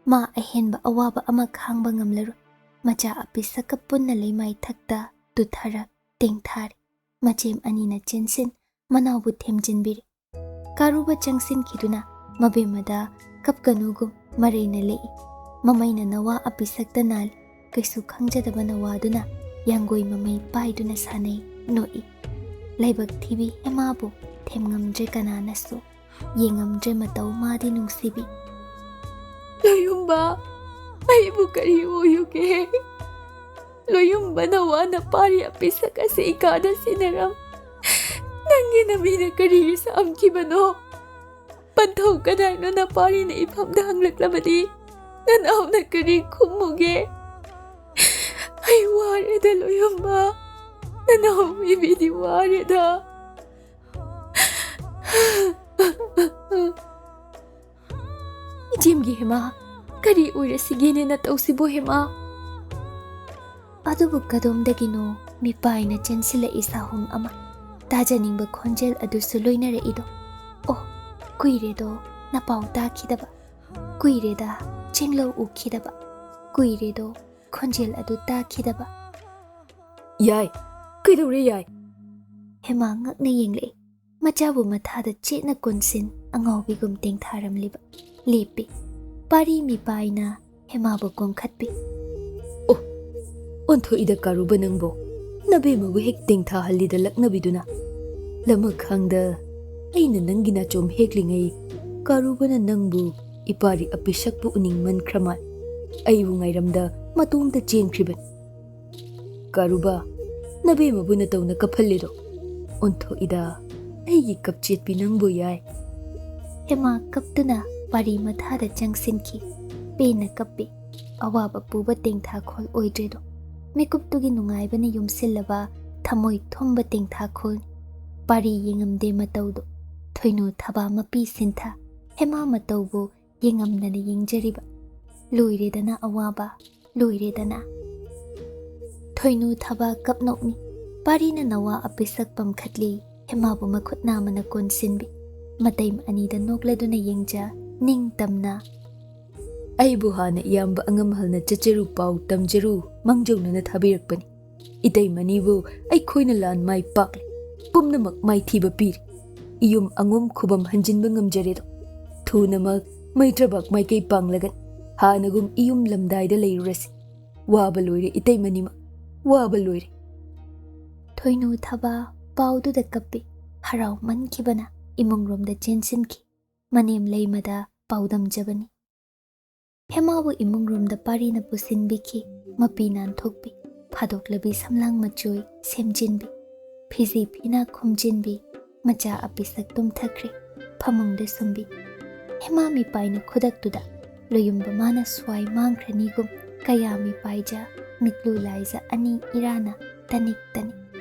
ꯃꯥ ꯑꯍꯦꯟꯕ ꯑꯋꯥꯕ ꯑꯃ ꯈꯥꯡꯕ ꯉꯝꯂꯔꯣꯏ꯫ ꯃꯆꯥ ꯑꯄꯤꯁꯛꯀ ꯄꯨꯟꯅ ꯂꯩꯃꯥꯏ ꯊꯛꯇ ꯇꯨꯊꯔꯛ ꯇꯦꯡꯊꯥꯔꯦ꯫ ꯃꯆꯦꯝ ꯑꯅꯤꯅ ꯆꯦꯟꯁꯤꯟ ꯃꯅꯥꯎꯕꯨ ꯊꯦꯝꯖꯤꯟꯕꯤꯔꯦ꯫ ꯀꯥꯔꯨꯕ ꯆꯪꯁꯤꯟꯈꯤꯗꯨꯅ ꯃꯕꯦꯝꯃꯗ ꯀꯞꯀꯅꯨꯒꯨꯝ ꯃꯔꯩꯅ ꯂꯦꯛꯏ꯫ ꯃꯃꯩꯅ ꯅꯋꯥ ꯑꯄꯤꯁꯛꯇ ꯅꯥꯜꯂꯤ꯫ ꯀꯩꯁꯨ ꯈꯪꯖꯗꯕ ꯅꯋꯥꯗꯨꯅ ꯌꯥꯡꯒꯣꯏ ꯃꯃꯩ ꯄꯥꯏꯗꯨꯅ ꯁꯥꯟꯅꯩ, ꯅꯣꯛꯏ꯫ ꯂꯥꯏꯕꯛ ꯊꯤꯕꯤ ꯍꯦꯃꯥꯕꯨ ꯊꯦꯝꯉꯝꯗ꯭ꯔꯦ ꯀꯅꯥꯅꯁꯨ, ꯌꯦꯡꯉꯝꯗ꯭ꯔꯦ ꯃꯇꯧ ꯃꯥꯗꯤ ꯅꯨꯡꯁꯤꯕꯤ꯫ "ꯂꯣꯌꯨꯝꯕ, ꯑꯩꯕꯨ ꯀꯔꯤ ꯑꯣꯏꯌꯨꯒꯦ? ꯂꯣꯌꯨꯝꯕ ꯅꯋꯥ ꯅꯄꯥꯔꯤ ꯑꯄꯤꯁꯛ ꯑꯁꯤ ꯏꯀꯥꯗ ꯁꯤꯟꯅꯔꯝ꯫ ꯅꯪꯒꯤ ꯅꯃꯤꯅ ꯀꯔꯤꯒꯤ ꯁꯥꯝꯈꯤꯕꯅꯣ? ꯄꯟꯊꯧ ꯀꯗꯥꯏꯅꯣ ꯅꯄꯥꯔꯤꯅ ꯏꯐꯝꯗ ꯍꯪꯂꯛꯂꯕꯗꯤ ꯅꯅꯥꯎꯅ ꯀꯔꯤ ꯈꯨꯝꯃꯨꯒꯦ? ꯑꯩ ꯋꯥꯔꯦꯗ ꯂꯣꯌꯨꯝꯕ, ꯅꯅꯥꯎ ꯏꯕꯤꯗꯤ ꯋꯥꯔꯦꯗ꯫" "ꯏꯆꯦꯝꯒꯤ ꯍꯦꯃꯥ, ꯀꯔꯤ ꯑꯣꯏꯔꯁꯤꯒꯦꯅꯦ ꯅꯇꯧꯁꯤꯕꯨ ꯍꯦꯃꯥ?" ꯑꯗꯨꯕꯨ ꯀꯗꯣꯝꯗꯒꯤꯅꯣ ꯃꯤꯄꯥꯏꯅ ꯆꯦꯟꯁꯤꯜꯂꯛꯏ ꯁꯥꯍꯨꯝ ꯑꯃ꯫ ꯇꯥꯖꯅꯤꯡꯕ ꯈꯣꯟꯖꯦꯜ ꯑꯗꯨꯁꯨ ꯂꯣꯏꯅꯔꯛꯏꯗꯣ꯫ "ꯑꯣ, ꯀꯨꯏꯔꯦꯗꯣ ꯅꯄꯥꯎ ꯇꯥꯈꯤꯗꯕ꯫ ꯀꯨꯏꯔꯦꯗ ꯆꯤꯡꯂꯧ ꯎꯈꯤꯗꯕ꯫ ꯀꯨꯏꯔꯦꯗꯣ ꯈꯣꯟꯖꯦꯜ ꯑꯗꯨ ꯇꯥꯈꯤꯗꯕ꯫" "ꯌꯥꯏ, ꯀꯩꯗꯧꯔꯦ ꯌꯥꯏ? ꯍꯦꯃꯥ ꯉꯛꯅ ꯌꯦꯡꯂꯛꯏ꯫ ꯃꯆꯥꯕꯨ ꯃꯊꯥꯗ ꯆꯦꯠꯅ ꯀꯣꯟꯁꯤꯟ ꯑꯉꯥꯎꯕꯤꯒꯨꯝ ꯇꯦꯡꯊꯥꯔꯝꯂꯤꯕ꯫ ꯂꯦꯞꯄꯤ꯫ ꯄꯥꯔꯤ ꯃꯤꯄꯥꯏꯅ ꯍꯦꯃꯥꯕꯨ ꯀꯣꯟꯈꯠꯄꯤ꯫ ꯑꯣ, ꯑꯣꯟꯊꯣꯛꯏꯗ ꯀꯥꯔꯨꯕ ꯅꯪꯕꯣ꯫ ꯅꯕꯦꯝꯃꯕꯨ ꯍꯦꯛ ꯇꯦꯡꯊꯥꯍꯜꯂꯤꯗ ꯂꯛꯅꯕꯤꯗꯨꯅ꯫ ꯂꯃꯈꯥꯡꯗ ꯑꯩꯅ ꯅꯪꯒꯤ ꯅꯥꯆꯣꯝ ꯍꯦꯛꯂꯤꯉꯩ ꯀꯥꯔꯨꯕꯅ ꯅꯪꯕꯨ ꯏꯄꯥꯔꯤ ꯑꯄꯤꯁꯛꯄꯨ ꯎꯅꯤꯡꯃꯟꯈ꯭ꯔ ꯃꯥꯜꯂꯦ꯫ ꯑꯩꯕꯨ ꯉꯥꯏꯔꯝꯗ ꯃꯇꯣꯝꯇ ꯆꯦꯟꯈ꯭ꯔꯤꯕꯅꯤ꯫ ꯀꯥꯔꯨꯕ, ꯅꯕꯦꯝꯃꯕꯨ ꯅꯇꯧꯅ ꯀꯞꯍꯜꯂꯤꯗꯣ꯫ ꯑꯣꯟꯊꯣꯛꯏꯗ ꯑꯩꯒꯤ ꯀꯞꯆꯦꯠꯄꯤ ꯅꯪꯕꯨ ꯌꯥꯏ꯫ ꯍꯦꯃꯥ ꯀꯞꯇꯨꯅ ꯄꯥꯔꯤ ꯃꯊꯥꯗ ꯆꯪꯁꯤꯟꯈꯤ꯫ ꯄꯦꯟꯅ ꯀꯞꯄꯤ꯫ ꯑꯋꯥꯕ ꯄꯨꯕ ꯇꯦꯡꯊꯥꯈꯣꯜ ꯑꯣꯏꯗ꯭ꯔꯦꯗꯣ꯫ ꯃꯤꯀꯨꯞꯇꯨꯒꯤ ꯅꯨꯡꯉꯥꯏꯕꯅ ꯌꯨꯝꯁꯤꯜꯂꯕ ꯊꯃꯣꯏ ꯊꯨꯝꯕ ꯇꯦꯡꯊꯥꯈꯣꯜꯅꯤ꯫ ꯄꯥꯔꯤ ꯌꯦꯡꯉꯝꯗꯦ ꯃꯇꯧꯗꯣ꯫ ꯊꯣꯏꯅꯨ ꯊꯕꯥ ꯃꯄꯤ ꯁꯤꯟꯊ ꯍꯦꯃꯥ ꯃꯇꯧꯕꯨ ꯌꯦꯡꯉꯝꯗꯅ ꯌꯦꯡꯖꯔꯤꯕ꯫ ꯂꯣꯏꯔꯦꯗꯅ ꯑꯋꯥꯕ, ꯂꯣꯏꯔꯦꯗꯅ꯫ ꯊꯣꯏꯅꯨ ꯊꯕꯥ ꯀꯞꯅꯣꯛꯅꯤ꯫ ꯄꯥꯔꯤꯅ ꯅꯋꯥ ꯑꯄꯤꯁꯛ ꯄꯝꯈꯠꯂꯤ꯫ ꯍꯦꯃꯥꯕꯨ ꯃꯈꯨꯠ ꯅꯥꯝꯃꯅ ꯀꯣꯟꯁꯤꯟꯕꯤ꯫ ꯃꯇꯩ ꯑꯅꯤꯗ ꯅꯣꯛꯂꯗꯨꯅ ꯌꯦꯡꯖ, ꯅꯤꯡꯇꯝꯅ꯫ ꯑꯩꯕꯨ ꯍꯥꯟꯅ ꯏꯌꯥꯝꯕ ꯑꯉꯝꯍꯜꯅ ꯆꯠꯆꯔꯨ ꯄꯥꯎ ꯇꯝꯖꯔꯨ ꯃꯥꯡꯖꯧꯅꯅ ꯊꯥꯕꯤꯔꯛꯄꯅꯤ꯫ ꯏꯇꯩꯃꯅꯤꯕꯨ ꯑꯩꯈꯣꯏꯅ ꯂꯥꯟ ꯃꯥꯏ ꯄꯥꯛꯂꯦ꯫ ꯄꯨꯝꯅꯃꯛ ꯃꯥꯏꯊꯤꯕ ꯄꯤꯔꯤ꯫ ꯏꯌꯨꯝ ꯑꯉꯣꯝ ꯈꯨꯕꯝ ꯍꯟꯖꯤꯟꯕ ꯉꯝꯖꯔꯦꯗꯣ꯫ ꯊꯨꯅꯃꯛ ꯃꯩꯇ꯭ꯔꯕꯥꯛ ꯃꯥꯏꯀꯩ ꯄꯥꯡꯂꯒꯅꯤ꯫ ꯍꯥꯟꯅꯒꯨꯝ ꯏꯌꯨꯝ ꯂꯝꯗꯥꯏꯗ ꯂꯩꯔꯨꯔꯁꯤ꯫ ꯋꯥꯕ ꯂꯣꯏꯔꯦ ꯏꯇꯩꯃꯅꯤꯃꯛ, ꯋꯥꯕ ꯂꯣꯏꯔꯦ꯫ ꯊꯣꯏꯅꯨ ꯊꯕꯥ ꯄꯥꯎꯗꯨꯗ ꯀꯞꯄꯤ꯫ ꯍꯔꯥꯎꯃꯟꯈꯤꯕꯅ ꯏꯃꯨꯡꯔꯣꯝꯗ ꯆꯦꯟꯁꯤꯟꯈꯤ꯫ ꯃꯅꯦꯝ ꯂꯩꯃꯗ ꯄꯥꯎꯗꯝꯖꯕꯅꯤ꯫ ꯍꯦꯃꯥꯕꯨ ꯏꯃꯨꯡꯔꯣꯝꯗ ꯄꯥꯔꯤꯅ ꯄꯨꯁꯤꯟꯕꯤꯈꯤ꯫ ꯃꯄꯤ ꯅꯥꯟꯊꯣꯛꯄꯤ, ꯐꯥꯗꯣꯛꯂꯕꯤ ꯁꯝꯂꯥꯡ ꯃꯆꯣꯏ ꯁꯦꯝꯖꯤꯟꯕꯤ, ꯐꯤꯖꯤ ꯐꯤꯅꯥ ꯈꯨꯝꯖꯤꯟꯕꯤ, ꯃꯆꯥ ꯑꯄꯤꯁꯛ ꯇꯨꯝꯊꯈ꯭ꯔꯦ꯫ ꯐꯃꯨꯡꯗ ꯁꯨꯝꯕꯤ꯫ ꯍꯦꯃꯥ ꯃꯤꯄꯥꯏꯅ ꯈꯨꯗꯛꯇꯨꯗ ꯂꯣꯌꯨꯝꯕ ꯃꯥꯅ ꯁ꯭ꯋꯥꯏ ꯃꯥꯡꯈ꯭ꯔꯅꯤꯒꯨꯝ ꯀꯌꯥ ꯃꯤꯄꯥꯏꯖ, ꯃꯤꯠꯂꯨ ꯂꯥꯏꯖ ꯑꯅꯤ ꯏꯔꯥꯅ ꯇꯅꯤꯛ ꯇꯅꯤꯛ,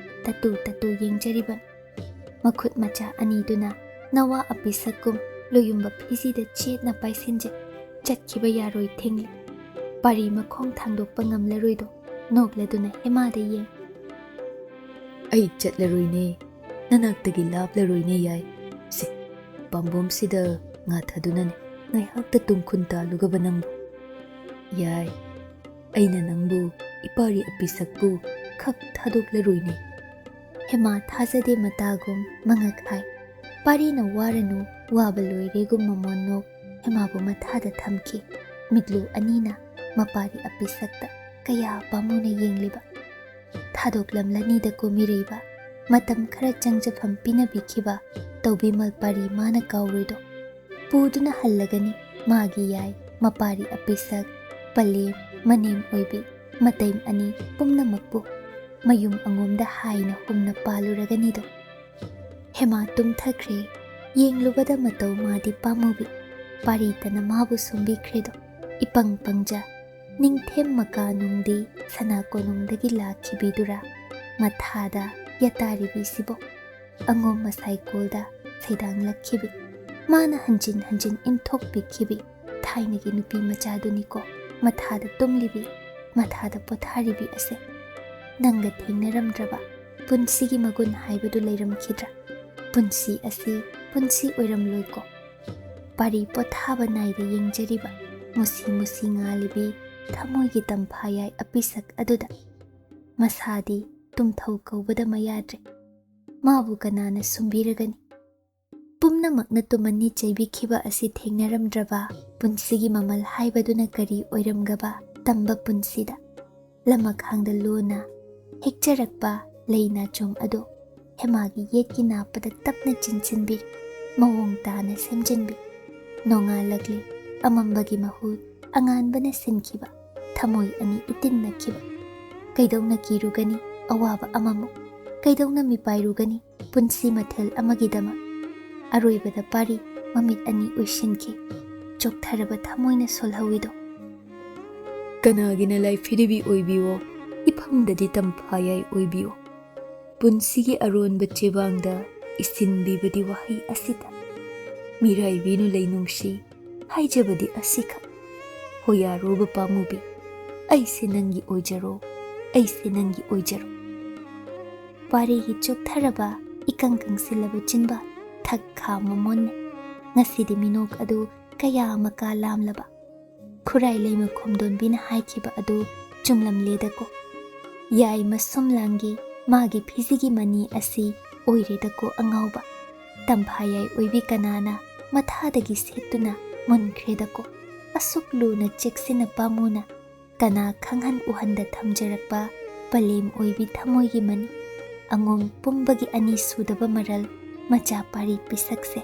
ꯇꯇꯨ ꯇꯇꯨ ꯌꯦꯡꯖꯔꯤꯕꯅꯤ꯫ ꯃꯈꯨꯠ ꯃꯆꯥ ꯑꯅꯤꯗꯨꯅ ꯅꯋꯥ ꯑꯄꯤꯁꯛꯀꯨꯝ ꯂꯣꯌꯨꯝꯕ ꯐꯤꯖꯤꯗ ꯆꯦꯠꯅ ꯄꯥꯏꯁꯤꯟꯖ, ꯆꯠꯈꯤꯕ ꯌꯥꯔꯣꯏ ꯊꯤꯡꯂꯤ꯫ ꯄꯥꯔꯤ ꯃꯈꯣꯡ ꯊꯥꯡꯗꯣꯛꯄ ꯉꯝꯂꯔꯣꯏꯗꯣ ꯅꯣꯛꯂꯗꯨꯅ ꯍꯦꯃꯥꯗ ꯌꯦꯡ꯫ ꯑꯩ ꯆꯠꯂꯔꯣꯏꯅꯦ, ꯅꯅꯥꯛꯇꯒꯤ ꯂꯥꯞꯂꯔꯣꯏꯅꯦ ꯌꯥꯏ꯫ ꯁꯦ, ꯄꯥꯝꯕꯣꯝꯁꯤꯗ ꯉꯥꯊꯗꯨꯅꯅꯦ ꯉꯥꯏꯍꯥꯛꯇ ꯇꯨꯡꯈꯨꯟ ꯇꯥꯜꯂꯨꯒꯕ ꯅꯪꯕꯨ꯫ ꯌꯥꯏ, ꯑꯩꯅ ꯅꯪꯕꯨ ꯏꯄꯥꯔꯤ ꯑꯄꯤꯁꯛꯄꯨ ꯈꯛ ꯊꯥꯗꯣꯛꯂꯔꯣꯏꯅꯦ꯫ ꯍꯦꯃꯥ ꯊꯥꯖꯗꯦ ꯃꯇꯥꯒꯨꯝ ꯃꯉꯛ ꯍꯥꯏ꯫ ꯄꯥꯔꯤꯅ "ꯋꯥꯔꯅꯨ, ꯋꯥꯕ ꯂꯣꯏꯔꯦꯒꯨꯝ" ꯃꯃꯣꯟ ꯅꯣꯛ ꯍꯦꯃꯥꯕꯨ ꯃꯊꯥꯗ ꯊꯝꯈꯤ꯫ ꯃꯤꯠꯂꯨ ꯑꯅꯤꯅ ꯃꯄꯥꯔꯤ ꯑꯄꯤꯁꯛꯇ ꯀꯌꯥ ꯄꯥꯝꯃꯨꯅ ꯌꯦꯡꯂꯤꯕ꯫ ꯊꯥꯗꯣꯛꯂꯝꯂꯅꯤꯗꯀꯣ ꯃꯤꯔꯩꯕ, ꯃꯇꯝ ꯈꯔ ꯆꯪꯖꯐꯝ ꯄꯤꯅꯕꯤꯈꯤꯕ ꯇꯧꯕꯤꯃꯜ ꯄꯥꯔꯤ ꯃꯥꯅ ꯀꯥꯎꯔꯣꯏꯗꯣ꯫ ꯄꯨꯗꯨꯅ ꯍꯜꯂꯒꯅꯤ ꯃꯥꯒꯤ ꯌꯥꯏ, ꯃꯄꯥꯔꯤ ꯑꯄꯤꯁꯛ, ꯄꯂꯦꯝ, ꯃꯅꯦꯝ ꯑꯣꯏꯕꯤ, ꯃꯇꯩ ꯑꯅꯤ ꯄꯨꯝꯅꯃꯛꯄꯨ꯫ ꯃꯌꯨꯝ ꯑꯉꯣꯝꯗ ꯍꯥꯏꯅ ꯍꯨꯝꯅ ꯄꯥꯜꯂꯨꯔꯒꯅꯤꯗꯣ꯫ ꯍꯦꯃꯥ ꯇꯨꯝꯊꯈ꯭ꯔꯦ꯫ ꯌꯦꯡꯂꯨꯕꯗ ꯃꯇꯧ ꯃꯥꯗꯤ ꯄꯥꯝꯃꯨꯕꯤ꯫ ꯄꯥꯔꯤꯇꯅ ꯃꯥꯕꯨ ꯁꯨꯝꯕꯤꯈ꯭ꯔꯦꯗꯣ꯫ ꯏꯄꯪ ꯄꯪꯖ, ꯅꯤꯡꯊꯦꯝ ꯃꯀꯥ ꯅꯨꯡꯗꯤ ꯁꯅꯥ ꯀꯣꯅꯨꯡꯗꯒꯤ ꯂꯥꯛꯈꯤꯕꯤꯗꯨꯔꯥ? ꯃꯊꯥꯗ ꯌꯥꯇꯥꯔꯤꯕꯤꯁꯤꯕꯣ꯫ ꯑꯉꯣꯝ ꯃꯁꯥꯏꯀꯣꯜꯗ ꯁꯩꯗꯥꯡꯂꯛꯈꯤꯕꯤ꯫ ꯃꯥꯅ ꯍꯟꯖꯤꯟ ꯍꯟꯖꯤꯟ ꯏꯟꯊꯣꯛꯄꯤꯈꯤꯕꯤ ꯊꯥꯏꯅꯒꯤ ꯅꯨꯄꯤ ꯃꯆꯥꯗꯨꯅꯤꯀꯣ ꯃꯊꯥꯗ ꯇꯨꯝꯂꯤꯕꯤ, ꯃꯊꯥꯗ ꯄꯣꯊꯥꯔꯤꯕꯤ ꯑꯁꯦ꯫ ꯅꯪꯒ ꯊꯦꯡꯅꯔꯝꯗ꯭ꯔꯕ ꯄꯨꯟꯁꯤꯒꯤ ꯃꯒꯨꯟ ꯍꯥꯏꯕꯗꯨ ꯂꯩꯔꯝꯈꯤꯗ꯭ꯔꯥ? ꯄꯨꯟꯁꯤ ꯑꯁꯤ ꯄꯨꯟꯁꯤ ꯑꯣꯏꯔꯝꯂꯣꯏꯀꯣ꯫ ꯄꯥꯔꯤ ꯄꯣꯊꯥꯕ ꯅꯥꯏꯗ ꯌꯦꯡꯖꯔꯤꯕ ꯃꯨꯁꯤ ꯃꯨꯁꯤ ꯉꯥꯜꯂꯤꯕꯤ ꯊꯃꯣꯏꯒꯤ ꯇꯝꯐꯥꯌꯥꯏ ꯑꯄꯤꯁꯛ ꯑꯗꯨꯗ꯫ ꯃꯁꯥꯗꯤ ꯇꯨꯝꯊꯧ ꯀꯧꯕꯗ ꯃꯌꯥꯗ꯭ꯔꯦ꯫ ꯃꯥꯕꯨ ꯀꯅꯥꯅ ꯁꯨꯝꯕꯤꯔꯒꯅꯤ? ꯄꯨꯝꯅꯃꯛꯅ ꯇꯨꯃꯟꯅꯤ ꯆꯩꯕꯤꯈꯤꯕ ꯑꯁꯤ ꯊꯦꯡꯅꯔꯝꯗ꯭ꯔꯕ ꯄꯨꯟꯁꯤꯒꯤ ꯃꯃꯜ ꯍꯥꯏꯕꯗꯨꯅ ꯀꯔꯤ ꯑꯣꯏꯔꯝꯒꯕ ꯇꯝꯕ ꯄꯨꯟꯁꯤꯗ? ꯂꯃꯈꯥꯡꯗ ꯂꯣꯟꯅ ꯍꯦꯛꯆꯔꯛꯄ ꯂꯩ ꯅꯥꯆꯣꯝ ꯑꯗꯣ ꯍꯦꯃꯥꯒꯤ ꯌꯦꯠꯀꯤ ꯅꯥꯞꯄꯗ ꯇꯞꯅ ꯆꯤꯟꯁꯤꯟꯕꯤꯔꯤ꯫ ꯃꯑꯣꯡ ꯇꯥꯅ ꯁꯦꯝꯖꯤꯟꯕꯤ꯫ ꯅꯣꯡꯉꯥꯜꯂꯛꯂꯦ꯫ ꯑꯃꯝꯕꯒꯤ ꯃꯍꯨꯠ ꯑꯉꯥꯟꯕꯅ ꯁꯤꯟꯈꯤꯕ꯫ ꯊꯃꯣꯏ ꯑꯅꯤ ꯏꯇꯤꯟꯅꯈꯤꯕ꯫ ꯀꯩꯗꯧꯅ ꯀꯤꯔꯨꯒꯅꯤ ꯑꯋꯥꯕ ꯑꯃꯃꯨꯛ? ꯀꯩꯗꯧꯅ ꯃꯤꯄꯥꯏꯔꯨꯒꯅꯤ ꯄꯨꯟꯁꯤ ꯃꯊꯦꯜ ꯑꯃꯒꯤꯗꯃꯛ? ꯑꯔꯣꯏꯕꯗ ꯄꯥꯔꯤ ꯃꯃꯤꯠ ꯑꯅꯤ ꯎꯏꯁꯤꯟꯈꯤ꯫ ꯆꯣꯛꯊꯔꯕ ꯊꯃꯣꯏꯅ ꯁꯣꯜꯍꯧꯏꯗꯣ꯫ ꯀꯅꯥꯒꯤꯅ ꯂꯥꯏꯐꯤꯔꯤꯕꯤ ꯑꯣꯏꯕꯤꯌꯣ, ꯏꯐꯝꯗꯗꯤ ꯇꯝꯐꯥꯌꯥꯏ ꯑꯣꯏꯕꯤꯌꯣ꯫ ꯄꯨꯟꯁꯤꯒꯤ ꯑꯔꯣꯟꯕ ꯆꯦꯕꯥꯡꯗ ꯏꯁꯤꯟꯕꯤꯕꯗꯤ ꯋꯥꯍꯩ ꯑꯁꯤꯇ꯫ ꯃꯤꯔꯥꯏꯕꯤꯅꯨ ꯂꯩꯅꯨꯡꯁꯤ, ꯍꯥꯏꯖꯕꯗꯤ ꯑꯁꯤꯈꯛ꯫ ꯍꯣꯌꯥꯔꯣꯕ ꯄꯥꯝꯃꯨꯕꯤ, ꯑꯩꯁꯦ ꯅꯪꯒꯤ ꯑꯣꯏꯖꯔꯣ, ꯑꯩꯁꯦ ꯅꯪꯒꯤ ꯑꯣꯏꯖꯔꯣ꯫ ꯄꯥꯔꯤꯒꯤ ꯆꯣꯛꯊꯔꯕ, ꯏꯀꯪ ꯀꯪꯁꯤꯜꯂꯕ ꯆꯤꯟꯕꯥꯜ ꯊꯛ ꯈꯥ ꯃꯃꯣꯟꯅꯦ꯫ ꯉꯁꯤꯗꯤ ꯃꯤꯅꯣꯛ ꯑꯗꯨ ꯀꯌꯥ ꯃꯀꯥ ꯂꯥꯝꯂꯕ꯫ ꯈꯨꯔꯥꯏ ꯂꯩꯃ ꯈꯣꯝꯗꯣꯟꯕꯤꯅ ꯍꯥꯏꯈꯤꯕ ꯑꯗꯨ ꯆꯨꯝꯂꯝꯂꯦꯗꯀꯣ꯫ ꯌꯥꯏ ꯃꯁꯨꯝ ꯂꯥꯡꯒꯤ ꯃꯥꯒꯤ ꯐꯤꯖꯤꯒꯤ ꯃꯅꯤ ꯑꯁꯤ ꯑꯣꯏꯔꯦꯗꯀꯣ ꯑꯉꯥꯎꯕ꯫ ꯇꯝꯐꯥꯌꯥꯏ ꯑꯣꯏꯕꯤ ꯀꯅꯥꯅ ꯃꯊꯥꯗꯒꯤ ꯁꯦꯠꯇꯨꯅ ꯃꯨꯟꯈ꯭ꯔꯦꯗꯀꯣ꯫ ꯑꯁꯨꯛ ꯂꯨꯅ ꯆꯦꯛꯁꯤꯟꯅ ꯄꯥꯝꯃꯨꯅ ꯀꯅꯥ ꯈꯪꯍꯟ ꯎꯍꯟꯗ ꯊꯝꯖꯔꯛꯄ ꯄꯂꯦꯝ ꯑꯣꯏꯕꯤ ꯊꯃꯣꯏꯒꯤ ꯃꯅꯤ꯫ ꯑꯉꯣꯝ ꯄꯨꯝꯕꯒꯤ ꯑꯅꯤ ꯁꯨꯗꯕ ꯃꯔꯜ ꯃꯆꯥ ꯄꯥꯔꯤ ꯄꯤꯁꯛꯁꯦ꯫